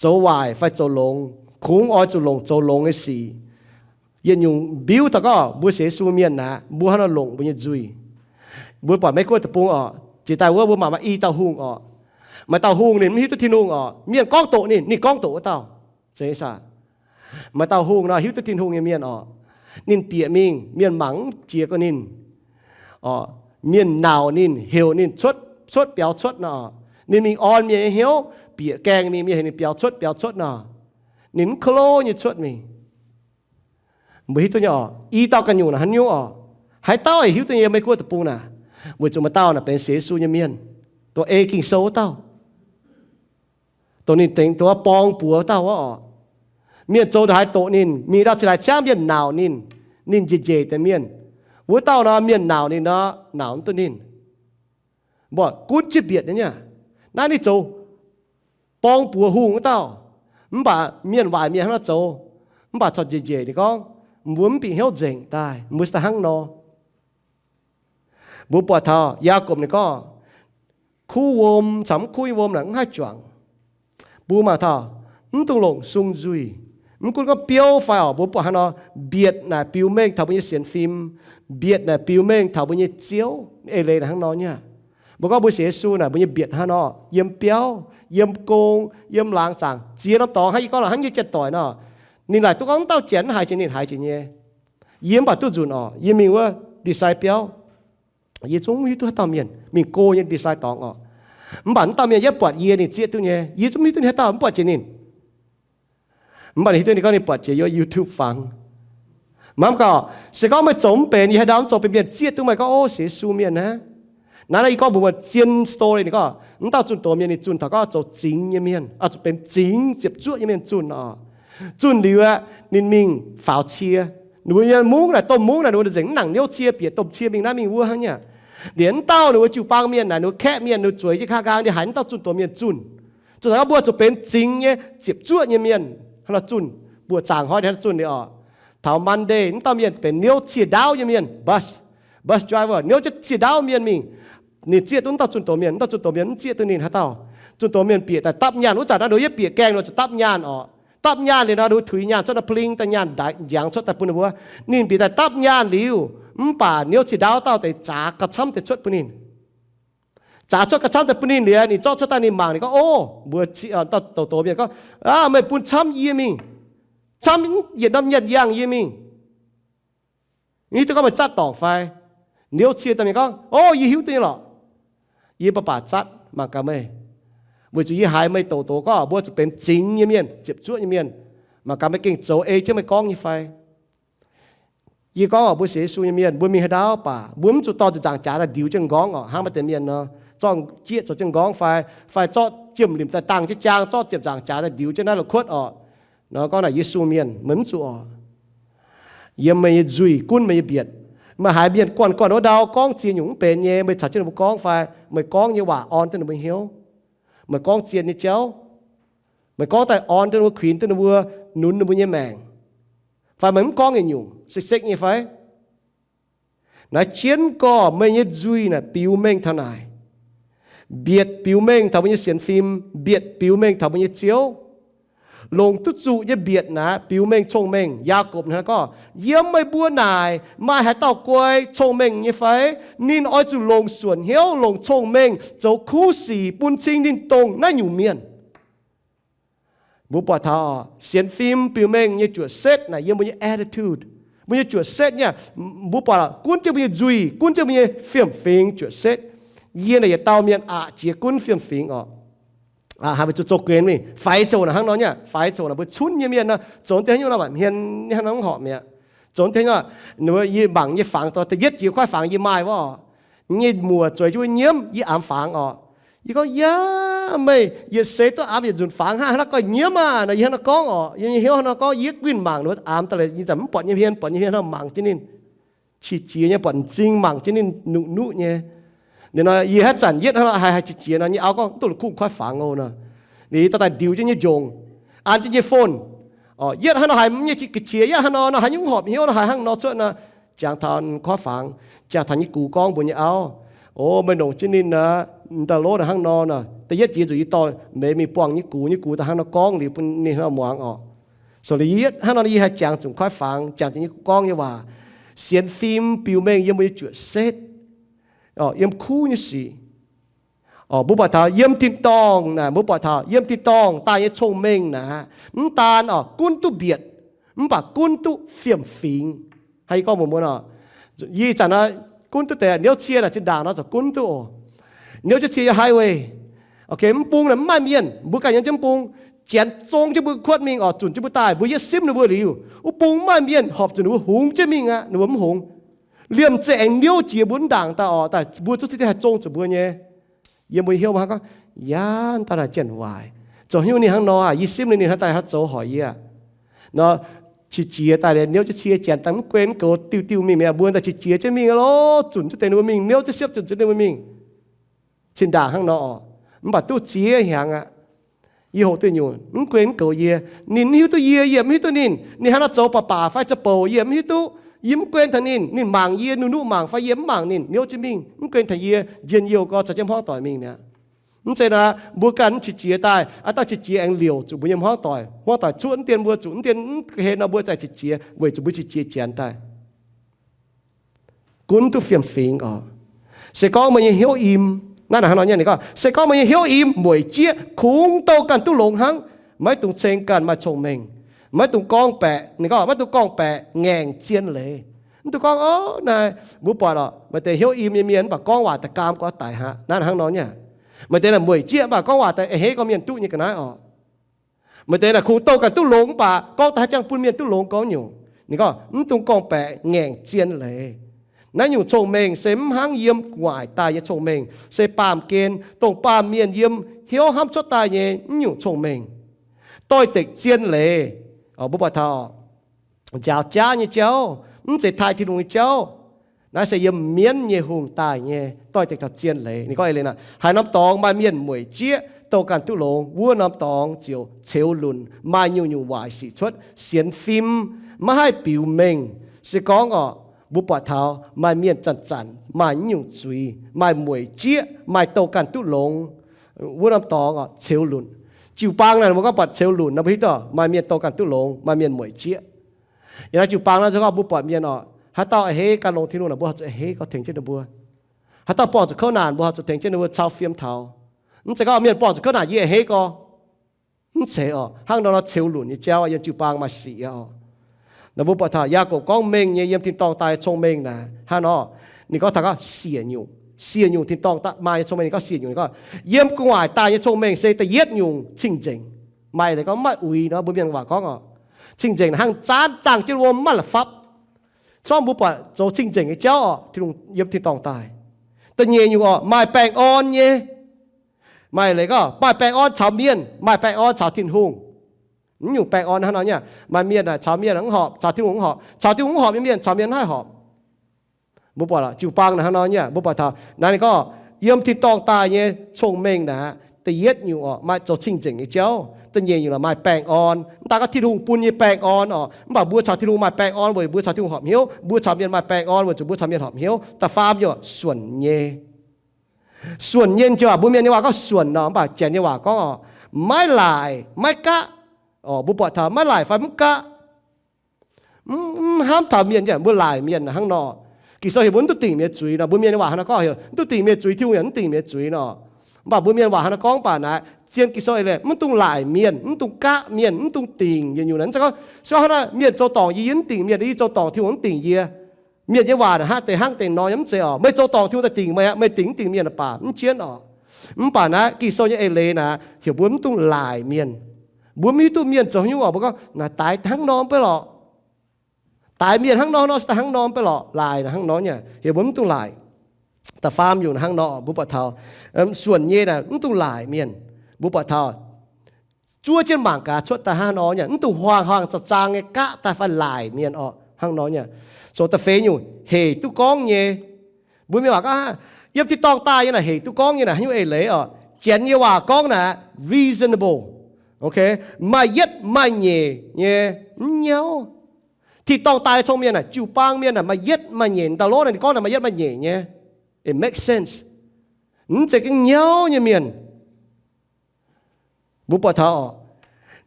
zoux waaic fai zoux longx, kungx oix zuqc longc zoux longx nyei sic. Yietc nyungc mbiuv taux gorngv mbuo sienx Yesu mienh naaic, mbuo hnangv nor longc mbuo nyei nzuih. Mbuo buatc Meiv Guoqv deic-bung oc, jiex daaih wuov mbuo mangc maaih i dauh hungh oc. Maaih dauh hungh ninh mv hiuv duqv Tin-Hungh oc, mienh gorngv doqc ninh, ninh gorngv doqc wuov dauh. Zeiz aav, maaih dauh hungh nor hiuv duqv Tin-Hungh nyei mienh oc. Ninh bieqc mingh, mienh mangc mv jiex gorngv ninh, mienh nauc ninh, heuc ninh cuotv, cuotv biaux cuotv nor. Ninh mingh orn mienh nyei hnyouv, bieqc gaengh mingh, mienh heuc ninh biaux cuotv, biaux cuotv nor. Ninh mv klo nyei cuotv mingh. Mbuo hiuv duqv nyei oc, i dauh ganh nyungc naaic hnangv nyungc oc. Haaix dauh hiuv duqv nyei Meiv Guoqv deic-bung naaic, weic zuqc maaih dauh naaic benx sienx Yesu nyei mienh, dongh ei Ging-Sou wuov dauh, dongh ninh tengx dongh borng buoz wuov dauh wuov oc. Mienh zoux ndongc haaix doqc ninh, mingh ndau cingx daaih ciangv mienh nauc ninh, ninh njiec njiec deix mienh. Wuov dauh nor mienh nauc ninh nor, nauc mv duqv ninh. Mbuo gunv jienv mbietc nyei, Naaiv ninh zoux borng buoz hungh wuov dauh. Mv baac mienh waaic mienh hnangv nor zoux, mv baac corc njiec njiec ninh gorngv, mbuo mv bieqc hnyouv nzengc daaih, mbuo se daaih hnangv nor. Mbuo buatc taux Yaagorpc ninh gorngv, kuv wuom caux mv kuv nyei wuom naaic mv haih juangc. Mbuo mangc taux, mv dungx longc sung nzuih. Mv gunv gorngv biouv fai orqc, mbuo buatc hnangv nor, mbietc naaic biux mengh taux mbuo nyei sienx fim. Mbietc naaic biux mengh taux mbuo nyei Ziouv. Eix leiz naaic hnangv nor nyei. Mbuo gorngv mbuo sienx Yesu naaic, mbuo nyei mbietc hnangv nor, yiem biauv, yiem gong, yiem laangz zaangc, ziex norm dorngx hnangv yie gorngv lorqc, hnangv yie janx-doic nor, ninh laaic duqv gorngv mv dauh janx mv haiz jiex ninh haiz jiex nyei. Yie mv baac duqv nzunc orqc, yie mingh wuov Deeside biauv, yie zungv mv hiuv duqv haaix dauh mienh mingh go nyei Deeside dorngx orqc. Mv baac mv dauh mienh yietv buatc yie, ninh zieqv duqv nyei. Yie zungv mv hiuv duqv ninh haaix dauh, mv buatc jiex ninh. Mv baac ninh hiuv duqv ninh gorngv ninh buatc jiex yiem YouTube fangx. Mv baac se gorngv meih zoux mv benx, yie haaix ndau mv zoux benx mienh zieqv duqv meih gorngv, o, sienx Yesu mienh naaiv. Naaiv, naaiv yie gorngv mbuox meih zien story, ninh gorngv mv dauh zunh doz mienh ninh zunh taux gorngv zoux zingx nyei mienh, zuqc benx zingx ziepc zuoqv nyei mienh zunh orqc. Zunh liuz aqv, ninh mingh faaux cie. Ninh mbuo nyei mungv naaic, domh mungv naaic, ninh mbuo nzengc mv nangc niouv cie, bieqc domh cie mingh naaiv mingh wuov hnangv nyei. Liuz mv dauh ninh mbuo jiu-baang mienh naaic, ninh mbuo kaeqv mienh, ninh mbuo zueiz jienv kaav nqaang, ninh haiz mv dauh zunh doz mienh zunh. Zunh taux gorngv mbuo zuqc benx zingx nyei ziepc zuoqv nyei mienh hnangv nor zunh, mbuo zaangc hnoi hnangv nor zunh liuz orqc. Taux Monday, mv dauh mienh benx niouv cie ndaauv nyei mienh, bus, bus driver, niouv jienv cie ndaauv mienh mingh. Ninh zieqv duqv mv dauh zunh doz mienh, mv dauh zunh doz mienh mv zieqv duqv ninh haaix dauh. Zunh doz mienh bieqc daaih dapv nyaanh, wuov zanc naaiv ninh mbuo yietv bieqc gaengh nor zuqc dapv nyaanh orqc. Dapv nyaanh liuz nor, ninh mbuo tuix nyaanh cuotv nor, pling daaih nyaanh ndaix, njangx cuotv daaih bun ninh mbuo. Ninh bieqc daaih dapv nyaanh liuz, mv baac niouv cie ndaauv dauh deix zaax gauh camv deix cuotv bun ninh. Zaax cuotv gauh camv deix bun ninh liuz, ninh zorqv cuotv daaih ninh mangc, ninh gorngv, o, mbuo cie, dauh doz doz mienh gorngv, aav, meih bun camv yie mingh, camv yietc norm nyaanh yangh yie mingh. Hiuv duqv gorngv meih zatv dorngc fai? Niouv cie daaih mingh gorngv, o, yie hiuv duqv nyei lorqc. Yie baac baac zatv mangc gaax meih, weic zuqc yie haiz meih doz doz gorngv mbuo zuqc benx zingx nyei mienh, ziepc zuoqv nyei mienh. Mangc gaax meih gengh zoux ei jienv meih gorngv nyei fai? Yie gorngv orqc, mbuo sienx Yesu nyei mienh, mbuo mingh haaix ndaauv baac mbuo mv zuqc dorh ziepc nzaangc jaax daaih ndiux jienv nqorngv orqc. Hnangv maaih deix mienh nor, zorqv jieqv zoux jienv nqorngv fai, fai zorqv jiem limc daaih dangh jienv jaang, zorqv ziepc nzaangc jaax daaih ndiux jienv naaiv la'kuotv orqc. Nor gorngv naaic Yesu mienh, meih mv zuqc orqc. Yiem meih nyei nzuih gunv meih nyei mbietc. Meih haiz mienh guanh guanh wuov ndau gorngv ziex nyungc mv benx nyei, meih caux jienv ninh mbuo gorngv fai meih gorngv nyei waac orn duqv ninh mbuo hnyouv? Meih gorngv zien nyei jauv? Meih gorngv daaih orn duqv ninh mbuo, kuinx duqv ninh mbuo, nunz ninh mbuo nyei maengc, fai meih mv gorngv yietc nyungc, sekv-sekv nyei fai? Naaiv jienv gorx meih nyei nzuih naaic biux mengh taux naaic. Mbietc biux mengh taux mbuo nyei sienx fim. Mbietc biux mengh taux mbuo nyei Ziouv. Longc duqv zuqc nyei mbietc naaic biux mengh cong-mengh. Yaagorpc hnangv gorngv, yiem meih mbuo naaic maaih haaix dauh guai cong-mengh nyei fai? Ninh oix zuqc longc suonc hnyouv, longc cong-mengh zoux kuv sic bun cing ninh dongh naaiv nyungc mienh. Mbuo buatc taux sienx fim biux mengh nyei juoqc setv naaic yiem mbuo nyei attitude, mbuo nyei juoqc setv nyei. Mbuo buatc gunv jienv mbuo nyei nzuih, gunv jienv mbuo nyei fiem-fingx juoqc setv. Yie naaic yietc dauh mienh aqc jiex gunv fiem-fingx orqc. Haiz meih zuqc zoux guenx mingh, faix zoux naaic hnangv nor nyei, faix zoux naaic mbuo cunv nyei mienh nor, zoux deix hnyouv nor mbatc hmien hnangv nor mv horpc mi'aqv. Zoux deix nor, yie mangc nyei fangx daaih, da'yietv jiex kuaaiv fangx yie maaih wuov orqc, nyei muoc zueiz jienv wuov nyiemv, yie aamx fangx orqc. Yie gorngv, yaac meih yietc seix duqv aamx yietc nzunc fangx hnangv naaiv, goiv nyiemv aah! Nor yie hnangv nor gorngv orqc, yie nyei hnyouv hnangv nor gorngv, yie gunv mangc ninh mbuo aamx daaih laaix, yie daaih mv buatc nyei hmien, buatc nyei hmien nor mangc jienv ninh, qiex jiez nyei, buatc m'zing mangc jienv ninh nuqv-nuqv nyei. Ninh nor yie haaix zanc yietv hnangv nor haiz, haiz qiex jiez nor, nyei auv gorngv, duqv la'kuqv kuaaiv fangx oc nor. Ninh daaih daaih ndiux jienv nyei njongc, an jienv nyei phone. Orqc, yietv hnangv nor haiz nyei qiex jiez, yietv hnangv nor, nor haiz nyungc horpc hnyouv nor haiz hnangv nor cuotv nor, jangx taux kuaaiv fangx, jangx taux nyei gux gorngv mbuox nyei auv, o, meih longc jienv ninh aqv, daaih lov naaic hnangv nor nor, da'yietv jiex zuqc yie dorh meix mingh buangh nyei gux, nyei gux daaih hnangv nor gorngv liuz bun ninh hnangv nor muangx orqc. So liuz yie yietv hnangv nor yie haiz jangx zuqc kuaaiv fangx, jangx zuqc nyei gux gorngv nyei waac. Sienx fim biux mengh yiem mbuo nyei juoqc setv, yiem kuv nyei sic. Mbuo buatc taux yiem tin-dorngh naaic, mbuo buatc taux yiem tin-dorngh daaih nyei cong-mengh naaic, mv daan orqc gunv duqv mbietc, mv baac gunv duqv fiem-fingx. Hnangv yie gorngv mbuox mbuo nor, yie zanc nor gunv duqv deix niouv cie naaic zinh ndaangc nor ziouc gunv duqv oc. Niouv jienv cie yiem highway, mv bung naaic mv maaih mienh, mbuo ganh yiem jienv mv bung, janx zong jienv mbuo kuotv mingh orqc, zunc jienv mbuo daaih, mbuo yietv simv ninh mbuo liuz, wuov bung mv maaih mienh, horpc zuqc ninh mbuo hungx jienv mingh aqv, ninh mbuo mv hungx. Liemh zeih aengx niouv jiex mbuo mv ndaangc daaih orqc, daaih mbuo zungv ziex daaih haih zong zuqc mbuo nyei. Yiem mbuo hnyouv mbuo hnangv gorngv, yaac daaih naaic janx-waaic, zoux hnyouv ninh hnangv nor aac, yie simv ninh, ninh hnangv daaih haih zoux hoic yie aqv. Nor qiex jiez daaih liuz niouv jienv cie, janx daaih mv guen mv goux diuh diuh mingh mi'aqv, mbuo daaih qiex jiez jienv mingh aqv lorqc, zunc jienv deix ninh mbuo mingh, niouv jienv siepv zunc jienv ninh mbuo mingh. Zinh ndaangc hnangv nor orqc. Mv baac duqv ziex hnyangx aqv. Yie hoqc duqv nyungc, mv guen mv goux yie. Ninh mv hiuv duqv yie, yie mv hiuv duqv ninh. Ninh hnangv nor zoux baac baac fai zoux bouc, yie mv hiuv duqv. Yie mv guen taux ninh. Ninh mangc yie, nuqv-nuqv mangc fai yie mv mangc ninh, niouv jienv mingh, mv guen taux yie njien-youh gau caux jienv hmuangv doic mingh mi'aqv. Mv zeiz naaic mbuo ganh mv qiex jiez daaih, aav dangh qiex jiez aengx liouc zuqc mbuo nyei hmuangv doic. Hmuangv doic cuotv mv dien mbuo zuqc mv dien mv hlen nor mbuo zaih qiex jiez weic zuqc mbuo qiex jiez janx daaih. Gunv duqv fiem-fingx oc. Se gorngv meih nyei hnyouv im, naaiv hnangv nor nyei, ninh gorngv, se gorngv meih nyei hnyouv im mueic jieqv, kungx douh ganh duqv longx hnangv. Maiv dungx ceng ganh maaih cong-mengh. Maiv dungx gorngv-baeqc, ninh gorngv maiv dungx gorngv-baeqc ngaengc zien leiz. Mv dungx gorngv, o, naaiv mbuo buatc oc, maaih deix hnyouv im nyei mienh mv baac gorngv waac da'gaam gorngv daic haic. Naaiv hnangv nor nyei. Maaih deix naaic mueic jieqv mv baac gorngv waac da'eix heix gorngv mienh duqv nyei ga'naaiv oc. Maaih deix naaic kungx douh ganh duqv longx mv baac gorngv da'haaix jangx bun mienh duqv longx gorngv nyungc. Ninh gorngv mv dungx gorngv-baeqc ngaengc zien leiz. Naaiv nyungc cong-mengh se mv hnangv yiem gu'nguaaic daaih nyei cong-mengh, se baamh gen, dongh baamh mienh yiem hnyouv hnamv cuotv daaih nyei mv nyungc cong-mengh. Doix-dekc zien leiz, mbuo buatc taux njaaux jaav nyei jauv, mv zeiz taaih Tin-Hungh nyei jauv. Naaiv se yiem mienv nyei hungh daaih nyei doix-dekc taux zien leiz. Ninh gorngv eix leiz naaic, haaix norm dorngx maaih mienh mueic jieqv douh ganh duqv longx, wuov norm dorngx ziouc ceux lunc, maaih nyungc-nyungc waaic sic cuotv, sienx fim, maiv haih biux mengh. Se gorngv oc, mbuo buatc taux maaih mienh zanc-zanc maaih nyungc zuiz, maaih mueic jieqv, maaih douh ganh duqv longx, wuov norm dorngx oc ceux lunc. Jiu-baang naaic mbuo gorngv buatc ceux lunc nor mbuo hiuv duqv maaih mienh douh ganh duqv longx, maaih mienh mueic jieqv. Yiem naaiv jiu-baang naaiv se gorngv mbuo buatc mienh oc, haaix dauh a'hneiv gan longx Tin-Hungh naaic mbuo horpc zuqc a'hneiv gau tengx jienv ninh mbuo. Haaix dauh buangh zuqc kouv naanc mbuo horpc zuqc tengx jienv ninh mbuo cau fiem taux. Mv zeiz gorngv mienh buangh zuqc kouv naanc yie a'hneiv gau. Mv zeiz oc, hnangv nor nor ceux lunc nyei jauv yiem jiu-baang maaih sic aqv oc. Naaiv mbuo buatc taux Yaagorpc gorngv mengh nyei yiem tin-dorngh daaih nyei cong-mengh naaic hnangv nor, ninh gorngv taux gorngv siec nyungc. Siec nyungc tin-dorngh daaih maaih nyei cong-mengh ninh gorngv siec nyungc, ninh gorngv yiem gu'nguaaic daaih nyei cong-mengh se da'yietv nyungc cing-nzengc. Maaih leiz gorngv maiv uix nor mbuo mienh waac gorngv oc, cing-nzengc hnangv zaanv zaangh jienv wuom maiv la'fapv. Zorqv mbuo buatc zoux cing-nzengc nyei jauv oc, Tin-Hungh yiem tin-dorngh daaih. Da'nyeic nyungc oc, maaih baengh orn nyei. Maaih leiz gorngv maaih baengh orn caux mienh, maaih baengh orn caux Tin-Hungh. Mv nyungc baengh orn hnangv nor nyei, maaih mienh naaic caux mienh mv horpc, caux Tin-Hungh mv horpc, caux Tin-Hungh mv horpc nyei mienh caux mienh mv haih horpc. Mbuo buatc jiu-baang naaic hnangv nor nyei, mbuo buatc taux naaiv ninh gorngv yiem tin-dorngh daaih nyei cong-mengh naaic, da'yietv nyungc oc, maaih zoux cing-nzengc nyei jauv. Da'nyeic nyungc naaic maaih baengh orn. Mv daaih gorngv Tin-Hungh bun nyei baengh orn oc, mv baac mbuo caux Tin-Hungh maaih baengh orn weic mbuo caux Tin-Hungh horpc hnyouv, mbuo caux mienh maaih baengh orn weic zuqc mbuo caux mienh horpc hnyouv. Da'faam nyungc suonc nyei. Suonc nyei jauv, mbuo mienh nyei waac gorngv suonc nor, mv baac janx nyei waac gorngv oc, maiv laaic maiv gaqv. Oc, mbuo buatc taux maiv laaic fai mv gaqv. Mv hnamv taux mienh, mbuo laaic mienh hnangv nor. Ging-Sou heuc mbuo mv duqv dingc mienh nyei zuiz nor, mbuo mienh nyei waac hnangv nor gorngv heuc mv duqv dingc mienh nyei zuiz, Tin-Hungh yaac mv dingc mienh nyei zuiz nor. Mv baac mbuo mienh waac hnangv nor gorngv baac naaic, zien Ging-Sou eix leiz mv dungx laaic mienh, mv dungx gaqv mienh, mv dungx dingc yietc nyungc naaic. Mv zeiz gorngv, se gorngv hnangv naaic mienh zoux dorngc yie, yie mv dingc mienh, yie zoux dorngc Tin-Hungh mv dingc yie. Mienh nyei waac hnangv deix hnangv deix nor yaac mv zeiz oc. Meih zoux dorngc Tin-Hungh daaih dingc meih aqv, meih dingc mv dingc mienh baac mv jienv oc. Mv baac naaiv Ging-Sou nyei eix leiz naaic heuc mbuo mv dungx laaic mienh. Mbuo mv hiuv duqv mienh zoux haaix nyungc oc, mbuo gorngv naaic daix hnangv nor mv bei lorqc. Daix mienh hnangv nor nor se daaih hnangv nor mv bei lorqc. Laaic naaic hnangv nor nyei, heuc mbuo mv dungx laaic. Da'faam nyungc naaic hnangv nor, mbuo buatc taux suonc nyei naaic mv dungx laaic mienh. Mbuo buatc taux zuov jienv mangc gaax cuotv daaih hnangv nor nyei, mv dungx huaang-huaang zaang-zaang nyei gaqv daaih fai laaic mienh oc, hnangv nor nyei. Zoux da'feix nyungc hec duqv gorngv nyei. Mbuo mienh waac gorngv, yiem tin-dorngh daaih nyei naaic hec duqv gorngv nyei naaic haaix nyungc eix leiz oc? Janx nyei waac gorngv naaic reasonable, maaih yietv maaih nyeic nyei, mv nyauv. Tin-dorngh daaih nyei cong-mienh naaic, jiu-baang mienh naaic maaih yietv maaih nyeic, dauh lov naaic ninh gorngv naaic maaih yietv maaih nyeic nyei. It makes sense. Mv zeiz gengh nyauv nyei mienh. Mbuo buatc taux oc,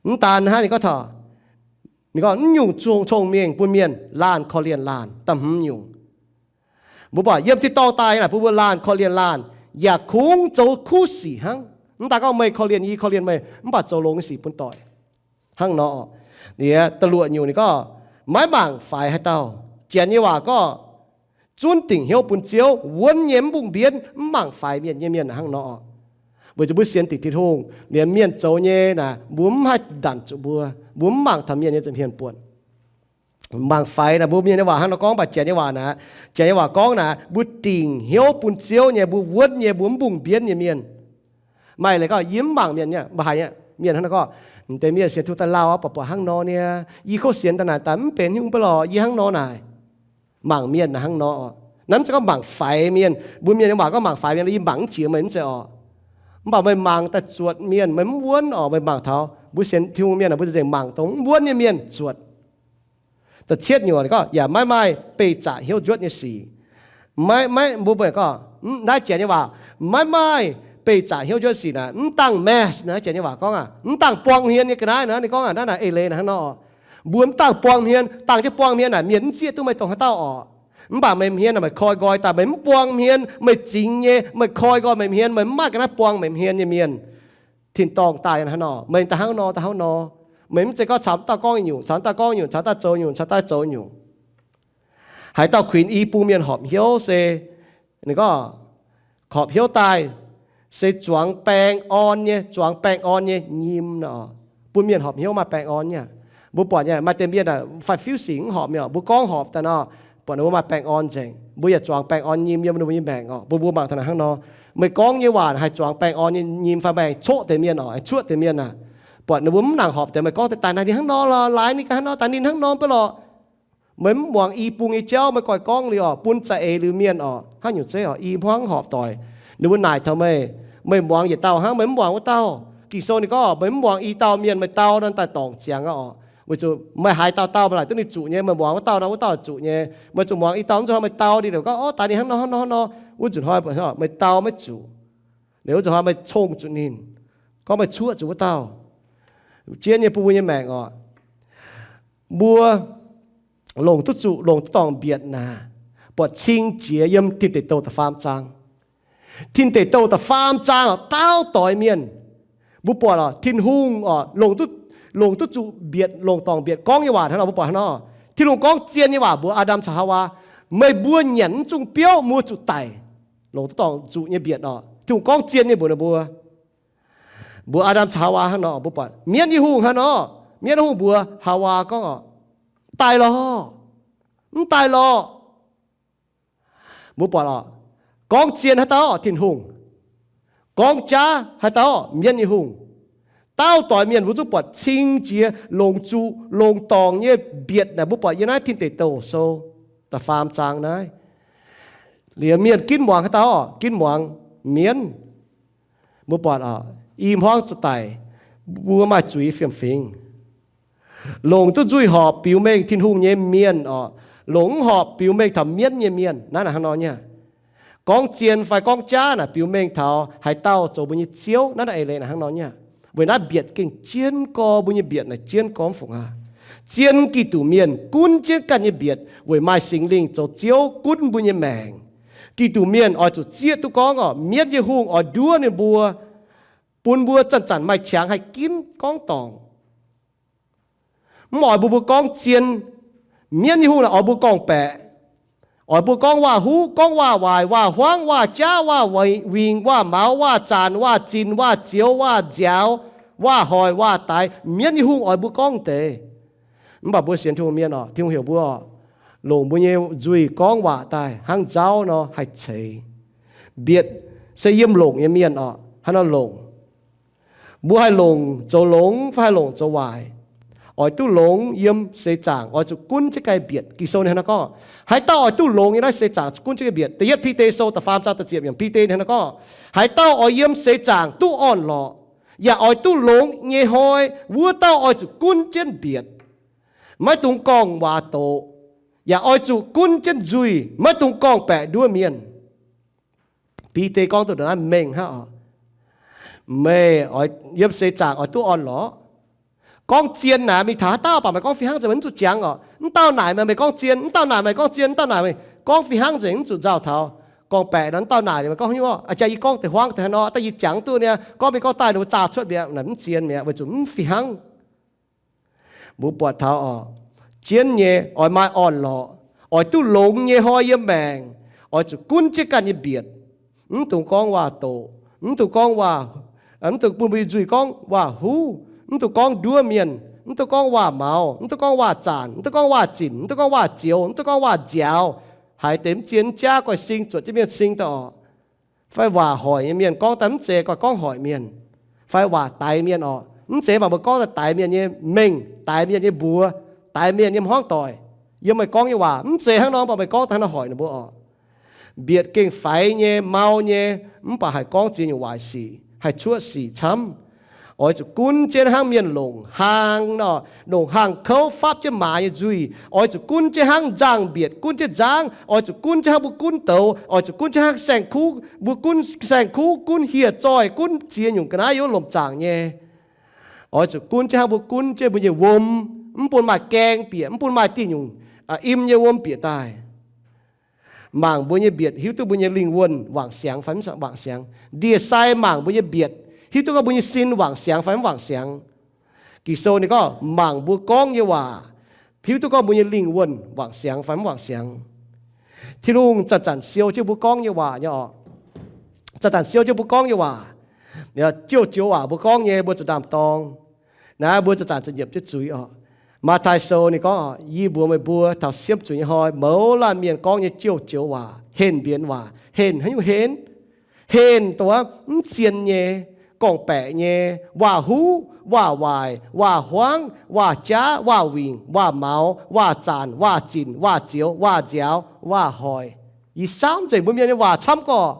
mv daan hnangv ninh gorngv taux, ninh gorngv mv nyungc cong-mengh bun mienh laanh korv-lienh laanh. Da'hmz nyungc, mbuo buatc yiem tin-dorngh daaih naaic bun mbuo laanh korv-lienh laanh, yaac kungx zoux kuv sic hnangv. Mv daan gorngv meih korv-lienh yie, yie korv-lienh meih, mv baac zoux longx nyei sic bun doic. Hnangv nor, liuz da'luoqc nyungc ninh gorngv maiv mangc faix haaix dauh. Janx nyei waac gorngv zunv dingc hnyouv bun Ziouv, wuonv nyei mv mbungh mbienv, mv mangc faix mienh nyei mienh hnangv nor. Weic zuqc mbuo sienx dingc Tin-Hungh, liuz mienh zoux nyei naaic mbuo mv haih ndanc zuqc mbuo. Mbuo mv mangc taux mienh nyei nza'hmien buonc. Mangc faix naaic mbuo mienh nyei waac hnangv nor gorngv, mv baac janx nyei waac naaic, janx nyei waac gorngv naaic mbuo dingc hnyouv bun Ziouv nyei, mbuo wuonv nyei, mbuo mv mbungh mbienv nyei mienh. Maaih leiz gorngv yie mv mangc mienh nyei, mv haiz nyei. Mienh hnangv nor gorngv, deix mienh sienx Tin-Hungh daaih lauh aqv, buatc buatc hnangv nor niaa, yie kov sienx daaih naaic daaih mv benx haaix nyungc mv bei lorqc, yie hnangv nor naaic. Mangc mienh naaic hnangv nor. Naaiv mv zeiz gorngv mangc faix mienh. Mbuo mienh nyei waac gorngv mangc faix mienh, yie mangc mv jiex meih, mv zeiz oc. Mv baac meih mangc daaih zuotc mienh, meih mv wuonv orqc. Meih mangc taux mbuo sienx Tin-Hungh mienh, mbuo za'gengh mangc dongh mv wuonv nyei mienh zuotc. Da'cietv nyungc gorngv, yaac maiv maaih beih zaqc hnyouv njuotv nyei sic. Maiv, maiv, mbuo mbuo gorngv, naaiv Janx nyei waac, maiv maaih beih zaqc hnyouv njuotv sic naaic, mv dangh mask naaiv Janx nyei waac gorngv aqv, mv dangh buang hmien nyei ga'naaiv naaiv, ninh gorngv aqv, naaiv naaic eix leiz naaic hnangv nor. Mbuo mv dangh buang hmien, dangh jienv buang hmien naaic, mienh mv zieqv duqv meih dongh haaix dauh orqc. Mv baac meih hmien naaic meih koi nqoi daaih, meih mv buang hmien, meih zingx nyei, meih koi nqoi meih hmien, meih mv maaih ga'naaiv buang meih hmien nyei mienh, tin-dorngh daaih hnangv nor, meih daaih hnangv nor, daaih hnangv nor. Meih mv zeiz gorngv caux dauh gorngv nyungc, caux dauh gorngv nyungc, caux dauh zoux nyungc, caux dauh zoux nyungc. Haaix dauh kuinx i bun mienh horpc hnyouv se, ninh gorngv horpc hnyouv daaih se zuangx baengh orn nyei, zuangx baengh orn nyei nyim nor. Bun mienh horpc hnyouv maaih baengh orn nyei. Mbuo buatc nyei maaih deix mienh aah, faix-fiuv sic mv horpc mi'aqv, mbuo gorngv horpc daaih nor, buatc ninh mbuo maaih baengh orn nzengc. Mbuo yaac zuangx baengh orn nyim yiem ninh mbuo nyei maengc orqc. Mbuo, mbuo mangc taux naaic hnangv nor, meih gorngv nyei waac haih zuangx baengh orn nyei nyim fai maengc coqv deix mienh orqc, cuoqv deix mienh aac. Buatc ninh mbuo mv nangc horpc deix, meih gorngv daaih naaic ninh hnangv nor lorqc, laaix ninh ganh hnangv nor, daaih ninh hnangv nor mv baac lorqc. Meih mv muangx i bung nyei jauv, meih goix gorngv liuz orqc, bun za'eix liuz mienh orqc, hnangv nyungc zeiv orqc, i hmuangv horpc doic. Ninh mbuo naaic taux meih, meih muangx yietc dauh hnangv, meih mv muangx wuov dauh. Ging-Sou ninh gorngv meih mv muangx i dauh mienh, meih dau nor daaih dorngc ziangx aqv orqc. Weic zuqc meih haaix dauh dau meih laaic duqv ninh zuqc nyei, meih muangx wuov dauh nor wuov dauh zuqc nyei. Meih zuqc muangx i dauh, wuov nzunc hnoi meih dau ninh liuz gorngv, orv, daaih ninh hnangv nor hnangv nor hnangv nor, wuov nzunc hnoi meih mv zuqc. Liuz wuov nzunc hnoi meih cong zuqc ninh, gorngv meih cuoqv zuqc wuov dauh. Zien nyei bun mbuo nyei maengc orqc. Mbuo longc duqv zuqc, longc duqv dorngc mbietc naaic, buatc cing jiex yiem Tin Deic Douh da'faam zaang. Tin Deic Douh da'faam zaang orqc, dauh doix mienh. Mbuo buatc orqc, Tin-Hungh orqc, longc duqv, longc duqv zuqc mbietc, longc dorngc mbietc gorngv nyei waac hnangv nor, mbuo buatc hnangv nor. Tin-Hungh gorngv zien nyei waac mbuox Aa^ndam caux Haawaa, meih mbuo nyanc mv zungh biouv, mbuo zuqc daic. Longc duqv dorngc zuqc nyei mbietc orqc, Tin-Hungh gorngv zien nyei mbuox ninh mbuo. Mbuox Aa^ndam caux Haawaa hnangv nor, mbuo buatc mienv nyei hungh hnangv nor, mienv nyei hungh mbuox Haawaa gorngv orqc, daic lorqc, mv daic lorqc. Mbuo buatc orqc, gorngv zien haaix dauh orqc, Tin-Hungh. Gorngv jaav haaix dauh orqc, mienv nyei hungh. Dauh doix mienh mbuo zungv buatc cing jiex longc zuqc longc dorngc nyei mbietc naaic, mbuo buatc yiem naaiv Tin Deic Douh sou da'faam zaang naaiv. Liuz mienh ginv muangx haaix dauh orqc, ginv muangx mienv. Mbuo buatc orqc, i hmuangv zuqc daic, mbuo maaih zuiz fiem-fingx. Longc duqv nzuih horpc biux mengh Tin-Hungh nyei mienh orqc, longc mv horpc biux mengh taux mienv nyei mienh. Naaiv naaic hnangv nor nyei aqv. Gorngv zien fai gorngv jaav naaic biux mengh taux haaix dauh zoux mbuo nyei ziouv, naaiv naaic eix leiz naaic hnangv nor nyei aqv. Weic naaiv mbietc gengh jienv gorx, mbuo nyei mbietc naaic jienv gorx mv fungc aqv. Zien Giduc mienh gunv jienv ganh nyei mbietc weic maaih Singx Lingh zoux ziouv gunv mbuo nyei maengc. Giduc mienh oix zuqc zieqv duqv gorngv orqc, mienv nyei hungh oix nduov ninh mbuo, bun mbuo zanc-zanc maaih qangx haih ginv gorngv dorngc. Mv oix mbuo, mbuo gorngv zien. Mienv nyei hungh naaic oix mbuo gorngv-baeqc, oix mbuo gorngv waac-huv, gorngv waac-waaic, waac-huangv, waac-jaav, waac-wingx, waac-maux, waac-zanc, waac-zinh, waac-zioux, waac-nziaaux, waac-hoic, waac-daix. Mienv nyei hungh oix mbuo gorngv deix. Mv baac mbuo sienx Tin-Hungh mienh orqc, Tin-Hungh heuc mbuo orqc, longc mbuo nyei nzuih gorngv waac daaih hnangv nzauv nor haih ceix. Mbietc se yiem longc nyei mienh orqc, hnangv nor longc. Mbuo haih longc zoux longx fai haih longc zoux waaic, oix duqv longx yiem seix zaangc oix zuqc gunv jienv ganh mbietc. Ging-Sou ninh hnangv nor gorngv, haaix dauh oix duqv longx yiem naaiv seix zaangc zuqc gunv jienv ganh mbietc. Da'yietv Bide sou da'faam zaang da'ziepc yiemc, Bide hnangv nor gorngv, haaix dauh oix yiem seix zaangc duqv orn-lorqc, yaac oix duqv longx nyei hnoi, wuov dauh oix zuqc gunv jienv mbietc, maiv dungx gorngv waac doqc, yaac oix zuqc gunv jienv nzuih, maiv dungx gorngv-baeqc nduov mienh. Bide gorngv duqv ndongc naaiv mengh hnangv orqc. Meih oix yiem seix zaangc oix duqv orn-lorqc. Gorngv zien naaic mingh taux haaix dauh baac meih gorngv fih hnangv nzengc, meih mv zuqc jangx orqc. Mv dauh naaic meih, meih gorngv zien, mv dauh naaic meih gorngv zien, mv dauh naaic meih gorngv fih hnangv nzengc, mv zuqc nzauh taux gorngv-baeqc nor. Mv dauh naaic meih gorngv haaix nyungc orqc, a'jang yie gorngv deix huaangv deix hnangv nor, daaih yie jangx duqv niaa, gorngv mingh gorngv daaih ninh mbuo zaah cuotv mi'aqv, naaic mv zien mi'aqv, weic zuqc mv fih hnangv. Mbuo buatc taux orqc, jienv nyei oix maaih orn-lorqc, oix duqv longx nyei hnoi yiem maengc, oix zuqc gunv jienv ganh nyei mbietc, mv dungx gorngv waac-doqc, mv dungx gorngv waac, mv dungx bun mbuo nyei nzuih gorngv waac-huv, mv dungx gorngv nduov mienh, mv dungx gorngv waac-maux, mv dungx gorngv waac-zanc, mv dungx gorngv waac-zinc, mv dungx gorngv waac-zioux, mv dungx gorngv waac-nziaaux, haiz deix mv zien mv jaav, goiv sing zuotc jienv mienh sing daaih orqc. Fai waac hoic nyei mienh gorngv daaih mv zeiz goiv gorngv hoic mienh, fai waac daix mienh orqc. Mv zeiz mv baac mbuo gorngv daaih daix mienh nyei mengh, daix mienh nyei mbuox, daix mienh nyei hmuangv doic. Yiem meih gorngv nyei waac mv zeiz hnangv nor, mv baac meih gorngv daaih hnangv nor hoic ninh mbuo orqc. Mbietc gengh faix nyei, mau nyei, mv baac haih gorngv ziex nyungc waaic sic. haih cuoqv sic camv. Oix zuqc gunv jienv hnangv mienh longc haang nor, longc haang kouv fapv jienv maaz nyei nzuih. Oix zuqc gunv jienv hnangv nzangh-mbietc gunv jienv nzangv. Oix zuqc gunv jienv hnangv mbuo gunv douz. Oix zuqc gunv jienv hnangv saeng-kuv, mbuo gunv saeng-kuv, gunv hieh zoih, gunv ziex nyungc ga'naaiv yiem wuov lomc zaangc nyei. Oix zuqc gunv jienv hnangv mbuo gunv jienv mbuo nyei wuom, mv bun maaih gaeng bieqc, mv bun maaih diuh nyungc im nyei wuom bieqc daaih. Mangc mbuo nyei mbietc hiuv duqv mbuo nyei lingh wuonh wangc siangx fai mv wangc siangx. Ndie-sai mangc mbuo nyei mbietc hiuv duqv gorngv mbuo nyei sin wangc siangx fai mv wangc siangx. Ging-Sou ninh gorngv mangc mbuo gorngv nyei waac hiuv duqv gorngv mbuo nyei lingh wuonh wangc siangx fai mv wangc siangx. Tin-Hungh zanc-zanc siou jienv mbuo gorngv nyei waac nyei oc. Zanc-zanc siou jienv mbuo gorngv nyei waac. Jouh joux waac mbuo gorngv nyei mbuo zuqc ndaam-dorng. Naaiv mbuo zanc-zanc zuqc nyiemc jienv zuiz oc. Matv^tai Sou ninh gorngv, Yie mbuox meih mbuo, taux siemv zuqc nyei hnoi mouz laanh mienh gorngv nyei jouh joux waac, henh mbienx waac, henh haaix nyungc henv? Henh dongh wuov mv zien nyei, gorngv-baeqc nyei, waac-huv, waac-waaic, waac-huangv, waac-jaav, waac-wingc, waac-maux, waac-zanc, waac-zinc, waac-zioux, waac-nziaaux, waac-hoic. Yie saamv nzengc mbuo mienh nyei waac camv gorqv.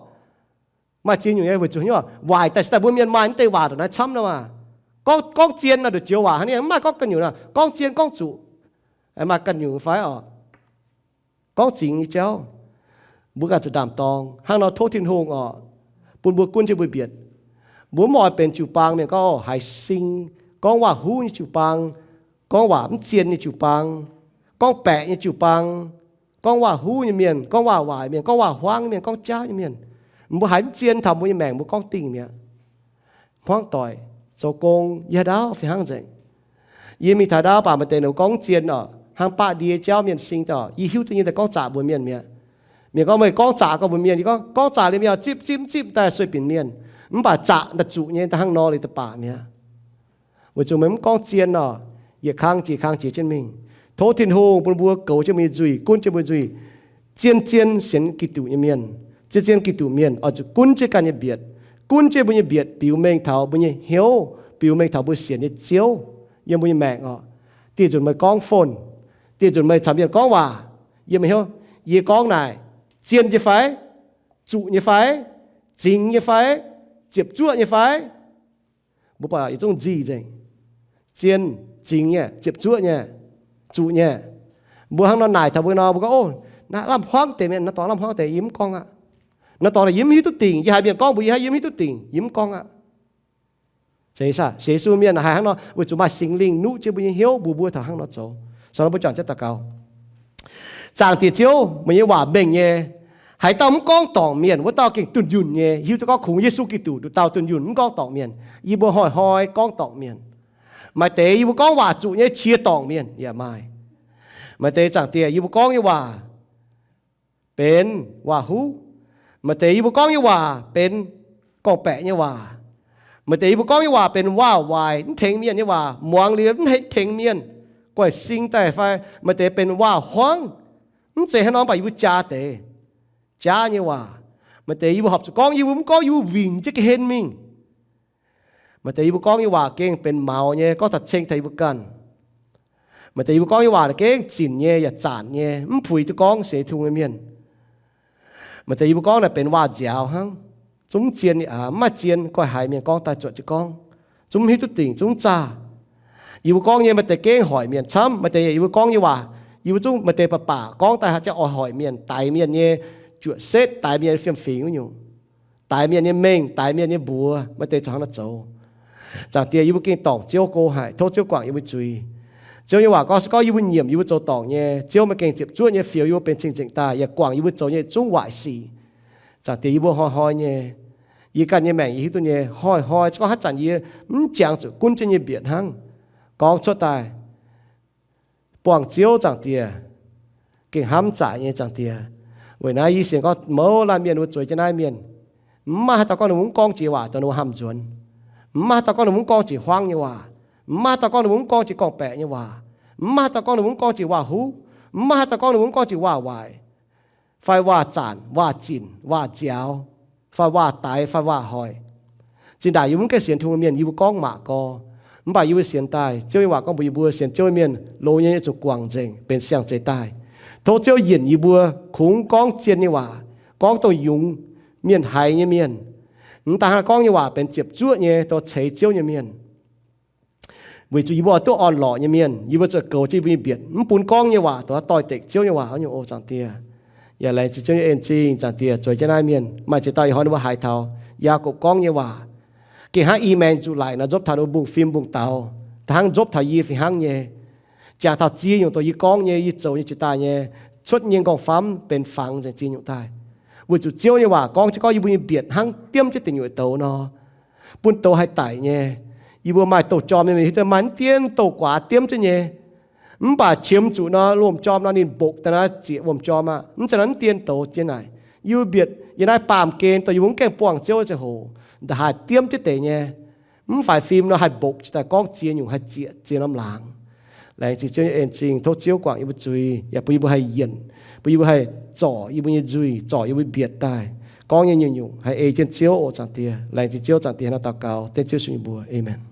Maaih ziex nyungc nyei weic zuqc haaix nyungc, waaic daaih se daaih mbuo mienh maaih mv deix waac ndongc naaiv camv nor maah. Gorngv, gorngv zien nor nduqc joux waac hnangv, mv maaih gorngv ganh nyungc nor, gorngv zien gorngv zuqc, maaih ganh nyungc fai oc. Gorngv zingx nyei jauv, mbuo ganh zuqc ndaam-dorng. Hnangv nor tov Tin-Hungh oc, bun mbuo gunv jienv mbuo mbietc. Mbuo mv oix benx jiu-baang mienh gorngv, haiz sing, gorngv waac-huv nyei jiu-baang, gorngv waac mv zien nyei jiu-baang, gorngv-baeqc nyei jiu-baang, gorngv waac-huv nyei mienh, gorngv waac-waaic mienh, gorngv waac-huangv mienh, gorngv jaav nyei mienh. Mbuo haiz mv zien taux mbuo nyei maengc mbuo gorngv dingh mi'aqv. Hmuangv doic, zoux gong, yie haaix ndaauv fih hnangv nzengc. Yie mingh taux ndaauv baac maaih deix ninh gorngv mv zien oc, hnangv baqv ndie jauv mienh sing daaih, yie hiuv duqv nyei daaih gorngv zaqc mbuox mienh mi'aqv. Mienh gorngv meih gorngv zaqc gorngv mbuox mienh, yie gorngv, gorngv zaqc liuz mienh oix zipv zipv zipv daaih sueih binc mienh. Mv baac zaqc daaih zuqc nyei daaih hnangv nor liuz daaih baac mi'aqv. Weic zuqc meih mv gorngv zien oc, yietc kang jiex kang jiex jienv mingh. Tov Tin-Hungh bun mbuo goux jienv mbuo nyei nzuih, gunv jienv mbuo nyei nzuih, zien-zien sienx Giduc nyei mienh. Zien-zien Giduc mienh oix zuqc gunv jienv ganh nyei mbietc, gunv jienv mbuo nyei mbietc biux mengh taux mbuo nyei hnyouv, biux mengh taux mbuo sienx nyei Ziouv yiem mbuo nyei maengc oc. Dieh nzunc meih gorngv phone, dieh nzunc meih caux mienh gorngv waac, yie meih hnyouv, yie gorngv naaic zien nyei fai? Zuqc nyei fai? Zingx nyei fai? Ziepc zuoqv nyei fai? Mbuo buatc yietc zungv nzih nzengc. Zien, zingx nyei, ziepc zuoqv nyei, zuqc nyei. Mbuo hnangv nor naaic taux mbuo nor, mbuo gorngv, O, naaiv lamh huangv deix mienh, naaiv dorngx lamh huangv deix, yie mv gorngv aqv. Naaiv dorngx naaic yie mv hiuv duqv dingc, yie haiz mienh gorngv mbuox yie, yie mv hiuv duqv dingc, yie mv gorngv aqv. Zeiz saah? Sienx Yesu mienh haiz hnangv nor weic zuqc maaih Singx Lingh nuqv jienv mbuo nyei hnyouv, mbuox mbuo taux hnangv nor zoux. Sou nor mbuo juangc jienv daux gaux. Zaangc Diex Ziouv, meih nyei waac mengh nyei. Haaix dauh mv gorngv dorngc mienh, wuov dauh gengh dunh yunh nyei. Hiuv duqv gorngv kungx Yesu Giduc nduqc dauh dunh yunh mv gorngv dorngc mienh. Yie mbuo hnoi-hnoi gorngv dorngc mienh. Maaih deix yie mbuo gorngv waac zuqc nyei qiex dorngc mienh yaac maaih. Maaih deix Zaangc Diex yie mbuo gorngv nyei waac benx waac-huv. Maaih deix yie mbuo gorngv nyei waac benx gorngv-baeqc nyei waac. Maaih deix yie mbuo gorngv nyei waac benx waac-waaic, mv tengx mienh nyei waac, muangx liuz mv tengx mienh, guaih sing daaih fai. Maaih deix benx waac-huangv, mv zeiz hnangv nor mv baac yie mbuo jaa deix, jaav nyei waac. Maaih deix yie mbuo horpc zuqc gorngv, yie mbuo mv gorngv, yie mbuo wingc jienv ga'hlen mingh. Maaih deix yie mbuo gorngv nyei waac gengh benx maux nyei, gorngv taux ceng taux yie mbuo ganh. Maaih deix yie mbuo gorngv nyei waac gengh zinc nyei yaac zaanc nyei, mv puix duqv gorngv sienx Tin-Hungh nyei mienh. Maaih deix yie mbuo gorngv naaic benx waac-nziaaux hnangv, zungv mv zien, mv maaih zien, guaih haiz mienh gorngv daaih zuotc jienv gorngv, zungv mv hiuv duqv dingc, zungv mv zaah. Yie mbuo gorngv nyei maaih deix gengh hoic mienh camv. Maaih deix yie mbuo gorngv nyei waac, yie mbuo zungv maaih deix baac baac gorngv daaih haaix jauv oix hoic mienh, daix mienh nyei juoqc setv, daix mienh fiem-fingx wuov nyungc, daix mienh nyei mengh, daix mienh nyei mbuox, maaih deix zuqc hnangv nor zoux. Zaangc Diex, yie mbuo gengh dorngc Ziouv go haic, tov Ziouv guangc yie mbuo zuiz. Ziouv nyei waac gorngv se gorngv yie mbuo nyiemc yie mbuo zoux dorngc nyei, Ziouv meih gengh ziepc zuoqv nyei fioux yie mbuo benx cing-nzengc daaih, yaac guangc yie mbuo zoux nyei zungv waaic sic. Zaangc Diex, yie mbuo hnoi-hnoi nyei, yie ganh nyei maengc yie hiuv duqv nyei, hnoi-hnoi se gorngv haaix zanc yie mv jangx zuqc gunv jienv nyei mbietc hnangv, gorngv cuotv daaih buangh Ziouv, Zaangc Diex, gengh hnamv zaqc nyei, Zaangc Diex. Weic naaiv yie sienx gorngv mouz laanh mienh wuov zueiz jienv naaiv mienh, mv maaih haaix dauh gorngv ninh mbuo mv gorngv jiex waac dongh ninh mbuo hnamv nzuonx. Mv maaih haaix dauh gorngv ninh mbuo mv gorngv jiex huaangv nyei waac. Mv maaih haaix dauh gorngv ninh mbuo mv gorngv jiex gorngv-baeqc nyei waac. Mv maaih haaix dauh gorngv ninh mbuo mv gorngv jiex waac-huv. Mv maaih haaix dauh gorngv ninh mbuo mv gorngv jiex waac-waaic fai waac-zaanc, waac-zinc, waac-nziaaux, fai waac-daix, fai waac-hoic. Zinh ndaangc yie mbuo mv gaengh sienx Tin-Hungh mienh, yie mbuo gorngv maac gorx. Mv baac yie mbuo sienx daaih Ziouv nyei waac gorngv mbuox yie mbuo, sienx Ziouv nyei mienh loz nyei zuqc guangc nzengc, benx siang-zeix daaih. Tov Ziouv yienc yie mbuo kungx gorngv zien nyei waac, gorngv dongh yungz mienh haiz nyei mienh, Mv daaih hnangv gorngv nyei waac benx ziepc zuoqv nyei, dongh ceix Ziouv nyei mienh. Weic zuqc yie mbuo oix duqv orn-lorqc nyei mienh, yie mbuo zuqc goux jienv yie mbuo nyei mbietc, mv bun gorngv nyei waac dongh doix-dekc Ziouv nyei waac nyei, o Zaangc Diex. Yaac laengz zingh Ziouv nyei en zingh, Zaangc Diex, zueiz jienv naaiv mienh maaih ziex dauh ih hnoi ninh mbuo haiz taux Yaagorpc gorngv nyei waac, gengh hnangv i maengx zuqc laic nor nzopv taux ninh mbuo mbungv-fim mbungv-daux, da'hnangv nzopv taux yie fih hnangv nyei. Jangx taux ziex nyungc dongh yie gorngv nyei, yie zoux nyei jiex daaih nyei, cuotv nyei nqorngv-famv benx fangx nzengc ziex nyungc daaih. Weic zuqc Ziouv nyei waac gorngv jienv gorngv yie mbuo nyei mbietc hnangv diemv jienv deic nyuoqc douz nor, bun douz haih daic nyei. Yie mbuo maaih douz-jorm nyei mienh hiuv duqv maaih mv dien douz-guaax diemv jienv nyei. Mv baac qiemx zuqc nor, wuom-jorm nor ninh mbokc daaih naaiv zieqc wuom-jorm aqv. Mv zeiz nor mv dien douz jienv naaic. Yie mbuo mbietc yiem naaiv baamh gen dongh yie mbuo mv gaengh buangh Ziouv ziangh hoc, nda'haaix diemv jienv deix nyei. Mv faix fim nor haih mbokc jiez daaih gorngv ziex nyungc, haih zieqc ziex norm laangz. Laengz zingh Ziouv nyei en zingh, tov Ziouv guangc yie mbuo zuiz, yaac bun yie mbuo haih yienc, bun yie mbuo haih zorc yie mbuo nyei nzuih, zorc yie mbuo mbietc daaih. Gorngv nyei nyungc-nyungc haih ei jienv Ziouv, o Zaangc Diex. Laengz zingh Ziouv, Zaangc Diex, hnangv naaiv daux gaux dengv Ziouv Yesu nyei mbuox. Aamen.